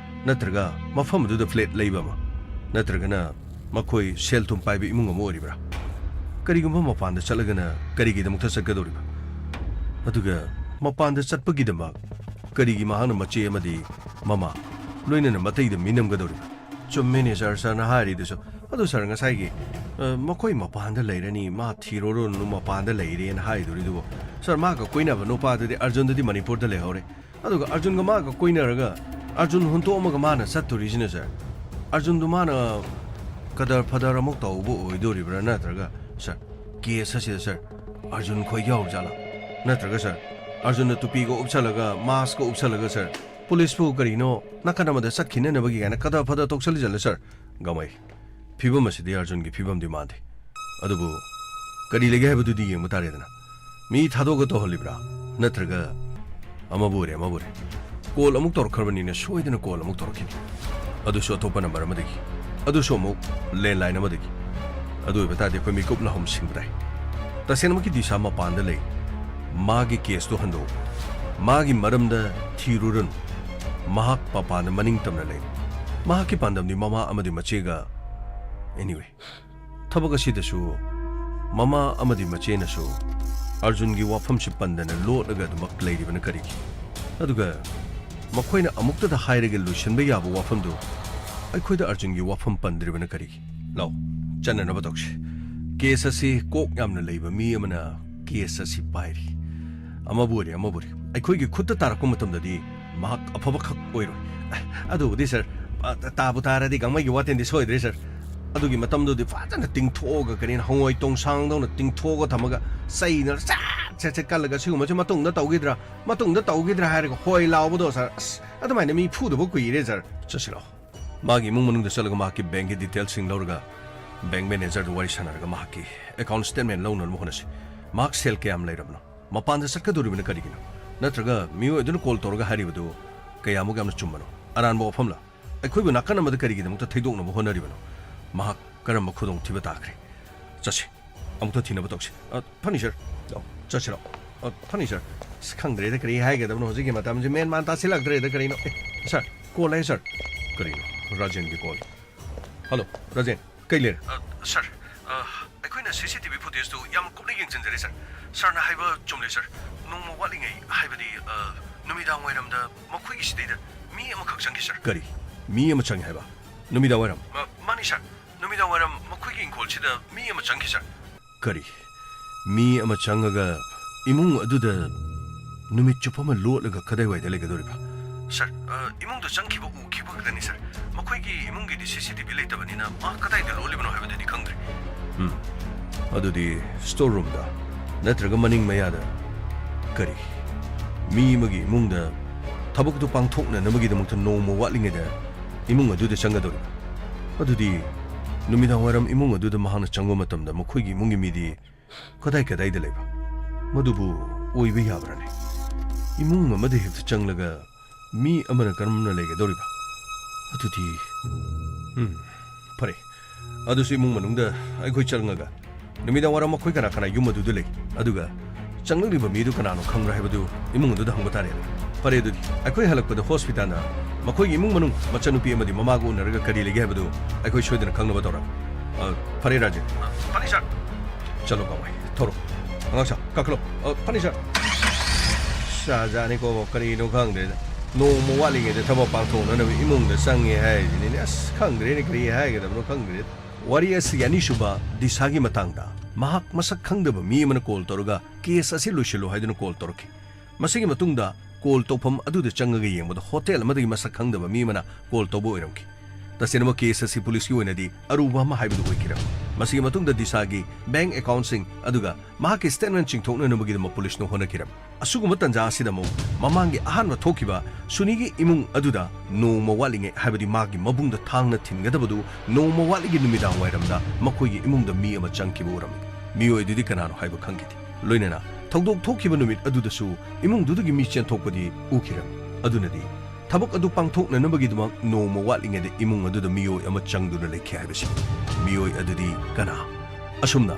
ꯅꯠꯇ꯭ꯔꯒ ꯃꯐꯝ ꯑꯗꯨꯗ ꯐ꯭ꯂꯦꯠ ꯂꯩꯕ ꯑꯃ, ꯅꯠꯇ꯭ꯔꯒꯅ ꯃꯈꯣꯏ ꯁꯦꯜ ꯊꯨꯝ ꯄꯥꯏꯕ ꯏꯃꯨꯡ ꯑꯃ ꯑꯣꯏꯔꯤꯕ꯭ꯔꯥ? ꯀꯔꯤꯒꯨꯝꯕ ꯃꯄꯥꯟꯗ ꯆꯠꯂꯒꯅ ꯀꯔꯤꯒꯤꯗꯃꯛꯇ ꯆꯠꯀꯗꯧꯔꯤꯕ? ꯑꯗꯨꯒ ꯃꯄꯥꯟꯗ ꯆꯠꯄꯒꯤꯗꯃꯛ ꯀꯔꯤꯒꯤ ꯃꯍꯥꯛꯅ ꯃꯆꯦ ꯑꯃꯗꯤ ꯃꯃꯥ, ꯂꯣꯏꯅꯅ ꯃꯇꯩꯗ ꯃꯤꯅꯝꯒꯗꯧꯔꯤꯕ? ꯆꯨꯝꯃꯤꯅꯦ ꯁꯥꯔ, ꯁꯥꯔꯅ ꯍꯥꯏꯔꯤꯗꯨꯁꯨ꯫ ꯑꯗꯨ ꯁꯥꯔ, ꯉꯁꯥꯏꯒꯤ, ꯑ, "ꯃꯈꯣꯏ ꯃꯄꯥꯟꯗ ꯂꯩꯔꯅꯤ, ꯃꯥ ꯊꯤꯔꯨꯔꯅꯨ, ꯃꯄꯥꯟꯗ ꯂꯩꯔꯦꯅ" ꯍꯥꯏꯗꯣꯔꯤꯗꯨꯕꯨ, ꯁꯥꯔ, ꯃꯥꯒ ꯀꯣꯏꯅꯕ ꯅꯨꯄꯥꯗꯨꯗꯤ, ꯑꯔꯖꯨꯟꯗꯨꯗꯤ ꯃꯅꯤꯄꯨꯔꯗ ꯂꯩꯍꯧꯔꯦ꯫ ꯑꯗꯨꯒ ꯑꯔꯖꯨꯟꯒ ꯃꯥꯒ ꯀꯣꯏꯅꯔꯒ ꯑꯔꯖꯨꯟ ꯍꯨꯟꯇꯣꯛꯑꯝꯃꯒ ꯃꯥꯅ ꯆꯠꯇꯣꯔꯤꯁꯤꯅ, ꯁꯥꯔ, ꯑꯔꯖꯨꯟꯗꯨ ꯃꯥꯅ ꯀꯗꯔ ꯐꯗꯔ ꯑꯃꯨꯛ ꯇꯧꯕ ꯑꯣꯏꯗꯣꯔꯤꯕ꯭ꯔꯥ? ꯅꯠꯇ꯭ꯔꯒ, ꯁꯥꯔ, ꯀꯦꯁ ꯑꯁꯤꯗ, ꯁꯥꯔ, ꯑꯔꯖꯨꯟ ꯈꯣꯏ ꯌꯥꯎꯔꯖꯥꯠꯂꯥ? ꯅꯠꯇ꯭ꯔꯒ, ꯁꯥꯔ, ꯑꯔꯖꯨꯟꯅ ꯇꯨꯄꯤꯒ ꯎꯞꯁꯜꯂꯒ, ꯃꯥꯁꯀ ꯎꯞꯁꯜꯂꯒ, ꯁꯥꯔ, ꯄꯨꯂꯤꯁꯄꯨ ꯀꯔꯤꯅꯣ ꯅꯥꯀꯟ ꯑꯃꯗ ꯆꯠꯈꯤꯅꯅꯕꯒꯤ ꯀꯥꯏꯅ ꯀꯗꯔ ꯐꯗꯔ ꯇꯧꯁꯜꯂꯤꯖꯥꯠꯂꯥ, ꯁꯥꯔ? ꯒꯥꯡꯃꯩ, ꯐꯤꯕꯝ ꯑꯁꯤꯗꯤ ꯑꯔꯖꯨꯟꯒꯤ ꯐꯤꯕꯝꯗꯤ ꯃꯥꯟꯗꯦ꯫ ꯑꯗꯨꯕꯨ ꯀꯔꯤ ꯂꯩꯒꯦ ꯍꯥꯏꯕꯗꯨꯗꯤ ꯌꯦꯡꯕ ꯇꯥꯔꯦꯗꯅ꯫ ꯃꯤ ꯊꯥꯗꯣꯛꯑꯒ ꯇꯧꯍꯜꯂꯤꯕ꯭ꯔꯥ? ꯅꯠꯇ꯭ꯔꯒ ꯑꯃꯕꯨ ꯑꯣꯏꯔꯦ, ꯑꯃꯕꯨ ꯑꯣꯏꯔꯦ, ꯀꯣꯜ ꯑꯃꯨꯛ ꯇꯧꯔꯛꯈ꯭ꯔꯕꯅꯤꯅ ꯁꯣꯏꯗꯅ ꯀꯣꯜ ꯑꯃꯨꯛ ꯇꯧꯔꯛꯈꯤꯅꯤ꯫ ꯑꯗꯨꯁꯨ ꯑꯇꯣꯞꯄ ꯅꯝꯕꯔ ꯑꯃꯗꯒꯤ꯫ ꯑꯗꯨꯁꯨ ꯑꯃꯨꯛ ꯂꯦꯟꯂꯥꯏꯟ ꯑꯃꯗꯒꯤ꯫ ꯑꯗꯨ ꯑꯣꯏꯕ ꯇꯥꯔꯗꯤ ꯑꯩꯈꯣꯏ ꯃꯤꯀꯨꯞ ꯅꯥꯍꯨꯝ ꯁꯤꯡꯕ ꯇꯥꯏ꯫ ꯇꯁꯦꯡꯅꯃꯛꯀꯤ ꯗꯤꯁꯥ ꯃꯄꯥꯟꯗ ꯂꯩ꯫ ꯃꯥꯒꯤ ꯀꯦꯁꯇꯨ ꯍꯟꯗꯣꯛꯎ꯫ ꯃꯥꯒꯤ ꯃꯔꯝꯗ ꯊꯤꯔꯨꯔꯅꯨ꯫ ꯃꯍꯥꯛ ꯃꯄꯥꯟꯗ ꯃꯅꯤꯡ ꯇꯝꯅ ꯂꯩꯔꯤ꯫ ꯃꯍꯥꯛꯀꯤ ꯄꯥꯟꯗꯝꯗꯤ ꯃꯃꯥ ꯑꯃꯗꯤ ꯃꯆꯦꯒ꯫ Anyway, ꯊꯕꯛ ꯑꯁꯤꯗꯁꯨ ꯃꯃꯥ ꯑꯃꯗꯤ ꯃꯆꯦꯅꯁꯨ ꯑꯔꯖꯨꯟꯒꯤ ꯋꯥꯐꯝꯁꯤ ꯄꯟꯗꯅ ꯂꯣꯠꯂꯒ ꯑꯗꯨꯃꯛ ꯂꯩꯔꯤꯕꯅ ꯀꯔꯤꯒꯤ? ꯑꯗꯨꯒ ꯃꯈꯣꯏꯅ ꯑꯃꯨꯛꯇꯗ ꯍꯥꯏꯔꯒ ꯂꯣꯏꯁꯤꯟꯕ ꯌꯥꯕ ꯋꯥꯐꯝꯗꯨ ꯑꯩꯈꯣꯏꯗ ꯑꯔꯖꯨꯟꯒꯤ ꯋꯥꯐꯝ ꯄꯟꯗ꯭ꯔꯤꯕꯅ ꯀꯔꯤꯒꯤ? ꯂꯥꯎ, ꯆꯠꯅꯅꯕ ꯇꯧꯁꯤ꯫ ꯀꯦꯁ ꯑꯁꯤ ꯀꯣꯛ ꯌꯥꯝꯅ ꯂꯩꯕ ꯃꯤ ꯑꯃꯅ ꯀꯦꯁ ꯑꯁꯤ ꯄꯥꯏꯔꯤ꯫ ꯑꯃꯕꯨ ꯑꯣꯏꯔꯦ, ꯑꯃꯕꯨ ꯑꯣꯏꯔꯦ, ꯑꯩꯈꯣꯏꯒꯤ ꯈꯨꯠꯇ ꯇꯥꯔꯛꯄ ꯃꯇꯝꯗꯗꯤ ꯃꯍꯥꯛ ꯑꯐꯕꯈꯛ ꯑꯣꯏꯔꯣꯏ꯫ ꯑꯗꯨꯕꯨꯗꯤ ꯁꯥꯔ, ꯑ, ꯇꯥꯕꯨ ꯇꯥꯔꯗꯤ ꯒꯥꯡꯃꯩꯒꯤ ꯋꯥꯇꯦꯟꯗꯤ ꯁꯣꯏꯗ꯭ꯔꯦ ꯁꯥꯔ꯫ ꯑꯗꯨꯒꯤ ꯃꯇꯝꯗꯨꯗꯤ ꯐꯖꯅ ꯇꯤꯡꯊꯣꯛꯑꯒ, ꯀꯔꯤꯅꯣ, ꯍꯪꯉꯣꯏ ꯇꯣꯡꯁꯥꯡꯗꯧꯅ ꯇꯤꯡꯊꯣꯛꯑꯒ ꯊꯝꯃꯒ ꯆꯩꯅ ꯁꯦꯠ ꯁꯦꯠ ꯁꯦꯠ ꯀꯜꯂꯒ, "ꯁꯤꯒꯨꯝꯕꯁꯦ ꯃꯇꯨꯡꯗ ꯇꯧꯈꯤꯗ꯭ꯔꯥ, ꯃꯇꯨꯡꯗ ꯇꯧꯈꯤꯗ꯭ꯔꯥ?" ꯍꯥꯏꯔꯒ ꯍꯣꯏ ꯂꯥꯎꯕꯗꯣ ꯁꯥꯔ꯫ ꯑꯁ, ꯑꯗꯨꯃꯥꯏꯅ ꯃꯤ ꯐꯨꯗꯕ ꯀꯨꯏꯔꯦ ꯁꯥꯔ꯫ ꯆꯠꯁꯤꯔꯣ? ꯃꯥꯒꯤ ꯏꯃꯨꯡ ꯃꯅꯨꯡꯗ ꯆꯠꯂꯒ ꯃꯍꯥꯛꯀꯤ ꯕꯦꯡꯒꯤ ꯗꯤꯇꯦꯜꯁꯤꯡ ꯂꯧꯔꯒ, ꯕꯦꯡ ꯃꯦꯅꯦꯖꯔꯗꯨ ꯋꯥꯔꯤ ꯁꯥꯟꯅꯔꯒ ꯃꯍꯥꯛꯀꯤ ꯑꯦꯀꯥꯎꯟ ꯁ꯭ꯇꯦꯠꯃꯦꯟ ꯂꯧꯅꯅꯕ ꯍꯣꯠꯅꯁꯤ꯫ ꯃꯍꯥꯛ ꯁꯦꯜ ꯀꯌꯥꯝ ꯂꯩꯔꯕꯅꯣ? ꯃꯄꯥꯟꯗ ꯆꯠꯀꯗꯧꯔꯤꯕꯅ ꯀꯔꯤꯒꯤꯅꯣ? ꯅꯠꯇ꯭ꯔꯒ ꯃꯤꯑꯣꯏ ꯑꯗꯨꯅ ꯀꯣꯜ ꯇꯧꯔꯒ ꯍꯥꯏꯔꯤꯕꯗꯨ ꯀꯌꯥꯃꯨꯛ ꯌꯥꯝꯅ ꯆꯨꯝꯕꯅꯣ? ꯑꯔꯥꯟꯕ ꯋꯥꯐꯝꯂ? ꯑꯩꯈꯣꯏꯕꯨ ꯅꯥꯀꯟ ꯑꯃꯗ ꯀꯔꯤꯒꯤꯗꯃꯛꯇ ꯊꯩꯗꯣꯛꯅꯕ ꯍꯣꯠꯅꯔꯤꯕꯅꯣ? ꯃꯍꯥꯛ ꯀꯔꯝꯕ ꯈꯨꯗꯣꯡꯊꯤꯕ ꯇꯥꯈ꯭ꯔꯦ? ꯆꯠꯁꯤ, ꯑꯃꯨꯛꯇ ꯊꯤꯅꯕ ꯇꯧꯁꯤ꯫ ꯑ, ꯐꯅꯤ, ꯁꯥꯔ꯫ ꯑꯣ, ꯆꯠꯁꯤꯔꯣ? ꯑ, ꯐꯅꯤ, ꯁꯥꯔ꯫ ꯑꯁ, ꯈꯪꯗ꯭ꯔꯦꯗ, ꯀꯔꯤ ꯍꯥꯏꯒꯗꯕꯅꯣ ꯍꯧꯖꯤꯛꯀꯤ ꯃꯇꯝꯁꯦ, ꯃꯦꯟ ꯃꯥꯟ ꯇꯥꯁꯤꯜꯂꯛꯇ꯭ꯔꯦꯗ꯫ ꯀꯔꯤꯅꯣ? ꯑꯦ, ꯁꯥꯔ, ꯀꯣꯜ ꯂꯥꯛꯑꯦ, ꯁꯥꯔ꯫ ꯀꯔꯤꯅꯣ? ꯔꯥꯖꯦꯟꯒꯤ ꯀꯣꯜ꯫ ꯍꯜꯂꯣ, ꯔꯥꯖꯦꯟ, ꯀꯩ ꯂꯩꯔꯦ? ꯑ, ꯁꯥꯔ, ꯑ, ꯑꯩꯈꯣꯏꯅ ꯁꯤ ꯁꯤ ꯇꯤ ꯚꯤ ꯐꯨꯇꯦꯖꯇꯨ ꯌꯥꯝ ꯀꯨꯞꯅ ꯌꯦꯡꯁꯤꯟꯖꯔꯦ, ꯁꯥꯔ꯫ ꯁꯥꯔꯅ ꯍꯥꯏꯕ ꯆꯨꯝꯂꯦ, ꯁꯥꯔ꯫ ꯅꯣꯡꯃ ꯋꯥꯠꯂꯤꯉꯩ, ꯍꯥꯏꯕꯗꯤ, ꯑ, ꯅꯨꯃꯤꯗꯥꯡ ꯋꯥꯏꯔꯝꯗ ꯃꯈꯣꯏꯒꯤ ꯁꯤꯗꯩꯗ ꯃꯤ ꯑꯃꯈꯛ ꯆꯪꯈꯤ, ꯁꯥꯔ꯫ ꯀꯔꯤ? ꯃꯤ ꯑꯃ ꯆꯪꯉꯤ ꯍꯥꯏꯕ? ꯅꯨꯃꯤꯗꯥꯡ ꯋꯥꯏꯔꯝ? ꯃꯥ-, ꯃꯥꯅꯤ, ꯁꯥꯔ꯫ ꯅꯨꯃꯤꯗꯥꯡ ꯋꯥꯏꯔꯝ ꯃꯈꯣꯏꯒꯤ ꯏꯪꯈꯣꯜꯁꯤꯗ ꯃꯤ ꯑꯃ ꯆꯪꯈꯤ, ꯁꯥꯔ꯫ ꯀꯔꯤ? ꯃꯤ ꯑꯃ ꯆꯪꯉꯒ ꯏꯃꯨꯡ ꯑꯗꯨꯗ ꯅꯨꯃꯤꯠ ꯆꯨꯞꯄ ꯑꯃ ꯂꯣꯠꯂꯒ ꯀꯗꯥꯏꯋꯥꯏꯗ ꯂꯩꯒꯗꯧꯔꯤꯕ? ꯁꯥꯔ, ꯑ, ꯏꯃꯨꯡꯗ ꯆꯪꯈꯤꯕ ꯎꯈꯤꯕ ꯈꯛꯇꯅꯤ, ꯁꯥꯔ꯫ ꯃꯈꯣꯏꯒꯤ ꯏꯃꯨꯡꯒꯤꯗꯤ ꯁꯤ ꯁꯤ ꯇꯤ ꯚꯤ ꯂꯩꯇꯕꯅꯤꯅ ꯃꯥ ꯀꯗꯥꯏꯗ ꯂꯣꯠꯂꯤꯕꯅꯣ ꯍꯥꯏꯕꯗꯨꯗꯤ ꯈꯪꯗ꯭ꯔꯦ꯫ ꯎꯝ, ꯑꯗꯨꯗꯤ ꯁ꯭ꯇꯣꯔ ꯔꯨꯝꯗ ꯅꯠꯇ꯭ꯔꯒ ꯃꯅꯤꯡ ꯃꯌꯥꯗ? ꯀꯔꯤ? ꯃꯤ ꯑꯃꯒꯤ ꯏꯃꯨꯡꯗ ꯊꯕꯛꯇꯨ ꯄꯥꯡꯊꯣꯛꯅꯅꯕꯒꯤꯗꯃꯛꯇ ꯅꯣꯡꯃ ꯋꯥꯠꯂꯤꯉꯩꯗ ꯏꯃꯨꯡ ꯑꯗꯨꯗ ꯆꯪꯒꯗꯧꯔꯤꯕ? ꯑꯗꯨꯗꯤ ꯅꯨꯃꯤꯗꯥꯡ ꯋꯥꯏꯔꯝ ꯏꯃꯨꯡ ꯑꯗꯨꯗ ꯃꯍꯥꯛꯅ ꯆꯪꯕ ꯃꯇꯝꯗ ꯃꯈꯣꯏꯒꯤ ꯏꯃꯨꯡꯒꯤ ꯃꯤꯗꯤ ꯀꯗꯥꯏ ꯀꯗꯥꯏꯗ ꯂꯩꯕ? ꯃꯗꯨꯕꯨ ꯑꯣꯏꯕ ꯌꯥꯕ꯭ꯔꯥꯅꯦ? ꯏꯃꯨꯡ ꯑꯃꯗ ꯍꯦꯛꯇ ꯆꯪꯂꯒ ꯃꯤ ꯑꯃꯅ ꯀꯔꯝꯅ ꯂꯩꯒꯗꯧꯔꯤꯕ? ꯑꯗꯨꯗꯤ, ꯎꯝ, ꯐꯔꯦ꯫ ꯑꯗꯨꯁꯨ ꯏꯃꯨꯡ ꯃꯅꯨꯡꯗ ꯑꯩꯈꯣꯏ ꯆꯪꯉꯒ ꯅꯨꯃꯤꯗꯥꯡ ꯋꯥꯏꯔꯝ ꯃꯈꯣꯏ ꯀꯅꯥ ꯀꯅꯥ ꯌꯨꯝ ꯑꯗꯨꯗ ꯂꯩ, ꯑꯗꯨꯒ ꯆꯪꯂꯛꯂꯤꯕ ꯃꯤꯗꯨ ꯀꯅꯥꯅꯣ ꯈꯪꯕ꯭ꯔꯥ ꯍꯥꯏꯕꯗꯨ ꯏꯃꯨꯡ ꯑꯗꯨꯗ ꯍꯪꯕ ꯇꯥꯔꯦ꯫ ꯐꯔꯦ, ꯑꯗꯨꯗꯤ ꯑꯩꯈꯣꯏ ꯍꯜꯂꯛꯄꯗ ꯍꯣꯁꯄꯤꯇꯥꯜꯗ ꯃꯈꯣꯏꯒꯤ ꯏꯃꯨꯡ ꯃꯅꯨꯡ, ꯃꯆꯟꯅꯨꯄꯤ ꯑꯃꯗꯤ ꯃꯃꯥꯒ ꯎꯅꯔꯒ ꯀꯔꯤ ꯂꯩꯒꯦ ꯍꯥꯏꯕꯗꯨ ꯑꯩꯈꯣꯏ ꯁꯣꯏꯗꯅ ꯈꯪꯅꯕ ꯇꯧꯔꯒꯦ꯫ ꯑ, ꯐꯔꯦ, ꯔꯥꯖꯦꯟ꯫ ꯑ, ꯐꯅꯤ, ꯁꯥꯔ꯫ ꯆꯠꯂꯣ, ꯀꯥꯃꯥꯏ꯫ ꯊꯧꯔꯣ꯫ ꯑꯉꯥꯡ ꯁꯥ, ꯀꯥꯈꯠꯂꯣ꯫ ꯑ, ꯐꯅꯤ, ꯁꯥꯔ꯫ ꯁꯥꯖꯥꯅꯤꯀꯣ, ꯀꯔꯤꯅꯣ ꯈꯪꯗ꯭ꯔꯦꯗ꯫ ꯅꯣꯡꯃ ꯋꯥꯠꯂꯤꯉꯩꯗ ꯊꯕꯛ ꯄꯥꯡꯊꯣꯛꯅꯅꯕ ꯏꯃꯨꯡꯗ ꯆꯪꯉꯦ ꯍꯥꯏꯔꯤꯁꯤꯅꯤꯅꯦ꯫ ꯑꯁ, ꯈꯪꯗ꯭ꯔꯦꯅꯦ, ꯀꯔꯤ ꯍꯥꯏꯒꯗꯕꯅꯣ ꯈꯪꯗ꯭ꯔꯦꯗ꯫ ꯋꯥꯔꯤ ꯑꯁꯤꯒꯤ ꯑꯅꯤꯁꯨꯕ ꯗꯤꯁꯥꯒꯤ ꯃꯇꯥꯡꯗ꯫ ꯃꯍꯥꯛ ꯃꯁꯛ ꯈꯪꯗꯕ ꯃꯤ ꯑꯃꯅ ꯀꯣꯜ ꯇꯧꯔꯒ ꯀꯦꯁ ꯑꯁꯤ ꯂꯣꯏꯁꯤꯜꯂꯨ ꯍꯥꯏꯗꯨꯅ ꯀꯣꯜ ꯇꯧꯔꯛꯈꯤ꯫ ꯃꯁꯤꯒꯤ ꯃꯇꯨꯡꯗ ꯀꯣꯜ ꯇꯧꯐꯝ ꯑꯗꯨꯗ ꯆꯪꯉꯒ ꯌꯦꯡꯕꯗ ꯍꯣꯇꯦꯜ ꯑꯃꯗꯒꯤ ꯃꯁꯛ ꯈꯪꯗꯕ ꯃꯤ ꯑꯃꯅ ꯀꯣꯜ ꯇꯧꯕ ꯑꯣꯏꯔꯝꯈꯤ꯫ ꯇꯁꯦꯡꯅꯃꯛ ꯀꯦꯁ ꯑꯁꯤ ꯄꯨꯂꯤꯁꯀꯤ ꯑꯣꯏꯅꯗꯤ ꯑꯔꯨꯕ ꯑꯃ ꯍꯥꯏꯕꯗꯨ ꯑꯣꯏꯈꯤꯔꯝꯃꯤ꯫ ꯃꯁꯤꯒꯤ ꯃꯇꯨꯡꯗ ꯗꯤꯁꯥꯒꯤ ꯕꯦꯡꯛ ꯑꯦꯀꯥꯎꯟꯠꯁꯤꯡ ꯑꯗꯨꯒ ꯃꯍꯥꯛꯀꯤ ꯁ꯭ꯇꯦꯠꯃꯦꯟꯠ ꯆꯤꯡꯊꯣꯛꯅꯅꯕꯒꯤꯗꯃꯛ ꯄꯨꯂꯤꯁꯅ ꯍꯣꯠꯅꯈꯤꯔꯝꯃꯤ꯫ ꯑꯁꯤꯒꯨꯝꯕ ꯇꯥꯟꯖꯥ ꯑꯁꯤꯗ ꯑꯃꯨꯛ ꯃꯃꯥꯡꯒꯤ ꯑꯍꯥꯟꯕ ꯊꯣꯛꯈꯤꯕ ꯁꯨꯅꯤꯒꯤ ꯏꯃꯨꯡ ꯑꯗꯨꯗ ꯅꯣꯡꯃ ꯋꯥꯠꯂꯤꯉꯩ, ꯍꯥꯏꯕꯗꯤ ꯃꯥꯒꯤ ꯃꯕꯨꯡꯗ ꯊꯥꯡꯅ ꯊꯤꯟꯒꯗꯕꯗꯨ ꯅꯣꯡꯃ ꯋꯥꯠꯂꯤꯒꯤ ꯅꯨꯃꯤꯗꯥꯡ ꯋꯥꯏꯔꯝꯗ ꯃꯈꯣꯏꯒꯤ ꯏꯃꯨꯡꯗ ꯃꯤ ꯑꯃ ꯆꯪꯈꯤꯕ ꯎꯔꯝꯃꯤ꯫ ꯃꯤꯑꯣꯏ ꯑꯗꯨꯗꯤ ꯀꯅꯥꯅꯣ ꯍꯥꯏꯕ ꯈꯪꯈꯤꯗꯦ꯫ ꯂꯣꯏꯅꯅ ꯊꯧꯗꯣꯛ ꯊꯣꯛꯈꯤꯕ ꯅꯨꯃꯤꯠ ꯑꯗꯨꯗꯁꯨ ꯏꯃꯨꯡꯗꯨꯗꯒꯤ ꯃꯤ ꯆꯦꯟꯊꯣꯛꯄꯗꯤ ꯎꯈꯤꯔꯝꯃꯤ꯫ ꯑꯗꯨꯅꯗꯤ ꯊꯕꯛ ꯑꯗꯨ ꯄꯥꯡꯊꯣꯛꯅꯅꯕꯒꯤꯗꯃꯛ ꯅꯣꯡꯃ ꯋꯥꯠꯂꯤꯉꯩꯗ ꯏꯃꯨꯡ ꯑꯗꯨꯗ ꯃꯤꯑꯣꯏ ꯑꯃ ꯆꯪꯗꯨꯅ ꯂꯩꯈꯤ ꯍꯥꯏꯕꯁꯤ꯫ ꯃꯤꯑꯣꯏ ꯑꯗꯨꯗꯤ ꯀꯅꯥ? ꯑꯁꯨꯝꯅ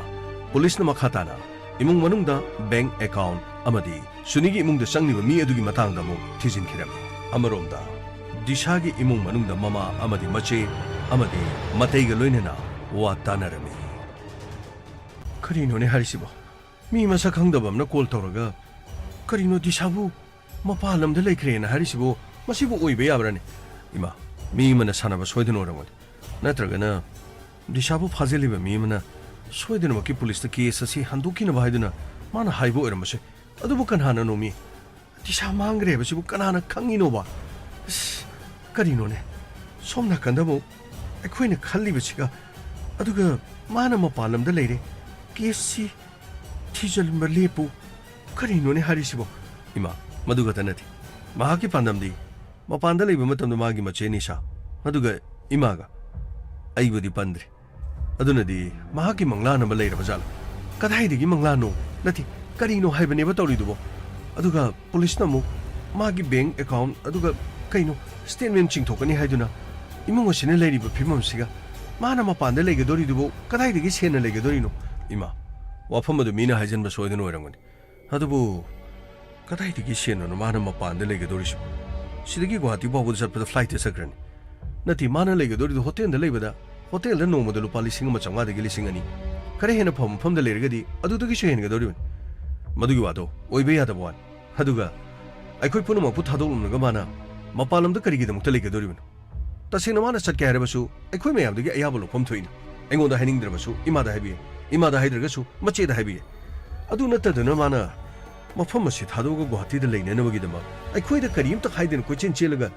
ꯄꯨꯂꯤꯁꯅ ꯃꯈꯥ ꯇꯥꯅ ꯏꯃꯨꯡ ꯃꯅꯨꯡꯗ ꯕꯦꯡꯛ ꯑꯦꯀꯥꯎꯟꯠ ꯑꯃꯗꯤ ꯁꯨꯅꯤꯒꯤ ꯏꯃꯨꯡꯗ ꯆꯪꯂꯤꯕ ꯃꯤ ꯑꯗꯨꯒꯤ ꯃꯇꯥꯡꯗ ꯑꯃꯨꯛ ꯊꯤꯖꯤꯟꯈꯤꯔꯝꯃꯤ꯫ ꯑꯃꯔꯣꯝꯗ ꯗꯤꯁꯥꯒꯤ ꯏꯃꯨꯡ ꯃꯅꯨꯡꯗ ꯃꯃꯥ ꯑꯃꯗꯤ ꯃꯆꯦ ꯑꯃꯗꯤ ꯃꯇꯩꯒ ꯂꯣꯏꯅꯅ ꯋꯥ ꯇꯥꯅꯔꯝꯃꯤ꯫ ꯀꯔꯤꯅꯣꯅꯦ ꯍꯥꯏꯔꯤꯁꯤꯕꯣ? ꯃꯤ ꯃꯁꯛ ꯈꯪꯗꯕ ꯑꯃꯅ ꯀꯣꯜ ꯇꯧꯔꯒ, "ꯀꯔꯤꯅꯣ, ꯗꯤꯁꯥꯕꯨ ꯃꯄꯥꯟ ꯂꯝꯗ ꯂꯩꯈ꯭ꯔꯦꯅ ꯍꯥꯏꯔꯤꯁꯤꯕꯨ? ꯃꯁꯤꯕꯨ ꯑꯣꯏꯕ ꯌꯥꯕ꯭ꯔꯥꯅꯦ?" ꯏꯃꯥ, ꯃꯤ ꯑꯃꯅ ꯁꯥꯟꯅꯕ ꯁꯣꯏꯗꯅ ꯑꯣꯏꯔꯝꯒꯅꯤ꯫ ꯅꯠꯇ꯭ꯔꯒꯅ ꯗꯤꯁꯥꯕꯨ ꯐꯥꯖꯤꯜꯂꯤꯕ ꯃꯤ ꯑꯃꯅ ꯁꯣꯏꯗꯅꯃꯛꯀꯤ ꯄꯨꯂꯤꯁꯇ ꯀꯦꯁ ꯑꯁꯤ ꯍꯟꯗꯣꯛꯈꯤꯅꯕ ꯍꯥꯏꯗꯨꯅ ꯃꯥꯅ ꯍꯥꯏꯕ ꯑꯣꯏꯔꯝꯕꯁꯨ ꯌꯥꯏ꯫ ꯑꯗꯨꯕꯨ ꯀꯅꯥꯅꯅꯣ ꯃꯤ? ꯗꯤꯁꯥ ꯃꯥꯡꯈ꯭ꯔꯦ ꯍꯥꯏꯕꯁꯤꯕꯨ ꯀꯅꯥꯅ ꯈꯪꯉꯤꯅꯣꯕ? ꯑꯁ, ꯀꯔꯤꯅꯣꯅꯦ? ꯁꯣꯝ ꯅꯥꯀꯟꯗ ꯑꯃꯨꯛ ꯑꯩꯈꯣꯏꯅ ꯈꯜꯂꯤꯕꯁꯤꯒ, ꯑꯗꯨꯒ ꯃꯥꯅ ꯃꯄꯥꯟ ꯂꯝꯗ ꯂꯩꯔꯦ, ꯀꯦꯁꯁꯤ ꯊꯤꯖꯤꯟꯕ ꯂꯦꯞꯄꯨ꯫ ꯀꯔꯤꯅꯣꯅꯦ ꯍꯥꯏꯔꯤꯁꯤꯕꯣ? ꯏꯃꯥ, ꯃꯗꯨ ꯈꯛꯇ ꯅꯠꯇꯦ꯫ ꯃꯍꯥꯛꯀꯤ ꯄꯥꯟꯗꯝꯗꯤ ꯃꯄꯥꯟꯗ ꯂꯩꯕ ꯃꯇꯝꯗ ꯃꯥꯒꯤ ꯃꯆꯦ ꯅꯤꯁꯥ, ꯑꯗꯨꯒ ꯏꯃꯥꯒ꯫ ꯑꯩꯕꯨꯗꯤ ꯄꯟꯗ꯭ꯔꯦ꯫ ꯑꯗꯨꯅꯗꯤ ꯃꯍꯥꯛꯀꯤ ꯃꯪꯂꯥꯟ ꯑꯃ ꯂꯩꯔꯕ ꯖꯥꯠꯂꯥ? ꯀꯗꯥꯏꯗꯒꯤ ꯃꯪꯂꯥꯟꯅꯣ? ꯅꯠꯇꯦ, ꯀꯔꯤꯅꯣ ꯍꯥꯏꯕꯅꯦꯕ ꯇꯧꯔꯤꯗꯨꯕꯣ? ꯑꯗꯨꯒ ꯄꯨꯂꯤꯁꯅ ꯑꯃꯨꯛ ꯃꯥꯒꯤ ꯕꯦꯡꯛ ꯑꯦꯀꯥꯎꯟꯠ, ꯑꯗꯨꯒ ꯀꯩꯅꯣ, ꯁ꯭ꯇꯦꯠꯃꯦꯟꯠ ꯆꯤꯡꯊꯣꯛꯀꯅꯤ ꯍꯥꯏꯗꯨꯅ ꯏꯃꯨꯡ ꯑꯁꯤꯅ ꯂꯩꯔꯤꯕ ꯐꯤꯕꯝꯁꯤꯒ ꯃꯥꯅ ꯃꯄꯥꯟꯗ ꯂꯩꯒꯗꯣꯔꯤꯗꯨꯕꯨ ꯀꯗꯥꯏꯗꯒꯤ ꯁꯦꯟꯅ ꯂꯩꯒꯗꯣꯔꯤꯅꯣ? ꯏꯃꯥ, ꯋꯥꯐꯝ ꯑꯗꯨ ꯃꯤꯅ ꯍꯥꯏꯖꯤꯟꯕ ꯁꯣꯏꯗꯅ ꯑꯣꯏꯔꯝꯒꯅꯤ꯫ ꯑꯗꯨꯕꯨ ꯀꯗꯥꯏꯗꯒꯤ ꯁꯦꯟꯅꯣꯅꯣ ꯃꯥꯅ ꯃꯄꯥꯟꯗ ꯂꯩꯒꯗꯧꯔꯤꯁꯤꯕꯣ? ꯁꯤꯗꯒꯤ ꯒꯨꯋꯥꯍꯥꯇꯤ ꯐꯥꯎꯕꯗ ꯆꯠꯄꯗ ꯐ꯭ꯂꯥꯏꯠꯇ ꯆꯠꯈ꯭ꯔꯅꯤ꯫ ꯅꯠꯇꯦ, ꯃꯥꯅ ꯂꯩꯒꯗꯧꯔꯤꯗꯣ ꯍꯣꯇꯦꯜꯗ ꯂꯩꯕꯗ, ꯍꯣꯇꯦꯜꯗ ꯅꯣꯡꯃꯗ ꯂꯨꯄꯥ ꯂꯤꯁꯤꯡ ꯑꯃ ꯆꯥꯝꯃꯉꯥꯗꯒꯤ ꯂꯤꯁꯤꯡ ꯑꯅꯤ꯫ ꯈꯔ ꯍꯦꯟꯅ ꯐꯕ ꯃꯐꯝꯗ ꯂꯩꯔꯒꯗꯤ ꯑꯗꯨꯗꯒꯤꯁꯨ ꯍꯦꯟꯒꯗꯧꯔꯤꯕꯅꯤ꯫ ꯃꯗꯨꯒꯤ ꯋꯥꯗꯣ ꯑꯣꯏꯕ ꯌꯥꯗꯕ ꯋꯥꯅꯤ꯫ ꯑꯗꯨꯒ ꯑꯩꯈꯣꯏ ꯄꯨꯝꯅꯃꯛꯄꯨ ꯊꯥꯗꯣꯛꯂꯝꯂꯒ ꯃꯥꯅ ꯃꯄꯥꯟ ꯂꯝꯗ ꯀꯔꯤꯒꯤꯗꯃꯛꯇ ꯂꯩꯒꯗꯧꯔꯤꯕꯅꯣ? ꯇꯁꯦꯡꯅ ꯃꯥꯅ ꯆꯠꯀꯦ ꯍꯥꯏꯔꯕꯁꯨ ꯑꯩꯈꯣꯏ ꯃꯌꯥꯝꯗꯒꯤ ꯑꯌꯥꯕ ꯂꯧꯐꯝ ꯊꯣꯛꯏꯅ꯫ ꯑꯩꯉꯣꯟꯗ ꯍꯥꯏꯅꯤꯡꯗ꯭ꯔꯕꯁꯨ ꯏꯃꯥꯗ ꯍꯥꯏꯕꯤ ꯌꯥꯏ, ꯏꯃꯥꯗ ꯍꯥꯏꯗ꯭ꯔꯒꯁꯨ ꯃꯆꯦꯗ ꯍꯥꯏꯕꯤ ꯌꯥꯏ꯫ ꯑꯗꯨ ꯅꯠꯇꯗꯅ ꯃꯥꯅ ꯃꯐꯝ ꯑꯁꯤ ꯊꯥꯗꯣꯛꯑꯒ ꯒꯨꯋꯥꯍꯥꯇꯤꯗ ꯂꯩꯅꯅꯕꯒꯤꯗꯃꯛ ꯑꯩꯈꯣꯏꯗ ꯀꯔꯤꯝꯇ ꯍꯥꯏꯗꯅ ꯀꯣꯏꯆꯦꯟ ꯆꯦꯜꯂꯒ,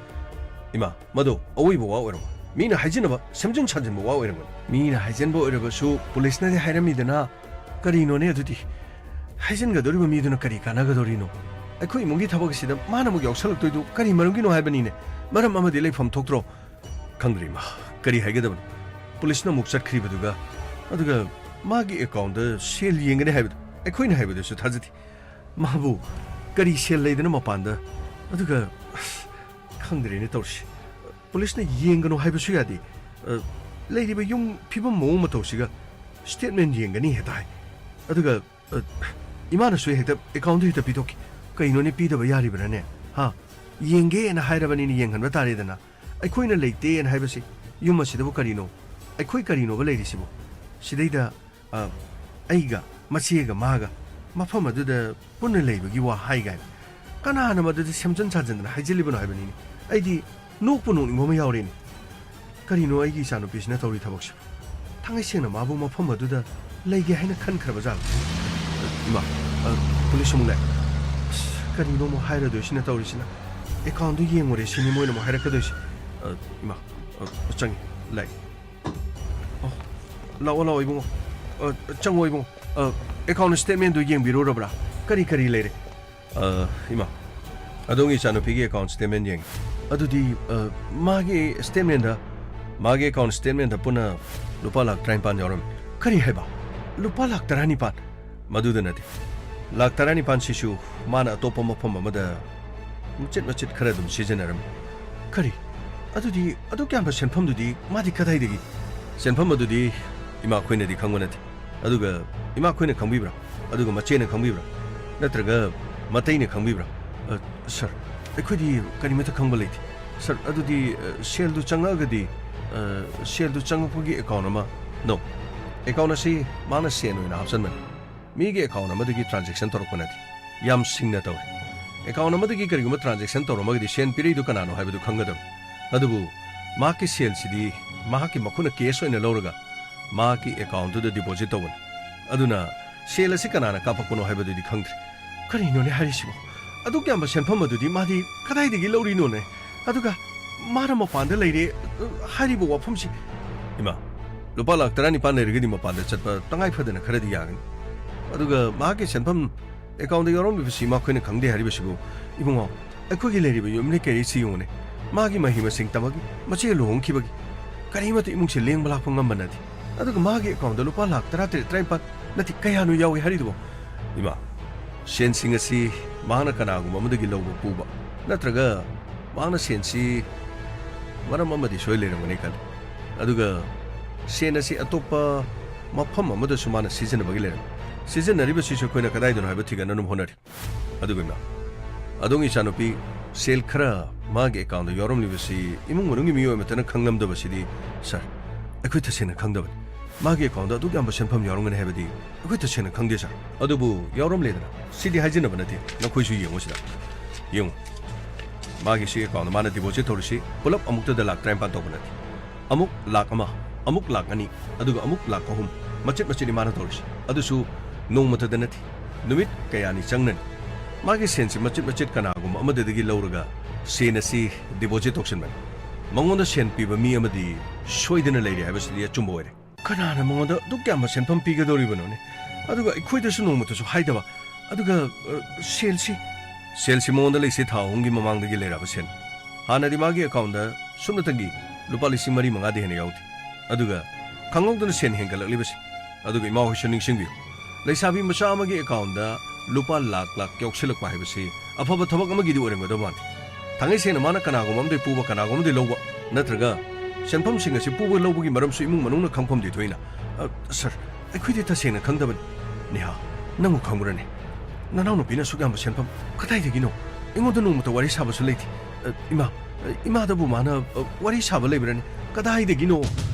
ꯏꯃꯥ, ꯃꯗꯨ ꯑꯋꯣꯏꯕ ꯋꯥ ꯑꯣꯏꯔꯝꯃꯣꯏ꯫ ꯃꯤꯅ ꯍꯥꯏꯖꯤꯟꯅꯕ, ꯁꯦꯝꯖꯤꯟ ꯁꯥꯖꯤꯟꯕ ꯋꯥ ꯑꯣꯏꯔꯝꯒꯅꯤ꯫ ꯃꯤꯅ ꯍꯥꯏꯖꯤꯟꯕ ꯑꯣꯏꯔꯕꯁꯨ ꯄꯨꯂꯤꯁꯅꯗꯤ ꯍꯥꯏꯔꯝꯃꯤꯗꯅ꯫ ꯀꯔꯤꯅꯣꯅꯦ ꯑꯗꯨꯗꯤ? ꯍꯥꯏꯖꯤꯟꯒꯗꯧꯔꯤꯕ ꯃꯤꯗꯨꯅ ꯀꯔꯤ ꯀꯥꯟꯅꯒꯗꯧꯔꯤꯅꯣ? ꯑꯩꯈꯣꯏ ꯏꯃꯨꯡꯒꯤ ꯊꯕꯛ ꯑꯁꯤꯗ ꯃꯥꯅ ꯑꯃꯨꯛ ꯌꯥꯎꯁꯜꯂꯛꯇꯣꯏꯗꯨ ꯀꯔꯤ ꯃꯔꯝꯒꯤꯅꯣ ꯍꯥꯏꯕꯅꯤꯅꯦ? ꯃꯔꯝ ꯑꯃꯗꯤ ꯂꯩꯐꯝ ꯊꯣꯛꯇ꯭ꯔꯣ? ꯈꯪꯗ꯭ꯔꯦ ꯏꯃꯥ, ꯀꯔꯤ ꯍꯥꯏꯒꯗꯕꯅꯣ? ꯄꯨꯂꯤꯁꯅ ꯑꯃꯨꯛ ꯆꯠꯈ꯭ꯔꯤꯕꯗꯨꯒ, ꯑꯗꯨꯒ ꯃꯥꯒꯤ ꯑꯦꯀꯥꯎꯟꯗ ꯁꯦꯜ ꯌꯦꯡꯒꯅꯤ ꯍꯥꯏꯕꯗꯨ ꯑꯩꯈꯣꯏꯅ ꯍꯥꯏꯕꯗꯁꯨ ꯊꯥꯖꯗꯦ꯫ ꯃꯥꯕꯨ ꯀꯔꯤ ꯁꯦꯜ ꯂꯩꯗꯅ ꯃꯄꯥꯟꯗ? ꯑꯗꯨꯒ, ꯑꯁ, ꯈꯪꯗ꯭ꯔꯦꯅꯦ ꯇꯧꯔꯤꯁꯤ꯫ ꯄꯨꯂꯤꯁꯅ ꯌꯦꯡꯒꯅꯨ ꯍꯥꯏꯕꯁꯨ ꯌꯥꯗꯦ꯫ ꯑ, ꯂꯩꯔꯤꯕ ꯌꯨꯝ ꯐꯤꯕꯝ ꯃꯑꯣꯡ ꯃꯇꯧꯁꯤꯒ statement ꯌꯦꯡꯒꯅꯤ ꯍꯦꯛꯇ ꯍꯥꯏ꯫ ꯑꯗꯨꯒ, ꯑ, ꯏꯃꯥꯅꯁꯨ ꯍꯦꯛꯇ ꯑꯦꯀꯥꯎꯟꯗꯨ ꯍꯦꯛꯇ ꯄꯤꯊꯣꯛꯈꯤ꯫ ꯀꯩꯅꯣꯅꯦ, ꯄꯤꯗꯕ ꯌꯥꯔꯤꯕ꯭ꯔꯥꯅꯦ? ꯍꯥ? ꯌꯦꯡꯒꯦꯅ ꯍꯥꯏꯔꯕꯅꯤꯅ ꯌꯦꯡꯍꯟꯕ ꯇꯥꯔꯦꯗꯅ꯫ ꯑꯩꯈꯣꯏꯅ ꯂꯩꯇꯦꯅ ꯍꯥꯏꯕꯁꯤ ꯌꯨꯝ ꯑꯁꯤꯗꯕꯨ ꯀꯔꯤꯅꯣ? ꯑꯩꯈꯣꯏ ꯀꯔꯤꯅꯣꯕ ꯂꯩꯔꯤꯁꯤꯕꯨ? ꯁꯤꯗꯩꯗ, ꯑ, ꯑꯩꯒ ꯃꯆꯦꯒ ꯃꯥꯒ ꯃꯐꯝ ꯑꯗꯨꯗ ꯄꯨꯟꯅ ꯂꯩꯕꯒꯤ ꯋꯥ ꯍꯥꯏ ꯀꯥꯏꯅ꯫ ꯀꯅꯥꯅ ꯃꯗꯨꯗ ꯁꯦꯝꯖꯤꯟ ꯁꯥꯖꯤꯟꯗꯅ ꯍꯥꯏꯖꯤꯜꯂꯤꯕꯅꯣ ꯍꯥꯏꯕꯅꯤꯅꯦ꯫ ꯑꯩꯗꯤ ꯅꯣꯛꯄꯨ ꯅꯣꯛꯅꯤꯡꯕ ꯑꯃ ꯌꯥꯎꯔꯦꯅꯦ꯫ ꯀꯔꯤꯅꯣ ꯑꯩꯒꯤ ꯏꯆꯥꯅꯨꯄꯤꯁꯤꯅ ꯇꯧꯔꯤ ꯊꯕꯛꯁꯤꯕꯨ? ꯊꯥꯡꯉꯩ ꯁꯦꯡꯅ ꯃꯥꯕꯨ ꯃꯐꯝ ꯑꯗꯨꯗ ꯂꯩꯒꯦ ꯍꯥꯏꯅ ꯈꯟꯈ꯭ꯔꯕ ꯖꯥꯠꯂꯣ? ꯏꯃꯥ, ꯑ, ꯄꯨꯂꯤꯁ ꯑꯃꯨꯛ ꯂꯥꯛꯑꯦ꯫ ꯑꯁ, ꯀꯔꯤꯅꯣ ꯑꯃꯨꯛ ꯍꯥꯏꯔꯗꯣꯏꯁꯤꯅ ꯇꯧꯔꯤꯁꯤꯅ? ꯑꯦꯀꯥꯎꯟꯗꯨ ꯌꯦꯡꯉꯨꯔꯦ ꯁꯤꯅꯤ ꯃꯣꯏꯅ ꯑꯃꯨꯛ ꯍꯥꯏꯔꯛꯀꯗꯣꯏꯁꯤ꯫ ꯑ, ꯏꯃꯥ, ꯑ, ꯆꯪꯉꯤ, ꯂꯥꯛꯑꯦ꯫ ꯑꯣ, ꯂꯥꯛꯑꯣ, ꯂꯥꯛꯑꯣ, ꯏꯕꯨꯡꯉꯣ꯫ ꯑ, ꯆꯪꯉꯣ, ꯏꯕꯨꯡꯉꯣ꯫ ꯑ, ꯑꯦꯀꯥꯎꯟ ꯁ꯭ꯇꯦꯠꯃꯦꯟꯗꯨ ꯌꯦꯡꯕꯤꯔꯨꯔꯕ꯭ꯔꯥ? ꯀꯔꯤ ꯀꯔꯤ ꯂꯩꯔꯦ? ꯑ, ꯏꯃꯥ, ꯑꯗꯣꯝꯒꯤ ꯏꯆꯥꯅꯨꯄꯤꯒꯤ ꯑꯦꯀꯥꯎꯟ ꯁ꯭ꯇꯦꯠꯃꯦꯟ ꯌꯦꯡꯉꯤ꯫ ꯑꯗꯨꯗꯤ, ꯑ, ꯃꯥꯒꯤ ꯁ꯭ꯇꯦꯠꯃꯦꯟꯗ, ꯃꯥꯒꯤ ꯑꯦꯀꯥꯎꯟ ꯁ꯭ꯇꯦꯠꯃꯦꯟꯗ ꯄꯨꯟꯅ ꯂꯨꯄꯥ ꯂꯥꯈ ꯇꯔꯥꯅꯤꯄꯥꯟ ꯌꯥꯎꯔꯝꯃꯤ꯫ ꯀꯔꯤ ꯍꯥꯏꯕ? ꯂꯨꯄꯥ ꯂꯥꯈ ꯇꯔꯥꯅꯤꯄꯥꯟ? ꯃꯗꯨꯗ ꯅꯠꯇꯦ꯫ ꯂꯥꯈ ꯇꯔꯥꯅꯤꯄꯥꯟꯁꯤꯁꯨ ꯃꯥꯅ ꯑꯇꯣꯞꯄ ꯃꯐꯝ ꯑꯃꯗ ꯃꯆꯤꯠ ꯃꯆꯤꯠ ꯈꯔ ꯑꯗꯨꯝ ꯁꯤꯖꯤꯟꯅꯔꯝꯃꯤ꯫ ꯀꯔꯤ? ꯑꯗꯨꯗꯤ, ꯑꯗꯨꯛ ꯌꯥꯝꯕ ꯁꯦꯟꯐꯝꯗꯨꯗꯤ ꯃꯥꯗꯤ ꯀꯗꯥꯏꯗꯒꯤ? ꯁꯦꯟꯐꯝ ꯑꯗꯨꯗꯤ ꯏꯃꯥ ꯑꯩꯈꯣꯏꯅꯗꯤ ꯈꯪꯕ ꯅꯠꯇꯦ꯫ ꯑꯗꯨꯒ ꯏꯃꯥ ꯑꯩꯈꯣꯏꯅ ꯈꯪꯕꯤꯕ꯭ꯔꯥ? ꯑꯗꯨꯒ ꯃꯆꯦꯅ ꯈꯪꯕꯤꯕ꯭ꯔꯥ? ꯅꯠꯇ꯭ꯔꯒ ꯃꯇꯩꯅ ꯈꯪꯕꯤꯕ꯭ꯔꯥ? ꯑ, ꯁꯥꯔ, ꯑꯩꯈꯣꯏꯗꯤ ꯀꯔꯤꯃꯠꯇ ꯈꯪꯕ ꯂꯩꯇꯦ꯫ ꯁꯥꯔ, ꯑꯗꯨꯗꯤ, ꯑ, ꯁꯦꯜꯗꯨ ꯆꯪꯉꯛꯑꯒꯗꯤ, ꯑ, ꯁꯦꯜꯗꯨ ꯆꯪꯉꯛꯄꯒꯤ ꯑꯦꯀꯥꯎꯟ ꯑꯃ, ꯅꯣ, ꯑꯦꯀꯥꯎꯟ ꯑꯁꯤ ꯃꯥꯅ ꯁꯦꯟ ꯑꯣꯏꯅ ꯍꯥꯞꯆꯟꯕꯅꯤ꯫ ꯃꯤꯒꯤ ꯑꯦꯀꯥꯎꯟ ꯑꯃꯗꯒꯤ ꯇ꯭ꯔꯥꯟꯖꯦꯛꯁꯟ ꯇꯧꯔꯛꯄ ꯅꯠꯇꯦ꯫ ꯌꯥꯝ ꯁꯤꯡꯅ ꯇꯧꯏ꯫ ꯑꯦꯀꯥꯎꯟ ꯑꯃꯗꯒꯤ ꯀꯔꯤꯒꯨꯝꯕ ꯇ꯭ꯔꯥꯟꯖꯦꯛꯁꯟ ꯇꯧꯔꯝꯃꯒꯗꯤ ꯁꯦꯟ ꯄꯤꯔꯛꯏꯗꯨ ꯀꯅꯥꯅꯣ ꯍꯥꯏꯕꯗꯨ ꯈꯪꯒꯗꯕꯅꯤ꯫ ꯑꯗꯨꯕꯨ ꯃꯍꯥꯛꯀꯤ ꯁꯦꯜꯁꯤꯗꯤ ꯃꯍꯥꯛꯀꯤ ꯃꯈꯨꯠꯅ ꯀꯦꯁ ꯑꯣꯏꯅ ꯂꯧꯔꯒ ꯃꯍꯥꯛꯀꯤ ꯑꯦꯀꯥꯎꯟꯗꯨꯗ ꯗꯤꯄꯣꯖꯤꯠ ꯇꯧꯕꯅꯤ꯫ ꯑꯗꯨꯅ ꯁꯦꯜ ꯑꯁꯤ ꯀꯅꯥꯅ ꯀꯥꯞꯄꯛꯄꯅꯣ ꯍꯥꯏꯕꯗꯨꯗꯤ ꯈꯪꯗ꯭ꯔꯤ꯫ ꯀꯔꯤꯅꯣꯅꯦ ꯍꯥꯏꯔꯤꯁꯤꯕꯣ? ꯑꯗꯨꯛ ꯌꯥꯝꯕ ꯁꯦꯟꯐꯝ ꯑꯗꯨꯗꯤ ꯃꯥꯗꯤ ꯀꯗꯥꯏꯗꯒꯤ ꯂꯧꯔꯤꯅꯣꯅꯦ? ꯑꯗꯨꯒ ꯃꯥꯅ ꯃꯄꯥꯟꯗ ꯂꯩꯔꯦ, ꯑ, ꯍꯥꯏꯔꯤꯕ ꯋꯥꯐꯝꯁꯤ꯫ ꯏꯃꯥ, ꯂꯨꯄꯥ ꯂꯥꯈ ꯇꯔꯥꯅꯤꯄꯥꯟ ꯂꯩꯔꯒꯗꯤ ꯃꯄꯥꯟꯗ ꯆꯠꯄ ꯇꯉꯥꯏ ꯐꯗꯅ ꯈꯔꯗꯤ ꯌꯥꯒꯅꯤ꯫ ꯑꯗꯨꯒ ꯃꯥꯒꯤ ꯁꯦꯟꯐꯝ ꯑꯦꯀꯥꯎꯟꯗ ꯌꯥꯎꯔꯝꯂꯤꯕꯁꯤ ꯃꯈꯣꯏꯅ ꯈꯪꯗꯦ ꯍꯥꯏꯔꯤꯕꯁꯤꯕꯨ, ꯏꯕꯨꯡꯉꯣ, ꯑꯩꯈꯣꯏꯒꯤ ꯂꯩꯔꯤꯕ ꯌꯨꯝꯂꯩ ꯀꯩꯔꯩꯁꯤ ꯌꯦꯡꯉꯨꯅꯦ꯫ ꯃꯥꯒꯤ ꯃꯍꯩ ꯃꯁꯤꯡ ꯇꯝꯕꯒꯤ, ꯃꯆꯦ ꯂꯨꯍꯣꯡꯈꯤꯕꯒꯤ, ꯀꯔꯤꯃꯠꯇ ꯏꯃꯨꯡꯁꯦ ꯂꯦꯡꯕ ꯂꯥꯛꯄ ꯉꯝꯕ ꯅꯠꯇꯦ꯫ ꯑꯗꯨꯒ ꯃꯥꯒꯤ ꯑꯦꯀꯥꯎꯟꯗ ꯂꯨꯄꯥ ꯂꯥꯈ ꯇꯔꯥꯇꯔꯦꯠ, ꯇꯔꯥꯅꯤꯄꯥꯟ ꯅꯠꯇꯦ, ꯀꯌꯥꯅꯣ ꯌꯥꯎꯏ ꯍꯥꯏꯔꯤꯗꯨꯕꯣ? ꯏꯃꯥ, ꯁꯦꯟꯁꯤꯡ ꯑꯁꯤ ꯃꯍꯥꯛꯅ ꯀꯅꯥꯒꯨꯝꯕ ꯑꯃꯗꯒꯤ ꯂꯧꯕ ꯄꯨꯕ, ꯅꯠꯇ꯭ꯔꯒ ꯃꯍꯥꯛꯅ ꯁꯦꯟꯁꯤ ꯃꯔꯝ ꯑꯃꯗꯤ ꯁꯣꯏ ꯂꯩꯔꯝꯒꯅꯤ ꯈꯜꯂꯤ꯫ ꯑꯗꯨꯒ ꯁꯦꯟ ꯑꯁꯤ ꯑꯇꯣꯞꯄ ꯃꯐꯝ ꯑꯃꯗꯁꯨ ꯃꯥꯅ ꯁꯤꯖꯤꯟꯅꯕꯒꯤ ꯂꯩꯔꯝꯃꯤ꯫ ꯁꯤꯖꯤꯟꯅꯔꯤꯕꯁꯤꯁꯨ ꯑꯩꯈꯣꯏꯅ ꯀꯗꯥꯏꯗꯅꯣ ꯍꯥꯏꯕ ꯊꯤꯒꯠꯅꯅꯕ ꯍꯣꯠꯅꯔꯤ꯫ ꯑꯗꯨꯒ ꯏꯃꯥ, ꯑꯗꯣꯝꯒꯤ ꯏꯆꯥꯅꯨꯄꯤ ꯁꯦꯜ ꯈꯔ ꯃꯥꯒꯤ ꯑꯦꯀꯥꯎꯟꯗ ꯌꯥꯎꯔꯝꯂꯤꯕꯁꯤ ꯏꯃꯨꯡ ꯃꯅꯨꯡꯒꯤ ꯃꯤꯑꯣꯏ ꯑꯃꯠꯇꯅ ꯈꯪꯂꯝꯗꯕꯁꯤꯗꯤ, ꯁꯥꯔ, ꯑꯩꯈꯣꯏ ꯇꯁꯦꯡꯅ ꯈꯪꯗꯕꯅꯤ꯫ ꯃꯥꯒꯤ ꯑꯦꯀꯥꯎꯟꯗ ꯑꯗꯨꯛ ꯌꯥꯝꯕ ꯁꯦꯟꯐꯝ ꯌꯥꯎꯔꯝꯒꯅꯤ ꯍꯥꯏꯕꯗꯤ ꯑꯩꯈꯣꯏ ꯇꯁꯦꯡꯅ ꯈꯪꯗꯦ, ꯁꯥꯔ꯫ ꯑꯗꯨꯕꯨ ꯌꯥꯎꯔꯝꯂꯦꯗꯅ, ꯁꯤꯗꯤ ꯍꯥꯏꯖꯤꯟꯅꯕ ꯅꯠꯇꯦ, ꯅꯈꯣꯏꯁꯨ ꯌꯦꯡꯉꯨ ꯁꯤꯗ꯫ ꯌꯦꯡꯉꯨ, ꯃꯥꯒꯤ ꯁꯤ ꯑꯦꯀꯥꯎꯟꯗ ꯃꯥꯅ ꯗꯤꯄꯣꯖꯤꯠ ꯇꯧꯔꯤꯁꯤ ꯄꯨꯂꯞ ꯑꯃꯨꯛꯇꯗ ꯂꯥꯛ ꯇꯔꯥꯅꯤꯄꯥꯟ ꯇꯧꯕ ꯅꯠꯇꯦ꯫ ꯑꯃꯨꯛ ꯂꯥꯛ ꯑꯃ, ꯑꯃꯨꯛ ꯂꯥꯛ ꯑꯅꯤ, ꯑꯗꯨꯒ ꯑꯃꯨꯛ ꯂꯥꯛ ꯑꯍꯨꯝ, ꯃꯆꯤꯠ ꯃꯆꯤꯠꯅꯤ ꯃꯥꯅ ꯇꯧꯔꯤꯁꯤ꯫ ꯑꯗꯨꯁꯨ ꯅꯣꯡꯃꯇꯗ ꯅꯠꯇꯦ, ꯅꯨꯃꯤꯠ ꯀꯌꯥꯅꯤ ꯆꯪꯅꯅꯤ꯫ ꯃꯥꯒꯤ ꯁꯦꯟꯁꯤ ꯃꯆꯤꯠ ꯃꯆꯤꯠ ꯀꯅꯥꯒꯨꯝꯕ ꯑꯃꯗꯒꯤ ꯂꯧꯔꯒ ꯁꯦꯟ ꯑꯁꯤ ꯗꯤꯄꯣꯖꯤꯠ ꯇꯧꯁꯤꯟꯕꯅꯤ꯫ ꯃꯉꯣꯟꯗ ꯁꯦꯟ ꯄꯤꯕ ꯃꯤ ꯑꯃꯗꯤ ꯁꯣꯏꯗꯅ ꯂꯩꯔꯦ ꯍꯥꯏꯕꯁꯤꯗꯤ ꯑꯆꯨꯝꯕ ꯑꯣꯏꯔꯦ꯫ ꯀꯅꯥꯅ ꯃꯉꯣꯟꯗ ꯑꯗꯨꯛ ꯌꯥꯝꯕ ꯁꯦꯟꯐꯝ ꯄꯤꯒꯗꯧꯔꯤꯕꯅꯣꯅꯦ? ꯑꯗꯨꯒ ꯑꯩꯈꯣꯏꯗꯁꯨ ꯅꯣꯡꯃꯇꯁꯨ ꯍꯥꯏꯗꯕ꯫ ꯑꯗꯨꯒ, ꯑ, ꯁꯦꯜꯁꯤ? ꯁꯦꯜꯁꯤ ꯃꯉꯣꯟꯗ ꯂꯩꯁꯦ ꯊꯥ ꯑꯍꯨꯝꯒꯤ ꯃꯃꯥꯡꯗꯒꯤ ꯂꯩꯔꯕ ꯁꯦꯟ꯫ ꯍꯥꯟꯅꯗꯤ ꯃꯥꯒꯤ ꯑꯦꯀꯥꯎꯟꯗ ꯁꯨꯞꯅꯇꯪꯒꯤ ꯂꯨꯄꯥ ꯂꯤꯁꯤꯡ ꯃꯔꯤ ꯃꯉꯥꯗꯤ ꯍꯦꯟꯅ ꯌꯥꯎꯗꯦ꯫ ꯑꯗꯨꯒ ꯈꯪꯍꯧꯗꯅ ꯁꯦꯟ ꯍꯦꯟꯒꯠꯂꯛꯂꯤꯕꯁꯤ꯫ ꯑꯗꯨꯒ ꯏꯃꯥ ꯍꯣꯏꯁꯨ ꯅꯤꯡꯁꯤꯡꯕꯤꯌꯨ, ꯂꯩꯁꯥꯕꯤ ꯃꯆꯥ ꯑꯃꯒꯤ ꯑꯦꯀꯥꯎꯟꯗ ꯂꯨꯄꯥ ꯂꯥꯛ ꯂꯥꯛ ꯌꯥꯎꯁꯤꯜꯂꯛꯄ ꯍꯥꯏꯕꯁꯤ ꯑꯐꯕ ꯊꯕꯛ ꯑꯃꯒꯤꯗꯤ ꯑꯣꯏꯔꯝꯒꯗꯕ ꯃꯥꯟꯗꯦ꯫ ꯊꯥꯡꯉꯩ ꯁꯦꯡꯅ ꯃꯥꯅ ꯀꯅꯥꯒꯨꯝꯕ ꯑꯃꯗꯒꯤ ꯄꯨꯕ, ꯀꯅꯥꯒꯨꯝꯕ ꯑꯃꯗꯒꯤ ꯂꯧꯕ, ꯅꯠꯇ꯭ꯔꯒ ꯁꯦꯟꯐꯝꯁꯤꯡ ꯑꯁꯤ ꯄꯨꯕ ꯂꯧꯕꯒꯤ ꯃꯔꯝꯁꯨ ꯏꯃꯨꯡ ꯃꯅꯨꯡꯅ ꯈꯪꯐꯝꯗꯤ ꯊꯣꯛꯏꯅ꯫ ꯑ, ꯁꯔ, ꯑꯩꯈꯣꯏꯗꯤ ꯇꯁꯦꯡꯅ ꯈꯪꯗꯕꯅꯤ꯫ ꯅꯦꯍꯥ, ꯅꯪꯕꯨ ꯈꯪꯕ꯭ꯔꯅꯦ? ꯅꯅꯥꯎꯅꯨꯄꯤꯅ ꯑꯁꯨꯛ ꯌꯥꯝꯕ ꯁꯦꯟꯐꯝ ꯀꯗꯥꯏꯗꯒꯤꯅꯣ? ꯑꯩꯉꯣꯟꯗ ꯅꯣꯡꯃꯇ ꯋꯥꯔꯤ ꯁꯥꯕꯁꯨ ꯂꯩꯇꯦ꯫ ꯑ, ꯏꯃꯥ, ꯑ, ꯏꯃꯥꯗꯕꯨ ꯃꯥꯅ, ꯑ, ꯋꯥꯔꯤ ꯁꯥꯕ ꯂꯩꯕ꯭ꯔꯅꯦ? ꯀꯗꯥꯏꯗꯒꯤꯅꯣ?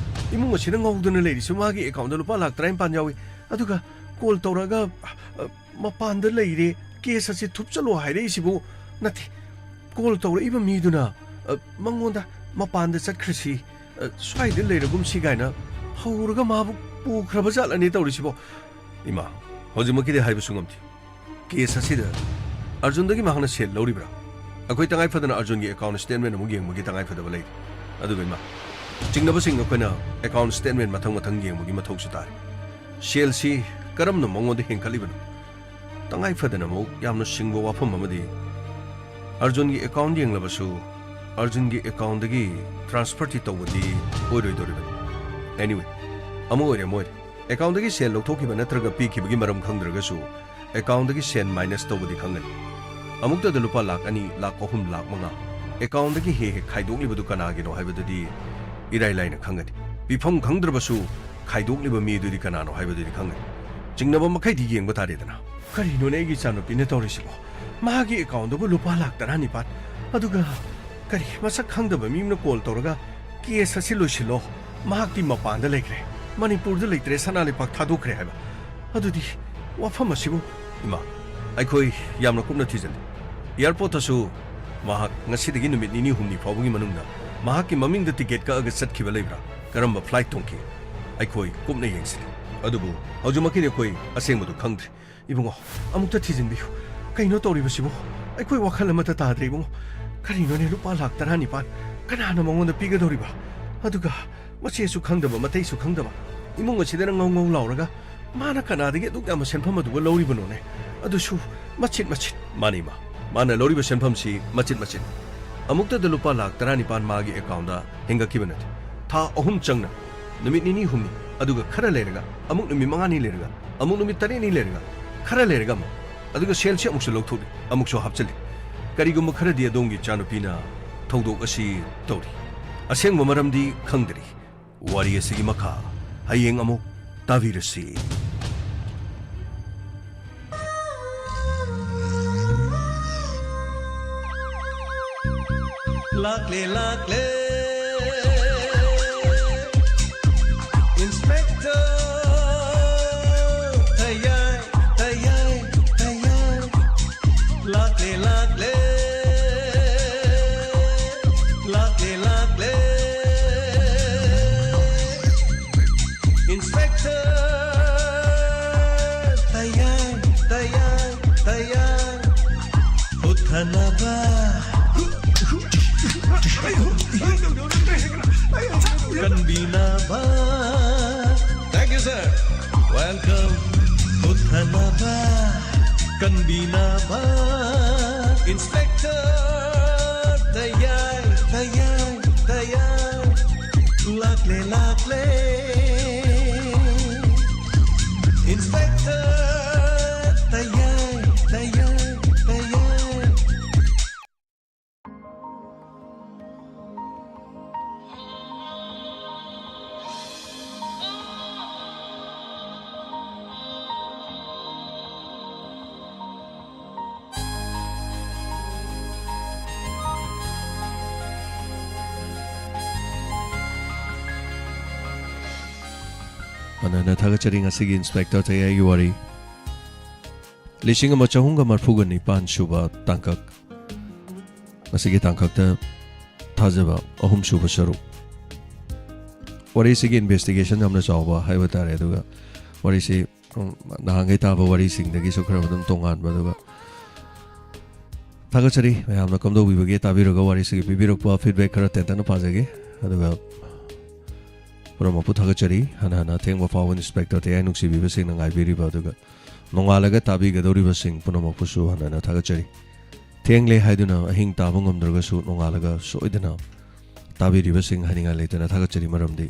ꯏꯃꯨꯡ ꯑꯁꯤꯅ ꯉꯧꯗꯅ ꯂꯩꯔꯤꯁꯤ ꯃꯥꯒꯤ ꯑꯦꯀꯥꯎꯟꯗ ꯂꯨꯄꯥ ꯂꯥꯛ ꯇꯔꯥꯅꯤꯄꯥꯟ ꯌꯥꯎꯏ꯫ ꯑꯗꯨꯒ ꯀꯣꯜ ꯇꯧꯔꯒ, ꯑ, ꯃꯄꯥꯟꯗ ꯂꯩꯔꯦ, ꯀꯦꯁ ꯑꯁꯤ ꯊꯨꯞꯆꯜꯂꯣ ꯍꯥꯏꯔꯛꯏꯁꯤꯕꯨ ꯅꯠꯇꯦ꯫ ꯀꯣꯜ ꯇꯧꯔꯛꯏꯕ ꯃꯤꯗꯨꯅ, ꯑ, ꯃꯉꯣꯟꯗ "ꯃꯄꯥꯟꯗ ꯆꯠꯈ꯭ꯔꯁꯤ, ꯑ, ꯁ꯭ꯋꯥꯏꯗ ꯂꯩꯔꯒꯨꯝꯁꯤ" ꯀꯥꯏꯅ ꯍꯧꯔꯒ ꯃꯥꯕꯨ ꯄꯨꯈ꯭ꯔꯕ ꯖꯥꯠꯂꯅꯦ ꯇꯧꯔꯤꯁꯤꯕꯣ? ꯏꯃꯥ, ꯍꯧꯖꯤꯛꯃꯛꯀꯤꯗꯤ ꯍꯥꯏꯕꯁꯨ ꯉꯝꯗꯦ꯫ ꯀꯦꯁ ꯑꯁꯤꯗ ꯑꯔꯖꯨꯟꯗꯒꯤ ꯃꯍꯥꯛꯅ ꯁꯦꯜ ꯂꯧꯔꯤꯕ꯭ꯔꯥ? ꯑꯩꯈꯣꯏ ꯇꯉꯥꯏ ꯐꯗꯅ ꯑꯔꯖꯨꯟꯒꯤ ꯑꯦꯀꯥꯎꯟ ꯁ꯭ꯇꯦꯠꯃꯦꯟ ꯑꯃꯨꯛ ꯌꯦꯡꯕꯒꯤ ꯇꯉꯥꯏ ꯐꯗꯕ ꯂꯩꯔꯤ꯫ ꯑꯗꯨꯒ ꯏꯃꯥ, ꯆꯤꯡꯅꯕꯁꯤꯡ ꯑꯩꯈꯣꯏꯅ ꯑꯦꯀꯥꯎꯟ ꯁ꯭ꯇꯦꯠꯃꯦꯟ ꯃꯊꯪ ꯃꯊꯪ ꯌꯦꯡꯕꯒꯤ ꯃꯊꯧꯁꯨ ꯇꯥꯔꯤ꯫ ꯁꯦꯜꯁꯤ ꯀꯔꯝꯅ ꯃꯉꯣꯟꯗ ꯍꯦꯟꯒꯠꯂꯤꯕꯅꯣ? ꯇꯉꯥꯏ ꯐꯗꯅ ꯑꯃꯨꯛ ꯌꯥꯝꯅ ꯁꯤꯡꯕ ꯋꯥꯐꯝ ꯑꯃꯗꯤ, ꯑꯔꯖꯨꯟꯒꯤ ꯑꯦꯀꯥꯎꯟ ꯌꯦꯡꯂꯕꯁꯨ ꯑꯔꯖꯨꯟꯒꯤ ꯑꯦꯀꯥꯎꯟꯗꯒꯤ ꯇ꯭ꯔꯥꯟꯁꯐꯔꯗꯤ ꯇꯧꯕꯗꯤ ꯑꯣꯏꯔꯣꯏꯗꯧꯔꯤꯕꯅꯤ꯫ Anyway, ꯑꯃ ꯑꯣꯏꯔꯦ ꯑꯃ ꯑꯣꯏꯔꯦ, ꯑꯦꯀꯥꯎꯟꯗꯒꯤ ꯁꯦꯜ ꯂꯧꯊꯣꯛꯈꯤꯕ ꯅꯠꯇ꯭ꯔꯒ ꯄꯤꯈꯤꯕꯒꯤ ꯃꯔꯝ ꯈꯪꯗ꯭ꯔꯒꯁꯨ ꯑꯦꯀꯥꯎꯟꯗꯒꯤ ꯁꯦꯜ ꯃꯥꯏꯅꯁ ꯇꯧꯕꯗꯤ ꯈꯪꯒꯅꯤ꯫ ꯑꯃꯨꯛꯇꯗ ꯂꯨꯄꯥ ꯂꯥꯈ ꯑꯅꯤ, ꯂꯥꯈ ꯑꯍꯨꯝ, ꯂꯥꯈ ꯃꯉꯥ ꯑꯦꯀꯥꯎꯟꯗꯒꯤ ꯍꯦꯛ ꯍꯦꯛ ꯈꯥꯏꯗꯣꯛꯂꯤꯕꯗꯨ ꯀꯅꯥꯒꯤꯅꯣ ꯍꯥꯏꯕꯗꯨꯗꯤ ꯏꯔꯥꯏ ꯂꯥꯏꯅ ꯈꯪꯒꯅꯤ꯫ ꯄꯤꯐꯝ ꯈꯪꯗ꯭ꯔꯕꯁꯨ ꯈꯥꯏꯗꯣꯛꯂꯤꯕ ꯃꯤꯗꯨꯗꯤ ꯀꯅꯥꯅꯣ ꯍꯥꯏꯕꯗꯨꯗꯤ ꯈꯪꯒꯅꯤ꯫ ꯆꯤꯡꯅꯕ ꯃꯈꯩꯗꯤ ꯌꯦꯡꯕ ꯇꯥꯔꯦꯗꯅ꯫ ꯀꯔꯤꯅꯣꯅꯦ ꯑꯩꯒꯤ ꯏꯆꯥꯅꯨꯄꯤꯅ ꯇꯧꯔꯤꯁꯤꯕꯣ? ꯃꯥꯒꯤ ꯑꯦꯀꯥꯎꯟꯗꯕꯨ ꯂꯨꯄꯥ ꯂꯥꯈ ꯇꯔꯥꯅꯤꯄꯥꯜ, ꯑꯗꯨꯒ ꯀꯔꯤ, ꯃꯁꯛ ꯈꯪꯗꯕ ꯃꯤ ꯑꯃꯅ ꯀꯣꯜ ꯇꯧꯔꯒ, "ꯀꯦꯁ ꯑꯁꯤ ꯂꯣꯏꯁꯤꯜꯂꯣ, ꯃꯍꯥꯛꯇꯤ ꯃꯄꯥꯟꯗ ꯂꯩꯈ꯭ꯔꯦ, ꯃꯅꯤꯄꯨꯔꯗ ꯂꯩꯇ꯭ꯔꯦ, ꯁꯅꯥ ꯂꯩꯄꯥꯛ ꯊꯥꯗꯣꯛꯈ꯭ꯔꯦ" ꯍꯥꯏꯕ꯫ ꯑꯗꯨꯗꯤ ꯋꯥꯐꯝ ꯑꯁꯤꯕꯨ, ꯏꯃꯥ, ꯑꯩꯈꯣꯏ ꯌꯥꯝꯅ ꯀꯨꯞꯅ ꯊꯤꯖꯤꯜꯂꯤ꯫ ꯑꯦꯌꯥꯔꯄꯣꯔꯠꯇꯁꯨ ꯃꯍꯥꯛ ꯉꯁꯤꯗꯒꯤ ꯅꯨꯃꯤꯠ ꯅꯤꯅꯤ ꯍꯨꯝꯅꯤ ꯐꯥꯎꯕꯒꯤ ꯃꯅꯨꯡꯗ ꯃꯍꯥꯛꯀꯤ ꯃꯃꯤꯡꯗ ꯇꯤꯀꯦꯠ ꯀꯛꯑꯒ ꯆꯠꯈꯤꯕ ꯂꯩꯕ꯭ꯔꯥ, ꯀꯔꯝꯕ ꯐ꯭ꯂꯥꯏꯠ ꯇꯣꯡꯈꯤ, ꯑꯩꯈꯣꯏ ꯀꯨꯞꯅ ꯌꯦꯡꯁꯤꯜꯂꯤ꯫ ꯑꯗꯨꯕꯨ ꯍꯧꯖꯤꯛꯃꯛꯀꯤꯗꯤ ꯑꯩꯈꯣꯏ ꯑꯁꯦꯡꯕꯗꯨ ꯈꯪꯗ꯭ꯔꯤ꯫ ꯏꯕꯨꯡꯉꯣ, ꯑꯃꯨꯛꯇ ꯊꯤꯖꯤꯟꯕꯤꯌꯨ꯫ ꯀꯩꯅꯣ ꯇꯧꯔꯤꯕꯁꯤꯕꯨ? ꯑꯩꯈꯣꯏ ꯋꯥꯈꯜ ꯑꯃꯠꯇ ꯇꯥꯗ꯭ꯔꯦ, ꯏꯕꯨꯡꯉꯣ꯫ ꯀꯔꯤꯅꯣꯅꯦ, ꯂꯨꯄꯥ ꯂꯥꯈ ꯇꯔꯥꯅꯤꯄꯥꯜ ꯀꯅꯥꯅ ꯃꯉꯣꯟꯗ ꯄꯤꯒꯗꯧꯔꯤꯕ? ꯑꯗꯨꯒ ꯃꯆꯦꯁꯨ ꯈꯪꯗꯕ, ꯃꯇꯩꯁꯨ ꯈꯪꯗꯕ, ꯏꯃꯨꯡ ꯑꯁꯤꯗꯅ ꯉꯧ ꯉꯧ ꯂꯥꯎꯔꯒ, ꯃꯥꯅ ꯀꯅꯥꯗꯒꯤ ꯑꯗꯨꯛ ꯌꯥꯝꯕ ꯁꯦꯟꯐꯝ ꯑꯗꯨꯒ ꯂꯧꯔꯤꯕꯅꯣꯅꯦ? ꯑꯗꯨꯁꯨ ꯃꯆꯤꯠ ꯃꯆꯤꯠ꯫ ꯃꯥꯅꯤ, ꯏꯃꯥ꯫ ꯃꯥꯅ ꯂꯧꯔꯤꯕ ꯁꯦꯟꯐꯝꯁꯤ ꯃꯆꯤꯠ ꯃꯆꯤꯠ꯫ ꯑꯃꯨꯛꯇꯗ ꯂꯨꯄꯥ ꯂꯥꯈ ꯇꯔꯥꯅꯤꯄꯥꯜ ꯃꯥꯒꯤ ꯑꯦꯀꯥꯎꯟꯗ ꯍꯦꯟꯒꯠꯈꯤꯕ ꯅꯠꯇꯦ꯫ ꯊꯥ ꯑꯍꯨꯝ ꯆꯪꯅ, ꯅꯨꯃꯤꯠ ꯅꯤꯅꯤ ꯍꯨꯝꯅꯤ, ꯑꯗꯨꯒ ꯈꯔ ꯂꯩꯔꯒ ꯑꯃꯨꯛ ꯅꯨꯃꯤꯠ ꯃꯉꯥꯅꯤ ꯂꯩꯔꯒ, ꯑꯃꯨꯛ ꯅꯨꯃꯤꯠ ꯇꯔꯦꯠꯅꯤ ꯂꯩꯔꯒ, ꯈꯔ ꯂꯩꯔꯒ ꯑꯃꯨꯛ, ꯑꯗꯨꯒ ꯁꯦꯜꯁꯤ ꯑꯃꯨꯛꯁꯨ ꯂꯧꯊꯣꯛꯂꯤ, ꯑꯃꯨꯛꯁꯨ ꯍꯥꯞꯆꯤꯜꯂꯤ꯫ ꯀꯔꯤꯒꯨꯝꯕ ꯈꯔꯗꯤ ꯑꯗꯣꯝꯒꯤ ꯏꯆꯥꯅꯨꯄꯤꯅ ꯊꯧꯗꯣꯛ ꯑꯁꯤ ꯇꯧꯔꯤ꯫ ꯑꯁꯦꯡꯕ ꯃꯔꯝꯗꯤ ꯈꯪꯗ꯭ꯔꯤ꯫ ꯋꯥꯔꯤ ꯑꯁꯤꯒꯤ ꯃꯈꯥ ꯍꯌꯦꯡ ꯑꯃꯨꯛ ꯇꯥꯕꯤꯔꯁꯤ꯫ ꯂꯥꯛꯂꯦ, ꯂꯥꯛꯂꯦ, Inspector ꯊꯌꯥꯏ, ꯊꯌꯥꯏ, ꯊꯌꯥꯏ꯫ ꯂꯥꯛꯂꯦ, ꯂꯥꯛꯂꯦ, ꯂꯥꯛꯂꯦ, ꯂꯥꯛꯂꯦ꯫ Inspector ꯊꯌꯥꯏ, ꯊꯌꯥꯏ, ꯀꯟꯕꯤꯅꯕ꯫ Thank you, sir. Welcome. ꯀꯨꯊꯅꯕ, ꯀꯟꯕꯤꯅꯕ꯫ Inspector ꯇꯌꯥꯏ, ꯇꯌꯥꯏ, ꯇꯌꯥꯏ꯫ ꯂꯥꯛꯂꯦ, ꯂꯥꯛꯂꯦ꯫ Inspector ꯇꯌꯥꯏ, ꯇꯌꯥꯏ, ꯇꯌꯥꯏ꯫ ꯍꯟꯅ ꯍꯟꯅ ꯊꯥꯒꯠꯆꯔꯤ ꯉꯁꯤꯒꯤ Inspector ꯇꯌꯥꯏꯒꯤ ꯋꯥꯔꯤ꯫ ꯂꯤꯁꯤꯡ ꯑꯃ ꯆꯍꯨꯝꯒ ꯃꯔꯐꯨꯒ ꯅꯤꯄꯥꯟ ꯁꯨꯕ ꯇꯥꯡꯀꯛ꯫ ꯉꯁꯤꯒꯤ ꯇꯥꯡꯀꯛꯇ ꯊꯥꯖꯕ ꯑꯍꯨꯝꯁꯨꯕ ꯁꯔꯨꯛ꯫ ꯋꯥꯔꯤꯁꯤꯒꯤ investigation ꯌꯥꯝꯅ ꯆꯥꯎꯕ ꯍꯥꯏꯕ ꯇꯥꯔꯦ꯫ ꯑꯗꯨꯒ ꯋꯥꯔꯤꯁꯤ, ꯎꯝ, ꯅꯍꯥꯟꯈꯩ ꯇꯥꯕ ꯋꯥꯔꯤꯁꯤꯡꯗꯒꯤꯁꯨ ꯈꯔ ꯑꯗꯨꯝ ꯇꯣꯉꯥꯟꯕ꯫ ꯑꯗꯨꯒ ꯊꯥꯒꯠꯆꯔꯤ ꯃꯌꯥꯝꯅ ꯀꯝꯗꯧꯕꯤꯕꯒꯦ ꯇꯥꯕꯤꯔꯒ ꯋꯥꯔꯤꯁꯤꯒꯤ ꯄꯤꯕꯤꯔꯛꯄ feedback ꯈꯔ ꯇꯦꯟꯇꯛꯅ ꯄꯥꯖꯒꯦ꯫ ꯑꯗꯨꯒ ꯄꯨꯝꯅꯃꯛꯄꯨ ꯊꯥꯒꯠꯆꯔꯤ꯫ ꯍꯟꯅ ꯍꯟꯅ ꯑꯊꯦꯡꯕ ꯐꯥꯎꯕ Inspector ꯇꯌꯥꯏ ꯅꯨꯡꯁꯤꯕꯤꯕꯁꯤꯡꯅ ꯉꯥꯏꯕꯤꯔꯤꯕ, ꯑꯗꯨꯒ ꯅꯣꯡꯉꯥꯜꯂꯒ ꯇꯥꯕꯤꯒꯗꯧꯔꯤꯕꯁꯤꯡ ꯄꯨꯝꯅꯃꯛꯄꯨꯁꯨ ꯍꯟꯅ ꯍꯟꯅ ꯊꯥꯒꯠꯆꯔꯤ꯫ ꯊꯦꯡꯂꯦ ꯍꯥꯏꯗꯨꯅ ꯑꯍꯤꯡ ꯇꯥꯕ ꯉꯝꯗ꯭ꯔꯒꯁꯨ ꯅꯣꯡꯉꯥꯜꯂꯒ ꯁꯣꯏꯗꯅ ꯇꯥꯕꯤꯔꯤꯕꯁꯤꯡ ꯍꯥꯏꯅꯤꯡꯉꯥꯏ ꯂꯩꯇꯅ ꯊꯥꯒꯠꯆꯔꯤ꯫ ꯃꯔꯝꯗꯤ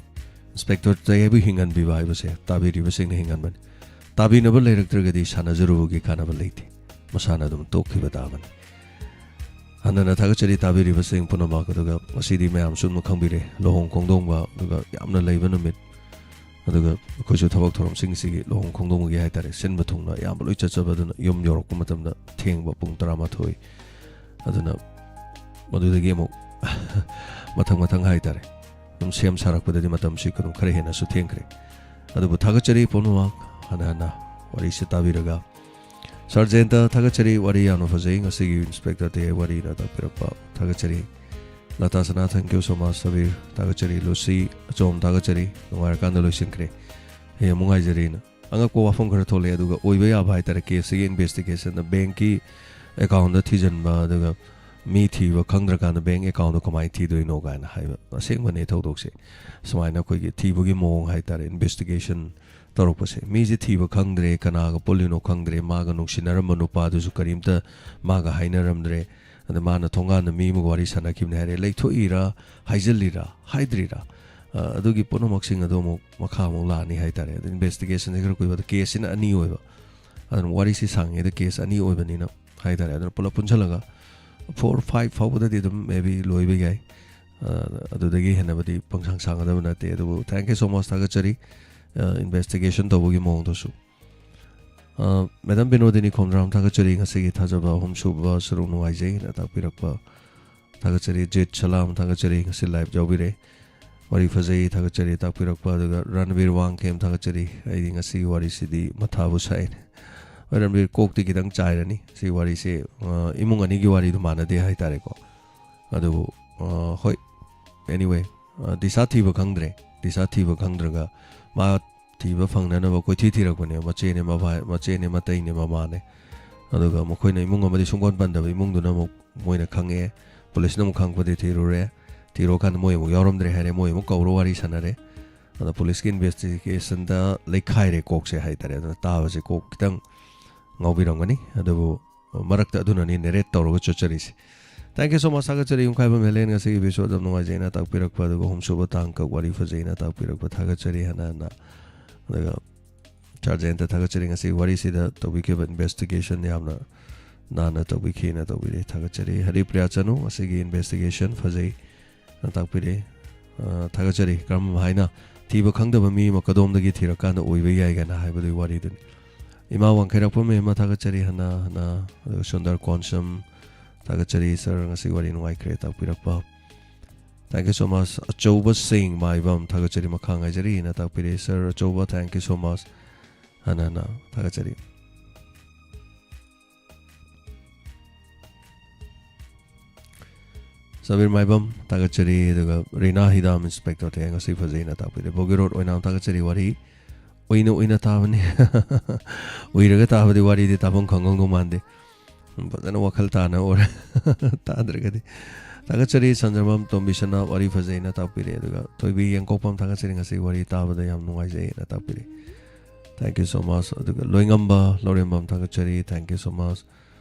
Inspector ꯇꯌꯥꯏꯕꯨ ꯍꯤꯡꯍꯟꯕꯤꯕ ꯍꯥꯏꯕꯁꯦ ꯇꯥꯕꯤꯔꯤꯕꯁꯤꯡꯅ ꯍꯤꯡꯍꯟꯕꯅꯤ꯫ ꯇꯥꯕꯤꯅꯕ ꯂꯩꯔꯛꯇ꯭ꯔꯒꯗꯤ ꯁꯥꯟꯅꯖꯔꯨꯕꯒꯤ ꯀꯥꯟꯅꯕ ꯂꯩꯇꯦ, ꯃꯁꯥꯅ ꯑꯗꯨꯝ ꯇꯣꯛꯈꯤꯕ ꯇꯥꯕꯅꯤ꯫ ꯍꯟꯅ ꯍꯟꯅ ꯊꯥꯒꯠꯆꯔꯤ ꯇꯥꯕꯤꯔꯤꯕꯁꯤꯡ ꯄꯨꯝꯅꯃꯛ꯫ ꯑꯗꯨꯒ ꯉꯁꯤꯗꯤ ꯃꯌꯥꯝꯁꯨ ꯑꯗꯨꯝ ꯈꯪꯕꯤꯔꯦ, ꯂꯨꯍꯣꯡ ꯈꯣꯡꯗꯣꯡꯕ, ꯑꯗꯨꯒ ꯌꯥꯝꯅ ꯂꯩꯕ ꯅꯨꯃꯤꯠ꯫ ꯑꯗꯨꯒ ꯑꯩꯈꯣꯏꯁꯨ ꯊꯕꯛ ꯊꯧꯔꯝꯁꯤꯡꯁꯤꯒꯤ ꯂꯨꯍꯣꯡ ꯈꯣꯡꯗꯣꯡꯕꯒꯤ ꯍꯥꯏꯇꯥꯔꯦ, ꯁꯤꯟꯕ ꯊꯨꯡꯅ ꯑꯌꯥꯝꯕ ꯂꯣꯏ ꯆꯠꯆꯕ, ꯑꯗꯨꯅ ꯌꯨꯝ ꯌꯧꯔꯛꯄ ꯃꯇꯝꯗ ꯊꯦꯡꯕ ꯄꯨꯡ ꯇꯔꯥꯃꯥꯊꯣꯏ꯫ ꯑꯗꯨꯅ ꯃꯗꯨꯗꯒꯤ ꯑꯃꯨꯛ ꯃꯊꯪ ꯃꯊꯪ ꯍꯥꯏꯇꯥꯔꯦ, ꯑꯗꯨꯝ ꯁꯦꯝ ꯁꯥꯔꯛꯄꯗꯗꯤ ꯃꯇꯝꯁꯤ ꯑꯗꯨꯝ ꯈꯔ ꯍꯦꯟꯅꯁꯨ ꯊꯦꯡꯈ꯭ꯔꯦ꯫ ꯑꯗꯨꯕꯨ ꯊꯥꯒꯠꯆꯔꯤ ꯄꯨꯝꯅꯃꯛ ꯍꯟꯅ ꯍꯟꯅ ꯋꯥꯔꯤꯁꯤ ꯇꯥꯕꯤꯔꯒ꯫ ꯁꯥꯔ ꯖꯌꯟꯇ, ꯊꯥꯒꯠꯆꯔꯤ, ꯋꯥꯔꯤ ꯌꯥꯝꯅ ꯐꯖꯩ꯫ ꯉꯁꯤꯒꯤ Inspector ꯇꯌꯥꯏ ꯋꯥꯔꯤꯅ ꯇꯥꯛꯄꯤꯔꯛꯄ ꯊꯥꯒꯠꯆꯔꯤ꯫ ꯂꯇꯥ ꯁꯅꯥ, thank you so much, Sabir, ꯊꯥꯒꯠꯆꯔꯤ꯫ ꯂꯨꯁꯤ ꯑꯆꯣꯝ, ꯊꯥꯒꯠꯆꯔꯤ꯫ ꯅꯨꯡꯉꯥꯏꯔꯀꯥꯟꯗ ꯂꯣꯏꯁꯤꯟꯈ꯭ꯔꯦ, ꯍꯌꯦꯡ ꯑꯃꯨꯛ ꯉꯥꯏꯖꯔꯤꯅ꯫ ꯑꯉꯛꯄ ꯋꯥꯐꯝ ꯈꯔ ꯊꯣꯛꯂꯛꯑꯦ꯫ ꯑꯗꯨꯒ ꯑꯣꯏꯕ ꯌꯥꯕ ꯍꯥꯏꯇꯥꯔꯦ, case ꯁꯤꯒꯤ investigation ꯗ bank ꯀꯤ ꯑꯦꯀꯥꯎꯟꯗ ꯊꯤꯖꯤꯟꯕ, ꯑꯗꯨꯒ ꯃꯤ ꯊꯤꯕ ꯈꯪꯗ꯭ꯔꯀꯥꯟꯗ ꯕꯦꯡ ꯑꯦꯀꯥꯎꯟꯗꯣ ꯀꯃꯥꯏꯅ ꯊꯤꯗꯣꯏꯅꯣ ꯀꯥꯏꯅ ꯍꯥꯏꯕ, ꯑꯁꯦꯡꯕꯅꯦ ꯊꯧꯗꯣꯛꯁꯦ꯫ ꯁꯨꯃꯥꯏꯅ ꯑꯩꯈꯣꯏꯒꯤ ꯊꯤꯕꯒꯤ ꯃꯑꯣꯡ ꯍꯥꯏꯇꯥꯔꯦ, ꯏꯟꯚꯦꯁꯇꯤꯒꯦꯁꯟ ꯇꯧꯔꯛꯄꯁꯦ꯫ ꯃꯤꯁꯦ ꯊꯤꯕ ꯈꯪꯗ꯭ꯔꯦ, ꯀꯅꯥꯒ ꯄꯨꯜꯂꯤꯅꯣ ꯈꯪꯗ꯭ꯔꯦ, ꯃꯥꯒ ꯅꯨꯡꯁꯤꯅꯔꯝꯕ ꯅꯨꯄꯥꯗꯨꯁꯨ ꯀꯔꯤꯝꯇ ꯃꯥꯒ ꯍꯥꯏꯅꯔꯝꯗ꯭ꯔꯦ, ꯑꯗ ꯃꯥꯅ ꯊꯣꯡꯒꯥꯟꯗ ꯃꯤ ꯑꯃꯒ ꯋꯥꯔꯤ ꯁꯥꯟꯅꯈꯤꯕꯅꯦ ꯍꯥꯏꯔꯦ, ꯂꯩꯊꯣꯛꯏꯔꯥ, ꯍꯥꯏꯖꯤꯜꯂꯤꯔꯥ, ꯍꯥꯏꯗ꯭ꯔꯤꯔꯥ, ꯑ, ꯑꯗꯨꯒꯤ ꯄꯨꯝꯅꯃꯛꯁꯤꯡ ꯑꯗꯣ ꯑꯃꯨꯛ ꯃꯈꯥ ꯑꯃꯨꯛ ꯂꯥꯛꯑꯅꯤ ꯍꯥꯏꯇꯥꯔꯦ꯫ ꯑꯗ ꯏꯟꯚꯦꯁꯇꯤꯒꯦꯁꯟꯁꯦ ꯈꯔ ꯀꯨꯏꯕꯗ, ꯀꯦꯁꯁꯤꯅ ꯑꯅꯤ ꯑꯣꯏꯕ, ꯑꯗꯨꯅ ꯋꯥꯔꯤꯁꯤ ꯁꯥꯡꯉꯤꯉꯩꯗ ꯀꯦꯁ ꯑꯅꯤ ꯑꯣꯏꯕꯅꯤꯅ ꯍꯥꯏꯇꯥꯔꯦ, ꯑꯗꯨꯅ ꯄꯨꯂꯞ ꯄꯨꯟꯁꯤꯜꯂꯒ ꯐꯣꯔ ꯐꯥꯏꯚ ꯐꯥꯎꯕꯗꯗꯤ ꯑꯗꯨꯝ maybe ꯂꯣꯏꯕ ꯌꯥꯏ꯫ ꯑ, ꯑꯗꯨꯗꯒꯤ ꯍꯦꯟꯅꯕꯗꯤ ꯄꯪꯁꯥꯡ ꯁꯥꯡꯒꯗꯕ ꯅꯠꯇꯦ꯫ ꯑꯗꯨꯕꯨ thank you so much, ꯊꯥꯒꯠꯆꯔꯤ꯫ ꯑ, ꯏꯟꯚꯦꯁꯇꯤꯒꯦꯁꯟ ꯇꯧꯕꯒꯤ ꯃꯑꯣꯡꯗꯨꯁꯨ꯫ ꯑ, ꯃꯦꯗꯥꯝ ꯕꯤꯅꯣꯗꯤꯅꯤ ꯈꯣꯝꯗ꯭ꯔꯥꯝ, ꯊꯥꯒꯠꯆꯔꯤ꯫ ꯉꯁꯤꯒꯤ ꯊꯥꯖꯕ ꯑꯍꯨꯝꯁꯨꯕ ꯁꯔꯨꯛ ꯅꯨꯡꯉꯥꯏꯖꯩꯅ ꯇꯥꯛꯄꯤꯔꯛꯄ ꯊꯥꯒꯠꯆꯔꯤ꯫ ꯖꯤꯠ ꯁꯂꯥꯝ, ꯊꯥꯒꯠꯆꯔꯤ, ꯉꯁꯤ ꯂꯥꯏꯚ ꯌꯥꯎꯕꯤꯔꯦ꯫ ꯋꯥꯔꯤ ꯐꯖꯩ, ꯊꯥꯒꯠꯆꯔꯤ ꯇꯥꯛꯄꯤꯔꯛꯄ꯫ ꯑꯗꯨꯒ ꯔꯟꯕꯤꯔ ꯋꯥꯡꯈꯦꯝ, ꯊꯥꯒꯠꯆꯔꯤ꯫ ꯑꯩꯗꯤ ꯉꯁꯤꯒꯤ ꯋꯥꯔꯤꯁꯤꯗꯤ ꯃꯊꯥꯕꯨ ꯁꯥꯏꯅꯦ꯫ ꯍꯣꯏ, ꯔꯟꯕꯤꯔ, ꯀꯣꯛꯇꯤ ꯈꯤꯇꯪ ꯆꯥꯏꯔꯅꯤ꯫ ꯁꯤ ꯋꯥꯔꯤꯁꯦ, ꯑ, ꯏꯃꯨꯡ ꯑꯅꯤꯒꯤ ꯋꯥꯔꯤꯗꯨ ꯃꯥꯟꯅꯗꯦ ꯍꯥꯏꯇꯥꯔꯦꯀꯣ꯫ ꯑꯗꯨꯕꯨ, ꯑ, ꯍꯣꯏ, anyway, ꯑ, ꯗꯤꯁꯥ ꯊꯤꯕ ꯈꯪꯗ꯭ꯔꯦ꯫ ꯗꯤꯁꯥ ꯊꯤꯕ ꯈꯪꯗ꯭ꯔꯒ ꯃꯥ ꯊꯤꯕ ꯐꯪꯅꯅꯕ ꯀꯣꯏꯊꯤ ꯊꯤꯔꯛꯄꯅꯦ꯫ ꯃꯆꯦꯅꯦ, ꯃꯕꯥ-, ꯃꯆꯦꯅꯦ, ꯃꯇꯩꯅꯦ, ꯃꯃꯥꯅꯦ꯫ ꯑꯗꯨꯒ ꯃꯈꯣꯏꯅ ꯏꯃꯨꯡ ꯑꯃꯗꯤ ꯁꯨꯡꯄꯟ ꯄꯟꯗꯕ ꯏꯃꯨꯡꯗꯨꯅ ꯑꯃꯨꯛ ꯃꯣꯏꯅ ꯈꯪꯉꯛꯑꯦ꯫ ꯄꯨꯂꯤꯁꯅ ꯑꯃꯨꯛ ꯈꯪꯉꯛꯄꯗꯤ ꯊꯤꯔꯨꯔꯦ꯫ ꯊꯤꯔꯨꯔꯀꯥꯟꯗ ꯃꯣꯏ ꯑꯃꯨꯛ ꯌꯥꯎꯔꯝꯗ꯭ꯔꯦ ꯍꯥꯏꯔꯦ꯫ ꯃꯣꯏ ꯑꯃꯨꯛ ꯀꯧꯔ ꯋꯥꯔꯤ ꯁꯥꯟꯅꯔꯦ꯫ ꯑꯗ ꯄꯨꯂꯤꯁꯀꯤ ꯏꯟꯚꯦꯁꯇꯤꯒꯦꯁꯟꯗ ꯂꯩꯈꯥꯏꯔꯦ ꯀꯣꯛꯁꯦ ꯍꯥꯏꯇꯥꯔꯦ꯫ ꯑꯗꯨꯅ ꯇꯥꯕꯁꯦ ꯀꯣꯛ ꯈꯤꯇꯪ ꯉꯥꯎꯕꯤꯔꯝꯒꯅꯤ꯫ ꯑꯗꯨꯕꯨ ꯃꯔꯛꯇ ꯑꯗꯨꯅꯅꯤ ꯅꯦꯔꯦꯠ ꯇꯧꯔꯒ ꯆꯠꯆꯔꯤꯁꯦ꯫ Thank you so much, ꯊꯥꯒꯠꯆꯔꯤ꯫ ꯌꯨꯝꯈꯥꯏꯕꯝ ꯍꯦꯂꯦꯟ, ꯉꯁꯤꯒꯤ episode ꯌꯥꯝ ꯅꯨꯡꯉꯥꯏꯖꯩꯅ ꯇꯥꯛꯄꯤꯔꯛꯄ, ꯑꯗꯨꯒ ꯑꯍꯨꯝꯁꯨꯕ ꯇꯥꯡꯀꯛ ꯋꯥꯔꯤ ꯐꯖꯩꯅ ꯇꯥꯛꯄꯤꯔꯛꯄ ꯊꯥꯒꯠꯆꯔꯤ ꯍꯥꯟꯅ ꯍꯥꯟꯅ꯫ ꯑꯗꯨꯒ ꯆꯥꯔꯖꯦꯟꯇ ꯊꯥꯒꯠꯆꯔꯤ, ꯉꯁꯤꯒꯤ ꯋꯥꯔꯤꯁꯤꯗ ꯇꯧꯕꯤꯈꯤꯕ ꯏꯟꯚꯦꯁꯇꯤꯒꯦꯁꯟ ꯌꯥꯝꯅ ꯅꯥꯟꯅ ꯇꯧꯕꯤꯈꯤꯅ ꯇꯧꯕꯤꯔꯦ, ꯊꯥꯒꯠꯆꯔꯤ꯫ ꯍꯔꯤꯄ꯭ꯔꯤꯌꯥ ꯆꯅꯨ, ꯉꯁꯤꯒꯤ ꯏꯟꯚꯦꯁꯇꯤꯒꯦꯁꯟ ꯐꯖꯩ ꯇꯥꯛꯄꯤꯔꯦ꯫ ꯑ, ꯊꯥꯒꯠꯆꯔꯤ꯫ ꯀꯔꯝ ꯍꯥꯏꯅ ꯊꯤꯕ ꯈꯪꯗꯕ ꯃꯤ ꯑꯃ ꯀꯗꯣꯝꯗꯒꯤ ꯊꯤꯔꯀꯥꯟꯗ ꯑꯣꯏꯕ ꯌꯥꯏ ꯀꯥꯏꯅ ꯍꯥꯏꯕꯗꯨꯒꯤ ꯋꯥꯔꯤꯗꯨꯅꯤ꯫ ꯏꯃꯥ ꯋꯥꯡꯈꯩꯔꯥꯛꯄꯝ ꯃꯦꯝꯃ ꯊꯥꯒꯠꯆꯔꯤ ꯍꯟꯅ ꯍꯟꯅ, ꯑꯗꯨꯒ ꯁꯨꯟꯗꯔ ꯀꯣꯟꯁꯝ ꯊꯥꯒꯠꯆꯔꯤ꯫ Sir, ꯉꯁꯤ ꯋꯥꯔꯤ ꯅꯨꯡꯉꯥꯏꯈ꯭ꯔꯦ ꯇꯥꯛꯄꯤꯔꯛꯄ꯫ Thank you so much꯫ ꯑꯆꯧꯕ ꯁꯦꯡ ꯃꯥꯏꯕꯝ ꯊꯥꯒꯠꯆꯔꯤ, ꯃꯈꯥ ꯉꯥꯏꯖꯔꯤꯅ ꯇꯥꯛꯄꯤꯔꯦ꯫ Sir ꯑꯆꯧꯕ, thank you so much꯫ ꯍꯟꯅ ꯍꯟꯅ ꯊꯥꯒꯠꯆꯔꯤ꯫ ꯁꯕꯤꯔ ꯃꯥꯏꯕꯝ ꯊꯥꯒꯠꯆꯔꯤ, ꯑꯗꯨꯒ ꯔꯤꯅꯥ ꯍꯤꯗꯥꯝ ꯏꯟꯁꯄꯦꯛꯇꯔ ꯊꯦꯡ ꯑꯁꯤ ꯐꯖꯩꯅ ꯇꯥꯛꯄꯤꯔꯦ꯫ ꯕꯣꯒꯤ ꯔꯣꯗ ꯑꯣꯏꯅꯥꯝ ꯊꯥꯒꯠꯆꯔꯤ, ꯋꯥꯔꯤ ꯎꯏꯅ ꯎꯏꯅ ꯇꯥꯕꯅꯤ꯫ ꯎꯏꯔꯒ ꯇꯥꯕꯗꯤ ꯋꯥꯔꯤꯗꯤ ꯇꯥꯐꯝ ꯈꯪꯉꯝꯗꯧ ꯃꯥꯟꯗꯦ꯫ ꯎꯝ, ꯐꯖꯅ ꯋꯥꯈꯜ ꯇꯥꯅ ꯑꯣꯏꯔꯦ꯫ ꯇꯥꯗ꯭ꯔꯒꯗꯤ꯫ ꯊꯥꯒꯠꯆꯔꯤ ꯁꯟꯖꯔꯃꯝ ꯇꯣꯝꯕꯤꯁꯅꯥ, ꯋꯥꯔꯤ ꯐꯖꯩꯅ ꯇꯥꯛꯄꯤꯔꯦ꯫ ꯑꯗꯨꯒ ꯊꯣꯏꯕꯤ ꯌꯦꯡꯀꯣꯛꯄꯝ, ꯊꯥꯒꯠꯆꯔꯤ, ꯉꯁꯤ ꯋꯥꯔꯤ ꯇꯥꯕꯗ ꯌꯥꯝ ꯅꯨꯡꯉꯥꯏꯖꯩꯅ ꯇꯥꯛꯄꯤꯔꯦ꯫ Thank you so much꯫ ꯑꯗꯨꯒ ꯂꯣꯏꯉꯝꯕ ꯂꯧꯔꯦꯝꯕꯝ, ꯊꯥꯒꯠꯆꯔꯤ, thank you so much꯫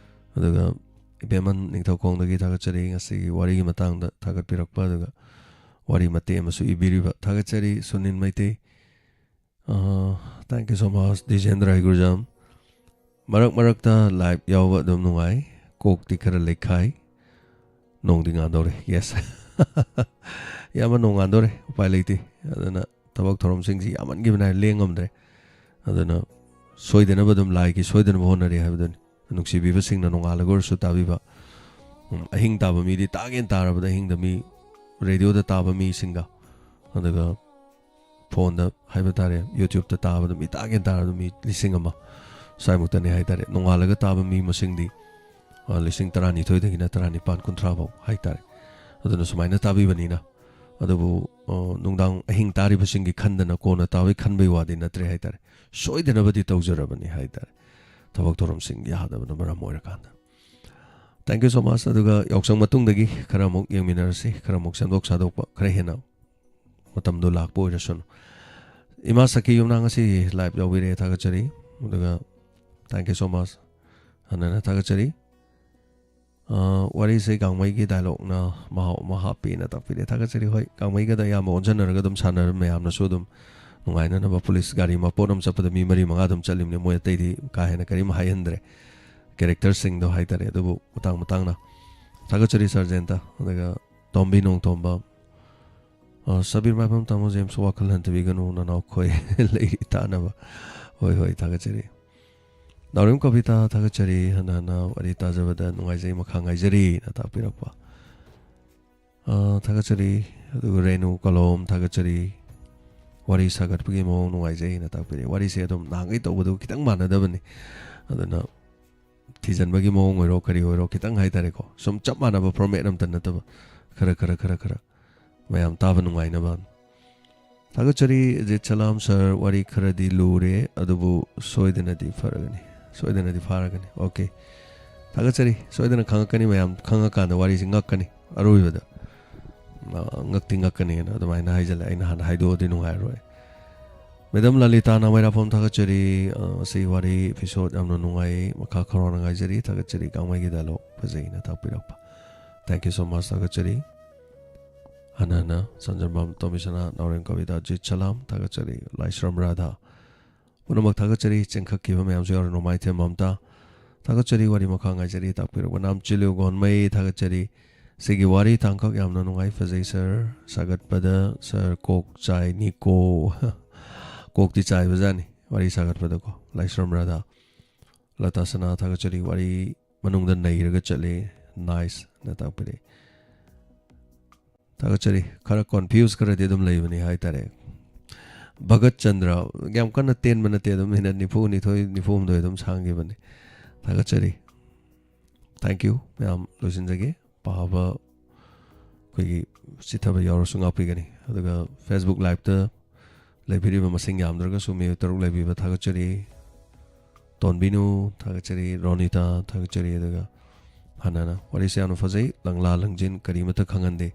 ꯑꯗꯨꯒ ꯏꯕꯦꯝꯃꯟ ꯅꯤꯡꯊꯧꯈꯣꯡꯗꯒꯤ ꯊꯥꯒꯠꯆꯔꯤ, ꯉꯁꯤꯒꯤ ꯋꯥꯔꯤꯒꯤ ꯃꯇꯥꯡꯗ ꯊꯥꯒꯠꯄꯤꯔꯛꯄ, ꯑꯗꯨꯒ ꯋꯥꯔꯤ ꯃꯇꯦꯛ ꯑꯃꯁꯨ ꯏꯕꯤꯔꯤꯕ, ꯊꯥꯒꯠꯆꯔꯤ꯫ ꯁꯨꯅꯤꯜ ꯃꯩꯇꯩ, ꯑꯥ, thank you so much꯫ ꯗꯤꯖꯦꯟꯗ꯭ꯔ ꯍꯩꯒ꯭ꯔꯨꯖꯝ, ꯃꯔꯛ ꯃꯔꯛꯇ live ꯌꯥꯎꯕ ꯑꯗꯨꯝ ꯅꯨꯡꯉꯥꯏ, ꯀꯣꯛꯇꯤ ꯈꯔ ꯂꯩꯈꯥꯏ, ꯅꯣꯡꯗꯤ ꯉꯥꯟꯗꯧꯔꯦ꯫ Yes꯫ ꯏꯌꯥꯝꯕ, ꯅꯣꯡ ꯉꯥꯟꯗꯧꯔꯦ, ꯎꯄꯥꯏ ꯂꯩꯇꯦ꯫ ꯑꯗꯨꯅ ꯊꯕꯛ ꯊꯧꯔꯝꯁꯤꯡꯁꯤ ꯌꯥꯝꯃꯟꯈꯤꯕꯅ ꯍꯥꯏ ꯂꯦꯡꯉꯝꯗ꯭ꯔꯦ꯫ ꯑꯗꯨꯅ ꯁꯣꯏꯗꯅꯕ ꯑꯗꯨꯝ, ꯂꯥꯏꯒꯤ ꯁꯣꯏꯗꯅꯕ ꯍꯣꯠꯅꯔꯤ ꯍꯥꯏꯕꯗꯨꯅꯤ꯫ ꯅꯨꯡꯁꯤꯕꯤꯕꯁꯤꯡꯅ ꯅꯣꯡꯉꯥꯜꯂꯒ ꯑꯣꯏꯔꯁꯨ ꯇꯥꯕꯤꯕ꯫ ꯎꯝ, ꯑꯍꯤꯡ ꯇꯥꯕ ꯃꯤꯗꯤ ꯇꯥꯒꯦꯅ ꯇꯥꯔꯕꯗ ꯑꯍꯤꯡꯗ ꯃꯤ ꯔꯦꯗꯤꯑꯣꯗ ꯇꯥꯕ ꯃꯤꯁꯤꯡꯒ, ꯑꯗꯨꯒ ꯐꯣꯟꯗ ꯍꯥꯏꯕ ꯇꯥꯔꯦ, YouTube-ꯇ ꯇꯥꯕꯗ ꯃꯤ ꯇꯥꯒꯦꯅ ꯇꯥꯔꯕꯗ ꯃꯤ ꯂꯤꯁꯤꯡ ꯑꯃ ꯁ꯭ꯋꯥꯏꯃꯨꯛꯇꯅꯤ ꯍꯥꯏ ꯇꯥꯔꯦ꯫ ꯅꯣꯡꯉꯥꯜꯂꯒ ꯇꯥꯕ ꯃꯤ ꯃꯁꯤꯡꯗꯤ, ꯑ, ꯂꯤꯁꯤꯡ ꯇꯔꯥꯅꯤꯊꯣꯏꯗꯒꯤꯅ ꯇꯔꯥꯅꯤꯄꯥꯟ, ꯀꯨꯟꯊ꯭ꯔꯥ ꯐꯥꯎ ꯍꯥꯏ ꯇꯥꯔꯦ꯫ ꯑꯗꯨꯅ ꯁꯨꯃꯥꯏꯅ ꯇꯥꯕꯤꯕꯅꯤꯅ, ꯑꯗꯨꯕꯨ, ꯑ, ꯅꯨꯡꯗꯥꯡ ꯑꯍꯤꯡ ꯇꯥꯔꯤꯕꯁꯤꯡꯒꯤ ꯈꯟꯗꯅ ꯀꯣꯟꯅ ꯇꯥꯕꯒꯤ ꯈꯟꯕꯒꯤ ꯋꯥꯗꯤ ꯅꯠꯇ꯭ꯔꯦ ꯍꯥꯏ ꯇꯥꯔꯦ꯫ ꯁꯣꯏꯗꯅꯕꯗꯤ ꯇꯧꯖꯔꯕꯅꯤ ꯍꯥꯏ ꯇꯥꯔꯦ, ꯊꯕꯛ ꯊꯧꯔꯝꯁꯤꯡ ꯌꯥꯗꯕꯅ ꯃꯔꯝ ꯑꯣꯏꯔꯀꯥꯟꯗ꯫ Thank you so much꯫ ꯑꯗꯨꯒ ꯌꯥꯎꯁꯪ ꯃꯇꯨꯡꯗꯒꯤ ꯈꯔ ꯑꯃꯨꯛ ꯌꯦꯡꯃꯤꯟꯅꯔꯁꯤ, ꯈꯔ ꯑꯃꯨꯛ ꯁꯦꯝꯗꯣꯛ ꯁꯥꯗꯣꯛꯄ, ꯈꯔ ꯍꯦꯟꯅ ꯃꯇꯝꯗꯣ ꯂꯥꯛꯄ ꯑꯣꯏꯔꯁꯅꯨ꯫ ꯏꯃꯥ ꯁꯈꯤ ꯌꯨꯝꯅꯥꯝ ꯉꯁꯤ live ꯌꯥꯎꯕꯤꯔꯦ, ꯊꯥꯒꯠꯆꯔꯤ꯫ ꯑꯗꯨꯒ thank you so much꯫ ꯍꯟꯅ ꯍꯟꯅ ꯊꯥꯒꯠꯆꯔꯤ꯫ ꯑ, ꯋꯥꯔꯤꯁꯦ ꯒꯥꯡꯃꯩꯒꯤ dialogue-ꯅ ꯃꯍꯥꯎ ꯑꯃ ꯍꯥꯞꯄꯦꯅ ꯇꯥꯛꯄꯤꯔꯦ꯫ ꯊꯥꯒꯠꯆꯔꯤ꯫ ꯍꯣꯏ, ꯒꯥꯡꯃꯩꯒꯗ ꯑꯌꯥꯝꯕ ꯑꯣꯟꯁꯤꯟꯅꯔꯒ ꯑꯗꯨꯝ ꯁꯥꯟꯅꯔ ꯃꯌꯥꯝꯅꯁꯨ ꯑꯗꯨꯝ ꯅꯨꯡꯉꯥꯏꯅꯅꯕ꯫ ꯄꯨꯂꯤꯁ ꯒꯥꯔꯤ ꯃꯄꯣꯠ ꯑꯃ ꯆꯠꯄꯗ ꯃꯤ ꯃꯔꯤ ꯃꯉꯥ ꯑꯗꯨꯝ ꯆꯠꯂꯤꯕꯅꯤ꯫ ꯃꯣꯏ ꯑꯇꯩꯗꯤ ꯀꯥ ꯍꯦꯟꯅ ꯀꯔꯤꯝ ꯍꯥꯏꯍꯟꯗ꯭ꯔꯦ꯫ Character-ꯁꯤꯡꯗꯣ ꯍꯥꯏ ꯇꯥꯔꯦ꯫ ꯑꯗꯨꯕꯨ ꯃꯇꯥꯡ ꯃꯇꯥꯡꯅ꯫ ꯊꯥꯒꯠꯆꯔꯤ ꯁꯥꯔꯖꯦꯟꯇ꯫ ꯑꯗꯨꯒ ꯇꯣꯝꯕꯤ ꯅꯣꯡꯊꯣꯝꯕ, ꯑ, ꯁꯕꯤꯔ ꯃꯥꯏꯕꯝ, ꯇꯥꯃꯣ ꯖꯦꯝꯁ, ꯋꯥꯈꯜ ꯍꯟꯊꯕꯤꯒꯅꯨ, ꯅꯅꯥꯎꯈꯣꯏ ꯂꯩꯔꯤ ꯇꯥꯅꯕ꯫ ꯍꯣꯏ, ꯍꯣꯏ, ꯊꯥꯒꯠꯆꯔꯤ꯫ ꯅꯥꯎꯔꯦꯝ ꯀꯕꯤꯇꯥ, ꯊꯥꯒꯠꯆꯔꯤ꯫ ꯍꯟꯅ ꯍꯟꯅ ꯋꯥꯔꯤ ꯇꯥꯖꯕꯗ ꯅꯨꯡꯉꯥꯏꯖꯩ, ꯃꯈꯥ ꯉꯥꯏꯖꯔꯤꯅ ꯇꯥꯛꯄꯤꯔꯛꯄ꯫ ꯑ, ꯊꯥꯒꯠꯆꯔꯤ꯫ ꯑꯗꯨꯒ ꯔꯦꯅꯨ ꯀꯂꯣꯝ, ꯊꯥꯒꯠꯆꯔꯤ꯫ ꯋꯥꯔꯤ ꯁꯥꯒꯠꯄꯒꯤ ꯃꯑꯣꯡ ꯅꯨꯡꯉꯥꯏꯖꯩꯅ ꯇꯥꯛꯄꯤꯔꯛꯑꯦ꯫ ꯋꯥꯔꯤꯁꯦ ꯑꯗꯨꯝ ꯅꯍꯥꯟꯈꯩ ꯇꯧꯕꯗꯨ ꯈꯤꯇꯪ ꯃꯥꯟꯅꯗꯕꯅꯤ꯫ ꯑꯗꯨꯅ ꯊꯤꯖꯤꯟꯕꯒꯤ ꯃꯑꯣꯡ ꯑꯣꯏꯔꯣ, ꯀꯔꯤ ꯑꯣꯏꯔꯣ, ꯈꯤꯇꯪ ꯍꯥꯏ ꯇꯥꯔꯦꯀꯣ, ꯁꯨꯝ ꯆꯞ ꯃꯥꯟꯅꯕ format ꯑꯝꯇ ꯅꯠꯇꯕ, ꯈꯔ, ꯈꯔ, ꯈꯔ, ꯈꯔ ꯃꯌꯥꯝ ꯇꯥꯕ ꯅꯨꯡꯉꯥꯏꯅꯕ꯫ ꯊꯥꯒꯠꯆꯔꯤ ꯑꯖꯤꯠ ꯁꯂꯥꯝ ꯁꯥꯔ, ꯋꯥꯔꯤ ꯈꯔꯗꯤ ꯂꯨꯔꯦ, ꯑꯗꯨꯕꯨ ꯁꯣꯏꯗꯅꯗꯤ ꯐꯔꯒꯅꯤ, ꯁꯣꯏꯗꯅꯗꯤ ꯐꯥꯔꯒꯅꯤ꯫ Okay꯫ ꯊꯥꯒꯠꯆꯔꯤ꯫ ꯁꯣꯏꯗꯅ ꯈꯪꯉꯛꯀꯅꯤ ꯃꯌꯥꯝ, ꯈꯪꯉꯀꯥꯟꯗ ꯋꯥꯔꯤꯁꯤ ꯉꯛꯀꯅꯤ ꯑꯔꯣꯏꯕꯗ꯫ ꯑ, ꯉꯛꯇꯤ ꯉꯛꯀꯅꯤꯅ ꯑꯗꯨꯃꯥꯏꯅ ꯍꯥꯏꯖꯜꯂꯦ꯫ ꯑꯩꯅ ꯍꯥꯟꯅ ꯍꯥꯏꯗꯣꯛꯑꯗꯤ ꯅꯨꯡꯉꯥꯏꯔꯣꯏ꯫ ꯃꯦꯗꯥꯝ ꯂꯂꯤꯇꯥ ꯅꯥꯃꯩꯔꯥꯐꯝ ꯊꯥꯒꯠꯆꯔꯤ꯫ ꯑ, ꯉꯁꯤ ꯋꯥꯔꯤ episode ꯌꯥꯝꯅ ꯅꯨꯡꯉꯥꯏ꯫ ꯃꯈꯥ ꯈꯔ ꯉꯥꯏꯖꯔꯤ꯫ ꯊꯥꯒꯠꯆꯔꯤ꯫ ꯀꯥꯡꯃꯩꯒꯤ dialogue ꯐꯖꯩꯅ ꯇꯥꯛꯄꯤꯔꯛꯄ꯫ Thank you so much꯫ ꯊꯥꯒꯠꯆꯔꯤ꯫ ꯍꯟꯅ ꯍꯟꯅ ꯁꯟꯖꯔꯃꯝ ꯇꯣꯃꯤꯁꯅꯥ ꯅꯥꯎꯔꯦꯝ ꯀꯕꯤꯗꯥ ꯖꯤꯠ ꯁꯂꯥꯝ ꯊꯥꯒꯠꯆꯔꯤ꯫ ꯂꯥꯏꯁ꯭ꯔꯝ ꯔꯥꯙꯥ ꯄꯨꯝꯅꯃꯛ ꯊꯥꯒꯠꯆꯔꯤ꯫ ꯆꯦꯟꯈꯠꯈꯤꯕ ꯃꯌꯥꯝꯁꯨ ꯌꯥꯎꯔꯦ꯫ ꯅꯣꯡꯃꯥꯏꯊꯦꯝ ꯃꯝꯇꯥ ꯊꯥꯒꯠꯆꯔꯤ꯫ ꯋꯥꯔꯤ ꯃꯈꯥ ꯉꯥꯏꯖꯔꯤ꯫ ꯇꯥꯛꯄꯤꯔꯛꯄ ꯅꯥꯝꯆꯤꯂꯨ ꯒꯣꯟꯃꯩ ꯊꯥꯒꯠꯆꯔꯤ꯫ ꯁꯤꯒꯤ ꯋꯥꯔꯤ ꯇꯥꯡꯀꯛ ꯌꯥꯝꯅ ꯅꯨꯡꯉꯥꯏ꯫ ꯐꯖꯩ ꯁꯥꯔ꯫ ꯁꯥꯒꯠꯄꯗ ꯁꯥꯔ ꯀꯣꯛ ꯆꯥꯏꯅꯤꯀꯣ꯫ ꯀꯣꯛꯇꯤ ꯆꯥꯏꯕꯖꯥꯠꯅꯤ ꯋꯥꯔꯤ ꯁꯥꯒꯠꯄꯗꯀꯣ꯫ ꯂꯥꯏꯁ꯭ꯔꯝ ꯔꯥꯙꯥ꯫ ꯂꯇꯥ ꯁꯅꯥ ꯊꯥꯒꯠꯆꯔꯤ꯫ ꯋꯥꯔꯤ ꯃꯅꯨꯡꯗ ꯅꯩꯔꯒ ꯆꯠꯂꯤ꯫ Nice ꯅ ꯇꯥꯛꯄꯤꯔꯛꯏ꯫ ꯊꯥꯒꯠꯆꯔꯤ꯫ ꯈꯔ confuse ꯈꯔꯗꯤ ꯑꯗꯨꯝ ꯂꯩꯕꯅꯤ ꯍꯥꯏꯇꯥꯔꯦ꯫ ꯚꯒꯠ ꯆꯟꯗ꯭ꯔ, ꯌꯥꯝ ꯀꯟꯅ ꯇꯦꯟꯕ ꯅꯠꯇꯦ, ꯑꯗꯨꯝ minute ꯅꯤꯐꯨ ꯅꯤꯊꯣꯏ, ꯅꯤꯐꯨ ꯍꯨꯝꯗꯣꯏ ꯑꯗꯨꯝ ꯁꯥꯡꯈꯤꯕꯅꯤ꯫ ꯊꯥꯒꯠꯆꯔꯤ꯫ Thank you ꯃꯌꯥꯝ꯫ ꯂꯣꯏꯁꯤꯟꯖꯒꯦ꯫ ꯄꯥꯕ ꯑꯩꯈꯣꯏꯒꯤ ꯆꯤꯠꯊꯕ ꯌꯥꯎꯔꯁꯨ ꯉꯥꯛꯄꯤꯒꯅꯤ꯫ ꯑꯗꯨꯒ Facebook live ꯇ ꯂꯩꯕꯤꯔꯤꯕ ꯃꯁꯤꯡ ꯌꯥꯝꯗ꯭ꯔꯒꯁꯨ ꯃꯤꯑꯣꯏ ꯇꯔꯨꯛ ꯂꯩꯕꯤꯕ ꯊꯥꯒꯠꯆꯔꯤ꯫ ꯇꯣꯟꯕꯤꯅꯨ ꯊꯥꯒꯠꯆꯔꯤ, ꯔꯣꯅꯤꯇꯥ ꯊꯥꯒꯠꯆꯔꯤ꯫ ꯑꯗꯨꯒ ꯍꯥꯟꯅꯅ ꯋꯥꯔꯤꯁꯦ ꯌꯥꯝꯅ ꯐꯖꯩ, ꯂꯪꯂꯥ ꯂꯪꯖꯤꯟ ꯀꯔꯤꯃꯠꯇ ꯈꯪꯍꯟꯗꯦ꯫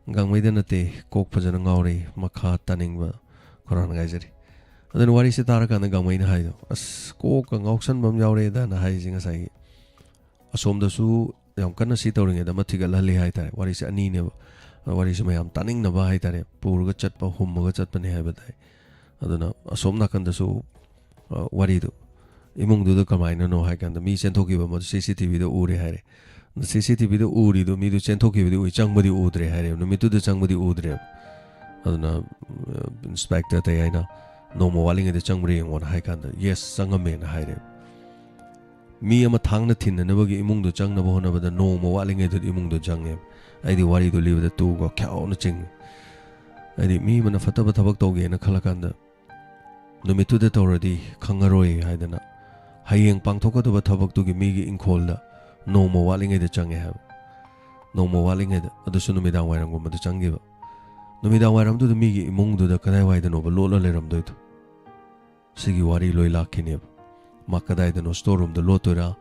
ꯒꯥꯡꯃꯩꯗ ꯅꯠꯇꯦ, ꯀꯣꯛ ꯐꯖꯅ ꯉꯥꯎꯔꯦ, ꯃꯈꯥ ꯇꯥꯅꯤꯡꯕ ꯈꯧꯔꯥꯡꯅ ꯉꯥꯏꯖꯔꯤ꯫ ꯑꯗꯨꯅ ꯋꯥꯔꯤꯁꯦ ꯇꯥꯔꯀꯥꯟꯗ ꯒꯥꯡꯃꯩꯅ ꯍꯥꯏꯗꯣ, "ꯑꯁ, ꯀꯣꯛꯀ ꯉꯥꯎꯁꯟꯕ ꯑꯃ ꯌꯥꯎꯔꯦꯗꯅ" ꯍꯥꯏꯔꯤꯁꯦ ꯉꯁꯥꯏꯒꯤ ꯑꯁꯣꯝꯗꯁꯨ ꯌꯥꯝ ꯀꯟꯅ ꯁꯤ ꯇꯧꯔꯤꯉꯩꯗ ꯑꯃ ꯊꯤꯒꯠꯍꯜꯂꯤ ꯍꯥꯏꯇꯥꯔꯦ꯫ ꯋꯥꯔꯤꯁꯦ ꯑꯅꯤꯅꯦꯕ꯫ ꯋꯥꯔꯤꯁꯦ ꯃꯌꯥꯝ ꯇꯥꯅꯤꯡꯅꯕ ꯍꯥꯏꯇꯥꯔꯦ, ꯄꯨꯔꯒ ꯆꯠꯄ, ꯍꯨꯝꯃꯒ ꯆꯠꯄꯅꯦ ꯍꯥꯏꯕ ꯇꯥꯏ꯫ ꯑꯗꯨꯅ ꯑꯁꯣꯝ ꯅꯥꯀꯟꯗꯁꯨ, ꯑ, ꯋꯥꯔꯤꯗꯨ ꯏꯃꯨꯡꯗꯨꯗ ꯀꯃꯥꯏꯅꯅꯣ ꯍꯥꯏ ꯀꯥꯟꯗ, ꯃꯤ ꯆꯦꯟꯊꯣꯛꯈꯤꯕ ꯑꯃꯗꯨ CCTV ꯗ ꯎꯔꯦ ꯍꯥꯏꯔꯦ꯫ CCTV ꯗ ꯎꯔꯤꯗꯨ ꯃꯤꯗꯨ ꯆꯦꯟꯊꯣꯛꯈꯤꯕꯗꯤ ꯎꯏ, ꯆꯪꯕꯗꯤ ꯎꯗ꯭ꯔꯦ ꯍꯥꯏꯔꯦ꯫ ꯅꯨꯃꯤꯠꯇꯨꯗ ꯆꯪꯕꯗꯤ ꯎꯗ꯭ꯔꯦꯕ꯫ ꯑꯗꯨꯅ, ꯑ, ꯏꯟꯁꯄꯦꯛꯇꯔ ꯇꯌꯥꯏꯅ, "ꯅꯣꯡꯃ ꯋꯥꯠꯂꯤꯉꯩꯗ ꯆꯪꯕ꯭ꯔꯥ ꯌꯦꯡꯉꯣꯅ" ꯍꯥꯏ ꯀꯥꯟꯗ, "Yes, ꯆꯪꯉꯝꯃꯦꯅ" ꯍꯥꯏꯔꯦ꯫ ꯃꯤ ꯑꯃ ꯊꯥꯡꯅ ꯊꯤꯟꯅꯅꯕꯒꯤ ꯏꯃꯨꯡꯗꯣ ꯆꯪꯅꯕ ꯍꯣꯠꯅꯕꯗ ꯅꯣꯡꯃ ꯋꯥꯠꯂꯤꯉꯩꯗꯨꯗ ꯏꯃꯨꯡꯗꯣ ꯆꯪꯉꯦ꯫ ꯑꯩꯗꯤ ꯋꯥꯔꯤꯗꯣ ꯂꯤꯕꯗ ꯇꯨꯒ ꯈ꯭ꯌꯥꯎꯅ ꯆꯤꯡꯉꯦ꯫ ꯍꯥꯏꯗꯤ ꯃꯤ ꯑꯃꯅ ꯐꯠꯇꯕ ꯊꯕꯛ ꯇꯧꯒꯦꯅ ꯈꯜꯂꯀꯥꯟꯗ ꯅꯨꯃꯤꯠꯇꯨꯗ ꯇꯧꯔꯗꯤ ꯈꯪꯉꯔꯣꯏ ꯍꯥꯏꯗꯅ ꯍꯌꯦꯡ ꯄꯥꯡꯊꯣꯛꯀꯗꯕ ꯊꯕꯛꯇꯨꯒꯤ ꯃꯤꯒꯤ ꯏꯪꯈꯣꯜꯗ ꯅꯣꯡꯃ ꯋꯥꯠꯂꯤꯉꯩꯗ ꯆꯪꯉꯦ ꯍꯥꯏꯕ꯫ ꯅꯣꯡꯃ ꯋꯥꯠꯂꯤꯉꯩꯗ, ꯑꯗꯨꯁꯨ ꯅꯨꯃꯤꯗꯥꯡ ꯋꯥꯏꯔꯝꯒꯨꯝꯕꯗ ꯆꯪꯈꯤꯕ꯫ ꯅꯨꯃꯤꯗꯥꯡ ꯋꯥꯏꯔꯝꯗꯨꯗ ꯃꯤꯒꯤ ꯏꯃꯨꯡꯗꯨꯗ ꯀꯗꯥꯏꯋꯥꯏꯗꯅꯣꯕ ꯂꯣꯠꯂ ꯂꯩꯔꯝꯗꯣꯏꯗꯣ? ꯁꯤꯒꯤ ꯋꯥꯔꯤ ꯂꯣꯏ ꯂꯥꯛꯈꯤꯅꯦꯕ꯫ ꯃꯥ ꯀꯗꯥꯏꯗꯅꯣ store room ꯗ ꯂꯣꯠꯇꯣꯏꯔꯥ,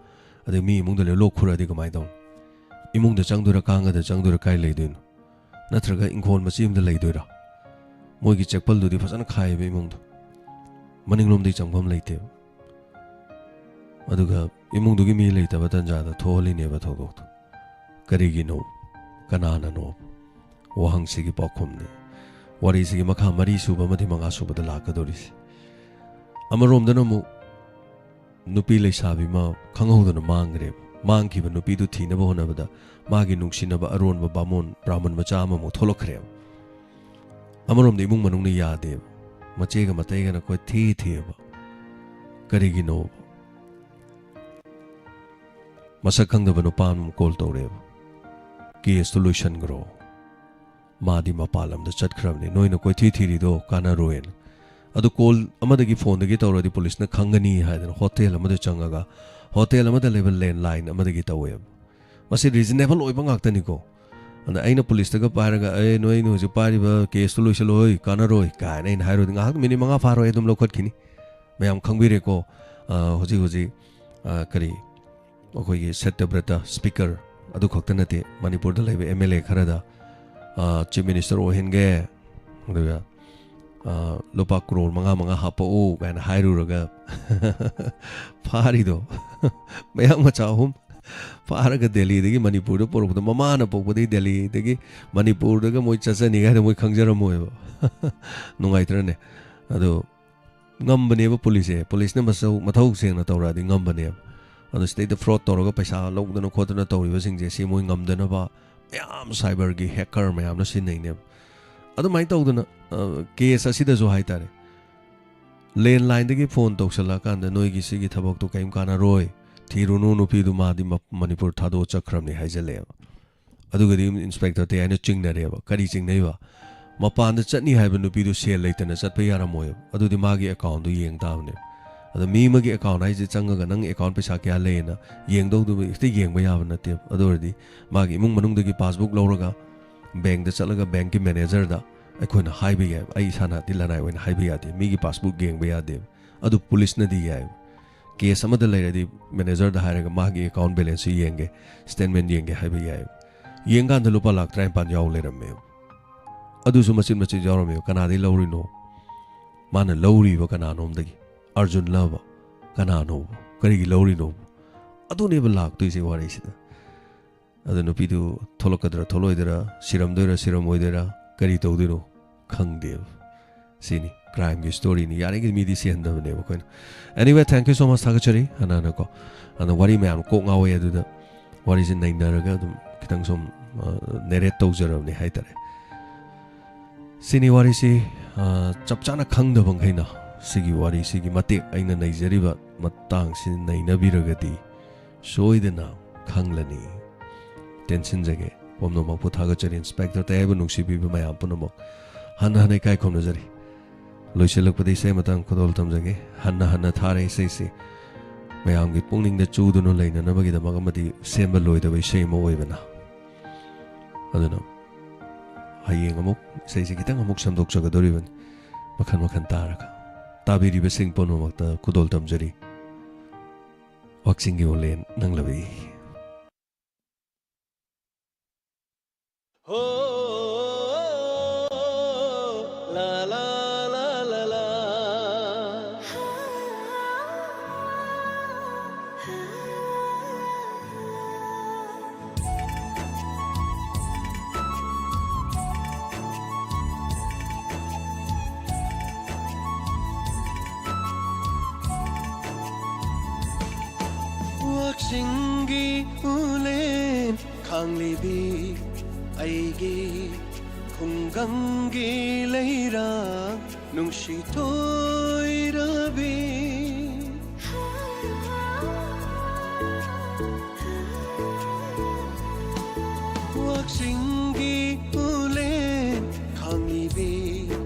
ꯑꯗꯩ ꯃꯤ ꯏꯃꯨꯡꯗ ꯂꯣꯏ ꯂꯣꯛ ꯈꯨꯔꯗꯤ ꯀꯃꯥꯏꯅ ꯇꯧꯅꯤ? ꯏꯃꯨꯡꯗ ꯆꯪꯗꯣꯏꯔꯥ, ꯀꯥꯡꯒꯗ ꯆꯪꯗꯣꯏꯔꯥ, ꯀꯥꯏ ꯂꯩꯗꯣꯏꯅꯣ? ꯅꯠꯇ꯭ꯔꯒ ꯏꯪꯈꯣꯜ ꯃꯆꯤ ꯑꯃꯗ ꯂꯩꯗꯣꯏꯔꯥ? ꯃꯣꯏꯒꯤ ꯆꯦꯛꯄꯜꯗꯨꯗꯤ ꯐꯖꯅ ꯈꯥꯏꯌꯦꯕ ꯏꯃꯨꯡꯗꯣ꯫ ꯃꯅꯤꯡꯂꯣꯝꯗꯒꯤ ꯆꯪꯐꯝ ꯂꯩꯇꯦꯕ꯫ ꯑꯗꯨꯒ ꯏꯃꯨꯡꯗꯨꯒꯤ ꯃꯤ ꯂꯩꯇꯕ ꯇꯟꯖꯥꯗ ꯊꯣꯛꯍꯜꯂꯤꯅꯦꯕ ꯊꯧꯗꯣꯛꯇꯣ꯫ ꯀꯔꯤꯒꯤꯅꯣ? ꯀꯅꯥꯅꯅꯣ? ꯋꯥꯍꯪꯁꯤꯒꯤ ꯄꯥꯎꯈꯨꯝꯅꯤ ꯋꯥꯔꯤꯁꯤꯒꯤ ꯃꯈꯥ ꯃꯔꯤ ꯁꯨꯕ ꯑꯃꯗꯤ ꯃꯉꯥ ꯁꯨꯕꯗ ꯂꯥꯛꯀꯗꯧꯔꯤꯁꯤ꯫ ꯑꯃꯔꯣꯝꯗꯅ ꯑꯃꯨꯛ ꯅꯨꯄꯤ ꯂꯩꯁꯥꯕꯤ ꯑꯃ ꯈꯪꯍꯧꯗꯅ ꯃꯥꯡꯈ꯭ꯔꯦꯕ꯫ ꯃꯥꯡꯈꯤꯕ ꯅꯨꯄꯤꯗꯨ ꯊꯤꯅꯕ ꯍꯣꯠꯅꯕꯗ ꯃꯥꯒꯤ ꯅꯨꯡꯁꯤꯅꯕ ꯑꯔꯣꯟꯕ ꯕꯥꯃꯣꯟ, ꯕ꯭ꯔꯥꯍꯃꯟ ꯃꯆꯥ ꯑꯃꯃꯨꯛ ꯊꯣꯛꯂꯛꯈ꯭ꯔꯦꯕ꯫ ꯑꯃꯔꯣꯝꯗ ꯏꯃꯨꯡ ꯃꯅꯨꯡꯅ ꯌꯥꯗꯦꯕ, ꯃꯆꯦꯒ ꯃꯇꯩꯒꯅ ꯀꯣꯏꯊꯤ ꯊꯤꯑꯕ꯫ ꯀꯔꯤꯒꯤꯅꯣ? ꯃꯁꯛ ꯈꯪꯗꯕ ꯅꯨꯄꯥ ꯑꯃ ꯀꯣꯜ ꯇꯧꯔꯛꯑꯦꯕ, "ꯀꯦꯁꯇꯨ ꯂꯣꯏꯁꯟꯈ꯭ꯔꯣ, ꯃꯥꯗꯤ ꯃꯄꯥꯟ ꯂꯝꯗ ꯆꯠꯈ꯭ꯔꯕꯅꯤ, ꯅꯣꯏꯅ ꯀꯣꯏꯊꯤ ꯊꯤꯔꯤꯗꯣ ꯀꯥꯟꯅꯔꯣꯏꯅ"꯫ ꯑꯗꯨ ꯀꯣꯜ ꯑꯃꯗꯒꯤ, ꯐꯣꯟꯗꯒꯤ ꯇꯧꯔꯗꯤ ꯄꯨꯂꯤꯁꯅ ꯈꯪꯒꯅꯤ ꯍꯥꯏꯗꯅ ꯍꯣꯇꯦꯜ ꯑꯃꯗ ꯆꯪꯉꯒ, ꯍꯣꯇꯦꯜ ꯑꯃꯗ ꯂꯩꯕ ꯂꯦꯟꯂꯥꯏꯟ ꯑꯃꯗꯒꯤ ꯇꯧꯋꯦꯕ꯫ ꯃꯁꯤ ꯔꯤꯖꯅꯦꯕꯜ ꯑꯣꯏꯕ ꯉꯥꯛꯇꯅꯤꯀꯣ꯫ ꯑꯗ ꯑꯩꯅ ꯄꯨꯂꯤꯁꯇꯒ ꯄꯥꯏꯔꯒ, "ꯑꯦ, ꯅꯣꯏ, ꯅꯣꯏ ꯍꯧꯖꯤꯛ ꯄꯥꯏꯔꯤꯕ ꯀꯦꯁꯇꯨ ꯂꯣꯏꯁꯤꯜꯂꯣꯏ, ꯀꯥꯟꯅꯔꯣꯏ" ꯀꯥꯏꯅ ꯑꯩꯅ ꯍꯥꯏꯔꯨꯔꯗꯤ, "ꯉꯥꯏꯍꯥꯛ ꯃꯤꯅꯤꯠ ꯃꯉꯥ ꯐꯥꯔꯣꯏ, ꯑꯗꯨꯝ ꯂꯧꯈꯠꯈꯤꯅꯤ"꯫ ꯃꯌꯥꯝ ꯈꯪꯕꯤꯔꯦꯀꯣ꯫ ꯑ, ꯍꯧꯖꯤꯛ ꯍꯧꯖꯤꯛ, ꯑ, ꯀꯔꯤ, ꯑꯩꯈꯣꯏꯒꯤ ꯁꯠꯇꯕ꯭ꯔꯇ ꯁ꯭ꯄꯤꯀꯔ ꯑꯗꯨ ꯈꯛꯇ ꯅꯠꯇꯦ, ꯃꯅꯤꯄꯨꯔꯗ ꯂꯩꯕ ꯑꯦꯝ ꯑꯦꯜ ꯑꯦ ꯈꯔꯗ, ꯑ, ꯆꯤꯐ ꯃꯤꯅꯤꯁꯇꯔ ꯑꯣꯏꯍꯟꯒꯦ, ꯑꯗꯨꯒ, ꯑ, "ꯂꯨꯄꯥ ꯀ꯭ꯔꯣꯔ ꯃꯉꯥ ꯃꯉꯥ ꯍꯥꯞꯄꯛꯎ" ꯀꯥꯏꯅ ꯍꯥꯏꯔꯨꯔꯒ ꯐꯥꯔꯤꯗꯣ꯫ ꯃꯌꯥꯡ ꯃꯆꯥ ꯑꯍꯨꯝ ꯐꯥꯔꯒ ꯗꯦꯜꯂꯤꯗꯒꯤ ꯃꯅꯤꯄꯨꯔꯗ ꯄꯨꯔꯛꯄꯗ, ꯃꯃꯥꯅ ꯄꯣꯛꯄꯗꯒꯤ ꯗꯦꯜꯂꯤꯗꯒꯤ ꯃꯅꯤꯄꯨꯔꯗꯒ ꯃꯣꯏ ꯆꯠꯆꯅꯤ ꯀꯥꯏꯅ ꯃꯣꯏ ꯈꯪꯖꯔꯝꯃꯣꯏꯕ꯫ ꯅꯨꯡꯉꯥꯏꯇ꯭ꯔꯅꯦ? ꯑꯗꯣ ꯉꯝꯕꯅꯦꯕ ꯄꯨꯂꯤꯁꯁꯦ꯫ ꯄꯨꯂꯤꯁꯅ ꯃꯁꯧ-, ꯃꯊꯧ ꯁꯦꯡꯅ ꯇꯧꯔꯛꯑꯗꯤ ꯉꯝꯕꯅꯦꯕ꯫ ꯑꯗꯣ ꯁꯤꯗꯩꯗ ꯐ꯭ꯔꯣꯗ ꯇꯧꯔꯒ ꯄꯩꯁꯥ ꯂꯧꯗꯅ ꯈꯣꯠꯇꯅ ꯇꯧꯔꯤꯕꯁꯤꯡꯁꯦ, ꯁꯤ ꯃꯣꯏ ꯉꯝꯗꯅꯕ ꯃꯌꯥꯝ, ꯁꯥꯏꯕꯔꯒꯤ ꯍꯦꯀꯔ ꯃꯌꯥꯝꯅ ꯁꯤꯖꯤꯟꯅꯩꯅꯦꯕ꯫ ꯑꯗꯨꯃꯥꯏꯅ ꯇꯧꯗꯅ, ꯑ, ꯀꯦꯁ ꯑꯁꯤꯗꯁꯨ ꯍꯥꯏꯇꯥꯔꯦ, ꯂꯦꯟꯂꯥꯏꯟꯗꯒꯤ ꯐꯣꯟ ꯇꯧꯁꯜꯂꯛꯑꯀꯥꯟꯗ, "ꯅꯣꯏꯒꯤ ꯁꯤꯒꯤ ꯊꯕꯛꯇꯣ ꯀꯔꯤꯝ ꯀꯥꯟꯅꯔꯣꯏ, ꯊꯤꯔꯨꯅꯨ, ꯅꯨꯄꯤꯗꯨ ꯃꯥꯗꯤ ꯃ-, ꯃꯅꯤꯄꯨꯔ ꯊꯥꯗꯣꯛꯑ ꯆꯠꯈ꯭ꯔꯕꯅꯤ" ꯍꯥꯏꯖꯜꯂꯛꯑꯦꯕ꯫ ꯑꯗꯨꯒꯗꯤ ꯏꯟꯁꯄꯦꯛꯇꯔ ꯇꯌꯥꯏꯅ ꯆꯤꯡꯅꯔꯦꯕ꯫ ꯀꯔꯤ ꯆꯤꯡꯅꯩꯕ? ꯃꯄꯥꯟꯗ ꯆꯠꯅꯤ ꯍꯥꯏꯕ ꯅꯨꯄꯤꯗꯨ ꯁꯦꯜ ꯂꯩꯇꯅ ꯆꯠꯄ ꯌꯥꯔꯝꯃꯣꯏꯕ꯫ ꯑꯗꯨꯗꯤ ꯃꯥꯒꯤ ꯑꯦꯀꯥꯎꯟꯗꯨ ꯌꯦꯡ ꯇꯥꯕꯅꯦꯕ꯫ ꯑꯗ ꯃꯤ ꯑꯃꯒꯤ ꯑꯦꯀꯥꯎꯟ ꯍꯥꯏꯁꯦ ꯆꯪꯉꯒ ꯅꯪ ꯑꯦꯀꯥꯎꯟ ꯄꯩꯁꯥ ꯀꯌꯥ ꯂꯩꯌꯦꯅ ꯌꯦꯡꯗꯧꯗꯨꯕꯨ ꯍꯦꯛꯇ ꯌꯦꯡꯕ ꯌꯥꯕ ꯅꯠꯇꯦꯕ꯫ ꯑꯗꯨ ꯑꯣꯏꯔꯗꯤ ꯃꯥꯒꯤ ꯏꯃꯨꯡ ꯃꯅꯨꯡꯗꯒꯤ ꯄꯥꯁꯕꯨꯛ ꯂꯧꯔꯒ, ꯕꯦꯡꯗ ꯆꯠꯂꯒ ꯕꯦꯡꯀꯤ ꯃꯦꯅꯦꯖꯔꯗ ꯑꯩꯈꯣꯏꯅ ꯍꯥꯏꯕ ꯌꯥꯏꯕ꯫ ꯑꯩ ꯏꯁꯥꯅꯗꯤ ꯂꯅꯥꯏ ꯑꯣꯏꯅ ꯍꯥꯏꯕ ꯌꯥꯗꯦ, ꯃꯤꯒꯤ ꯄꯥꯁꯕꯨꯛ ꯌꯦꯡꯕ ꯌꯥꯗꯦꯕ꯫ ꯑꯗꯨ ꯄꯨꯂꯤꯁꯅꯗꯤ ꯌꯥꯏꯕ꯫ ꯀꯦꯁ ꯑꯃꯗ ꯂꯩꯔꯗꯤ ꯃꯦꯅꯦꯖꯔꯗ ꯍꯥꯏꯔꯒ ꯃꯥꯒꯤ ꯑꯦꯀꯥꯎꯟ ꯕꯦꯂꯦꯟꯁꯁꯤ ꯌꯦꯡꯒꯦ, ꯁ꯭ꯇꯦꯠꯃꯦꯟ ꯌꯦꯡꯒꯦ ꯍꯥꯏꯕ ꯌꯥꯏ꯫ ꯌꯦꯡꯀꯥꯟꯗ ꯂꯨꯄꯥ ꯂꯥꯛ ꯇꯔꯥꯅꯤꯄꯥꯟ ꯌꯥꯎ ꯂꯩꯔꯝꯃꯦꯕ꯫ ꯑꯗꯨꯁꯨ ꯃꯆꯤꯠ ꯃꯆꯤꯠ ꯌꯥꯎꯔꯝꯃꯦꯕ꯫ ꯀꯅꯥꯗꯒꯤ ꯂꯧꯔꯤꯅꯣ? ꯃꯥꯅ ꯂꯧꯔꯤꯕ ꯀꯅꯥꯅꯣꯝꯗꯒꯤ꯫ ꯑꯔꯖꯨꯟꯂꯕ? ꯀꯅꯥꯅꯣꯕ? ꯀꯔꯤꯒꯤ ꯂꯧꯔꯤꯅꯣꯕ? ꯑꯗꯨꯅꯦꯕ ꯂꯥꯛꯇꯣꯏꯁꯦ ꯋꯥꯔꯤꯁꯤꯗ꯫ ꯑꯗ ꯅꯨꯄꯤꯗꯨ ꯊꯣꯛꯂꯛꯀꯗ꯭ꯔꯥ ꯊꯣꯛꯂꯛꯑꯣꯏꯗ꯭ꯔꯥ, ꯁꯤꯔꯝꯗꯣꯏꯔꯥ ꯁꯤꯔꯝꯃꯣꯏꯗꯣꯏꯔꯥ, ꯀꯔꯤ ꯇꯧꯗꯣꯏꯅꯣ ꯈꯪꯗꯦꯕ꯫ ꯁꯤꯅꯤ ꯀ꯭ꯔꯥꯏꯝꯒꯤ ꯁ꯭ꯇꯣꯔꯤꯅꯤ꯫ ꯌꯥꯔꯤꯉꯩ ꯃꯤꯗꯤ ꯁꯤꯍꯟꯗꯕꯅꯦꯕ ꯑꯩꯈꯣꯏꯅ꯫ Anyway, thank you so much, ꯊꯥꯒꯠꯆꯔꯤ ꯍꯥꯟꯅ ꯍꯥꯟꯅꯀꯣ꯫ ꯑꯗ ꯋꯥꯔꯤ ꯃꯌꯥꯝ ꯀꯣꯛ ꯉꯥꯎꯋꯦ, ꯑꯗꯨꯗ ꯋꯥꯔꯤꯁꯦ ꯅꯩꯅꯔꯒ ꯑꯗꯨꯝ ꯈꯤꯇꯪ ꯁꯨꯝ ꯅꯦꯔꯦꯠ ꯇꯧꯖꯔꯕꯅꯦ ꯍꯥꯏꯇꯥꯔꯦ꯫ ꯁꯤꯅꯤ ꯋꯥꯔꯤꯁꯤ꯫ ꯑ, ꯆꯞ ꯆꯥꯅ ꯈꯪꯗꯕ ꯃꯈꯩꯅ ꯁꯤꯒꯤ ꯋꯥꯔꯤ, ꯁꯤꯒꯤ ꯃꯇꯦꯛ ꯑꯩꯅ ꯅꯩꯖꯔꯤꯕ ꯃꯇꯥꯡꯁꯤ ꯅꯩꯅꯕꯤꯔꯒꯗꯤ ꯁꯣꯏꯗꯅ ꯈꯪꯂꯅꯤ꯫ ꯇꯦꯟꯁꯤꯟꯖꯒꯦ꯫ ꯄꯨꯝꯅꯃꯛꯄꯨ ꯊꯥꯒꯠꯆꯔꯤ꯫ ꯏꯟꯁꯄꯦꯛꯇꯔ ꯇꯌꯥꯏꯕ ꯅꯨꯡꯁꯤꯕꯤꯕ ꯃꯌꯥꯝ ꯄꯨꯝꯅꯃꯛ ꯍꯟꯅ ꯍꯟꯅ ꯏꯀꯥꯏ ꯈꯨꯝꯅꯖꯔꯤ꯫ ꯂꯣꯏꯁꯤꯜꯂꯛꯄꯗ ꯏꯁꯩ ꯑꯃꯇꯪ ꯈꯨꯗꯣꯜ ꯊꯝꯖꯒꯦ꯫ ꯍꯟꯅ ꯍꯟꯅ ꯊꯥꯔꯦ ꯏꯁꯩꯁꯤ꯫ ꯃꯌꯥꯝꯒꯤ ꯄꯨꯛꯅꯤꯡꯗ ꯆꯨꯗꯨꯅ ꯂꯩꯅꯅꯕꯒꯤꯗꯃꯛ ꯑꯃꯗꯤ ꯁꯦꯝꯕ ꯂꯣꯏꯗꯕ ꯏꯁꯩ ꯑꯃ ꯑꯣꯏꯕꯅ꯫ ꯑꯗꯨꯅ ꯍꯌꯦꯡ ꯑꯃꯨꯛ ꯏꯁꯩꯁꯦ ꯈꯤꯇꯪ ꯑꯃꯨꯛ ꯁꯦꯝꯗꯣꯛꯆꯒꯗꯧꯔꯤꯕꯅꯤ꯫ ꯃꯈꯟ ꯃꯈꯟ ꯇꯥꯔꯒ꯫ ꯇꯥꯕꯤꯔꯤꯕꯁꯤꯡ ꯄꯨꯝꯅꯃꯛꯇ ꯈꯨꯗꯣꯜ ꯇꯝꯖꯔꯤ꯫ ꯋꯥꯛꯆꯤꯡꯒꯤ ꯎꯂꯦꯟ ꯅꯪꯂꯕꯤ꯫ ꯍꯣ, ꯂꯥ, ꯂꯥ, ꯂꯥ, ꯂꯥ, ꯂꯥ꯫ ꯋꯥꯛꯆꯤꯡꯒꯤ ꯎꯂꯦꯟ ꯈꯥꯡꯂꯤꯕꯤ ꯑꯩꯒꯤ ꯈꯨꯡꯒꯪꯒꯤ ꯂꯩꯔꯥꯡ ꯅꯨꯡꯁꯤ ꯊꯣꯏꯔꯕꯤ꯫ ꯋꯥꯛꯆꯤꯡꯒꯤ ꯎꯂꯦꯟ ꯈꯥꯡꯂꯤꯕꯤ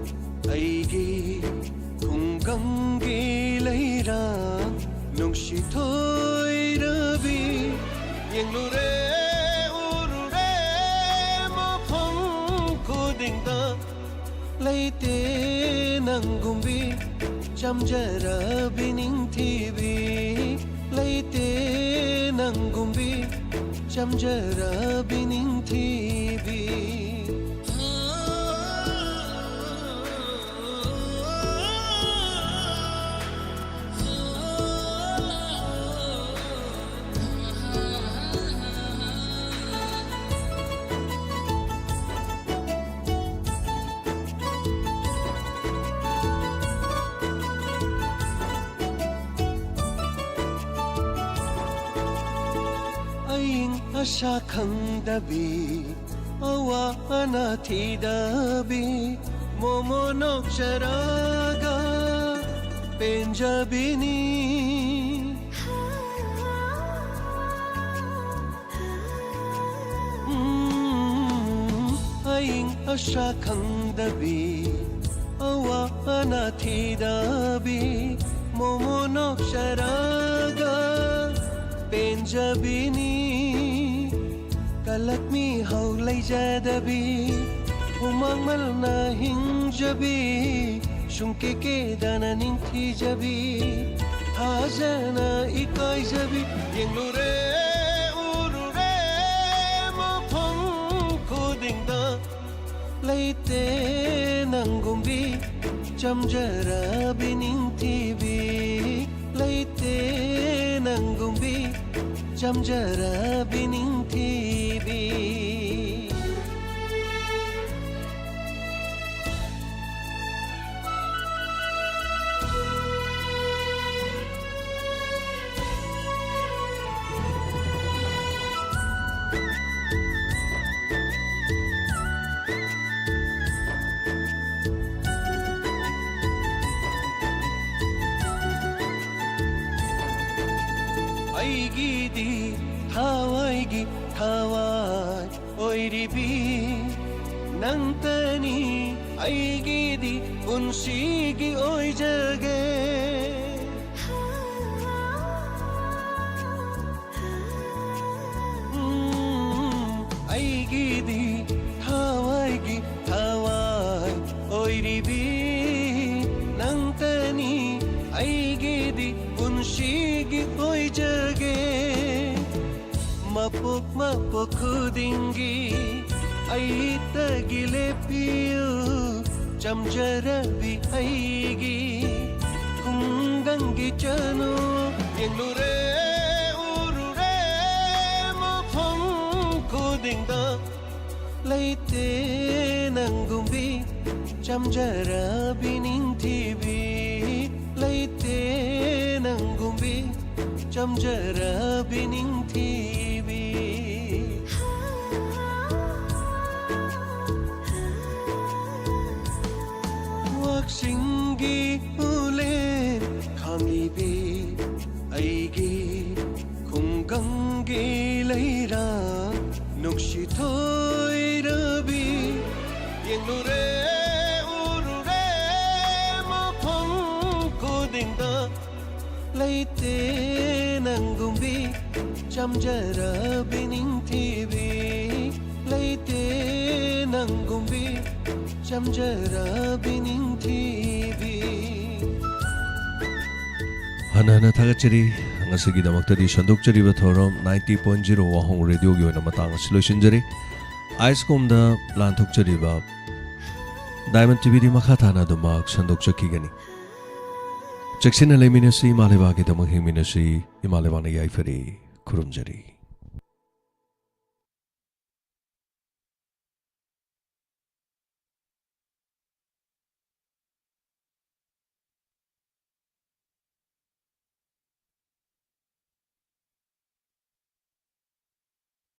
ꯑꯩꯒꯤ ꯈꯨꯡꯒꯪꯒꯤ ꯂꯩꯔꯥꯡ ꯅꯨꯡꯁꯤ ꯊꯣꯏꯔꯕꯤ꯫ ꯌꯦꯡꯂꯨꯔꯦ ꯎꯔꯨꯔꯦ ꯃꯐꯝ ꯈꯨꯗꯤꯡꯗ ꯂꯩꯇꯦ ꯅꯪꯒꯨꯝꯕꯤ꯫ ꯆꯝꯖꯔꯕꯤ ꯅꯤꯡꯊꯤꯕꯤ, ꯂꯩꯇꯦ ꯅꯪꯒꯨꯝꯕꯤ ꯆꯝꯖꯔꯕꯤ ꯅꯤꯡꯊꯤꯕꯤ꯫ ꯑꯏꯪ ꯑꯁꯥ ꯈꯪꯗꯕꯤ, ꯑꯋꯥ ꯑꯅꯥ ꯊꯤꯗꯕꯤ, ꯃꯣꯃꯣ ꯅꯣꯛꯆꯔꯒ ꯄꯦꯟꯖꯕꯤꯅꯤ꯫ ꯎꯝ, ꯑꯏꯪ ꯑꯁꯥ ꯈꯪꯗꯕꯤ, ꯑꯋꯥ ꯑꯅꯥ ꯊꯤꯗꯕꯤ, ꯃꯣꯃꯣ ꯅꯣꯛꯆꯔꯒ ꯄꯦꯟꯖꯕꯤꯅꯤ꯫ ꯀꯂꯛ ꯃꯤꯍꯧ ꯂꯩꯖꯗꯕꯤ, ꯍꯨꯃꯥꯡ ꯃꯜꯅ ꯍꯤꯡꯖꯕꯤ, ꯁꯨꯡꯀꯦ ꯀꯦꯗꯅ ꯅꯤꯡꯊꯤꯖꯕꯤ, ꯊꯥꯖꯅ ꯏꯀꯥꯏꯖꯕꯤ, ꯌꯦꯡꯂꯨꯔꯦ ꯎꯔꯨꯔꯦ ꯃꯐꯝ ꯈꯨꯗꯤꯡꯗ, ꯂꯩꯇꯦ ꯅꯪꯒꯨꯝꯕꯤ ꯆꯝꯖꯔꯕꯤ ꯅꯤꯡꯊꯤꯕꯤ, ꯂꯩꯇꯦ ꯅꯪꯒꯨꯝꯕꯤ ꯆꯝꯖꯔꯕꯤ ꯅꯤꯡꯊꯤꯕꯤ꯫ ꯑꯩꯒꯤꯗꯤ ꯊꯋꯥꯏꯒꯤ ꯊꯋꯥꯏ ꯑꯣꯏꯔꯤꯕꯤ ꯅꯪꯇꯅꯤ, ꯑꯩꯒꯤꯗꯤ ꯄꯨꯟꯁꯤꯒꯤ ꯑꯣꯏꯖꯒꯦ꯫ ꯎꯝ, ꯑꯩꯒꯤꯗꯤ ꯊꯋꯥꯏꯒꯤ ꯊꯋꯥꯏ ꯑꯣꯏꯔꯤꯕꯤ ꯅꯪꯇꯅꯤ, ꯑꯄꯣꯛ ꯃꯄꯣꯛ ꯈꯨꯗꯤꯡꯒꯤ ꯑꯩꯇꯒꯤ ꯂꯦꯞꯄꯤꯌꯨ, ꯆꯝꯖꯔꯕꯤ ꯑꯩꯒꯤ ꯈꯨꯡꯒꯪꯒꯤ ꯆꯅꯨ꯫ ꯌꯦꯡꯂꯨꯔꯦ, ꯎꯔꯨꯔꯦ, ꯃꯐꯝ ꯈꯨꯗꯤꯡꯗ ꯂꯩꯇꯦ ꯅꯪꯒꯨꯝꯕꯤ ꯆꯝꯖꯔꯕꯤ ꯅꯤꯡꯊꯤꯕꯤ, ꯂꯩꯇꯦ ꯅꯪꯒꯨꯝꯕꯤ ꯆꯝꯖꯔꯕꯤ ꯅꯤꯡꯊꯤꯕꯤ꯫ ꯋꯥꯛꯆꯤꯡꯒꯤ ꯎꯂꯦꯟ ꯈꯥꯡꯂꯤꯕꯤ ꯑꯩꯒꯤ ꯈꯨꯡꯒꯪꯒꯤ ꯂꯩꯔꯥ ꯅꯨꯡꯁꯤ ꯊꯣꯏꯔꯕꯤ꯫ ꯌꯦꯡꯂꯨꯔꯦ, ꯎꯔꯨꯔꯦ, ꯃꯐꯝ ꯈꯨꯗꯤꯡꯗ ꯂꯩꯇꯦ ꯅꯪꯒꯨꯝꯕꯤ ꯆꯝꯖꯔꯕꯤ ꯅꯤꯡꯊꯤꯕꯤ, ꯂꯩꯇꯦ ꯅꯪꯒꯨꯝꯕꯤ ꯆꯝꯖꯔꯕꯤ ꯅꯤꯡꯊꯤꯕꯤ꯫ ꯍꯟꯅ ꯍꯟꯅ ꯊꯥꯒꯠꯆꯔꯤ꯫ ꯉꯁꯤꯒꯤꯗꯃꯛꯇꯗꯤ ꯁꯟꯗꯣꯛꯆꯔꯤꯕ ꯊꯧꯔꯝ ninety point zero ꯋꯥꯍꯣꯡ ꯔꯦꯗꯤꯑꯣꯒꯤ ꯑꯣꯏꯅ ꯃꯇꯥꯡ ꯑꯁꯤ ꯂꯣꯏꯁꯤꯟꯖꯔꯤ꯫ ꯑꯥꯏꯁꯀꯣꯝꯗ ꯂꯥꯟꯊꯣꯛꯆꯔꯤꯕ ꯗꯥꯏꯃꯟ ꯇꯤꯚꯤꯗꯤ ꯃꯈꯥ ꯇꯥꯅ ꯑꯗꯨꯃꯛ ꯁꯟꯗꯣꯛꯆꯈꯤꯒꯅꯤ꯫ ꯆꯦꯛꯁꯤꯟꯅ ꯂꯩꯃꯤꯟꯅꯁꯤ, ꯏꯃꯥ ꯂꯩꯕꯥꯛꯀꯤꯗꯃꯛ ꯍꯤꯡꯃꯤꯟꯅꯁꯤ꯫ ꯏꯃꯥ ꯂꯩꯕꯥꯛꯅ ꯌꯥꯏꯐꯔꯦ꯫ ꯈꯨꯔꯨꯝꯖꯔꯤ꯫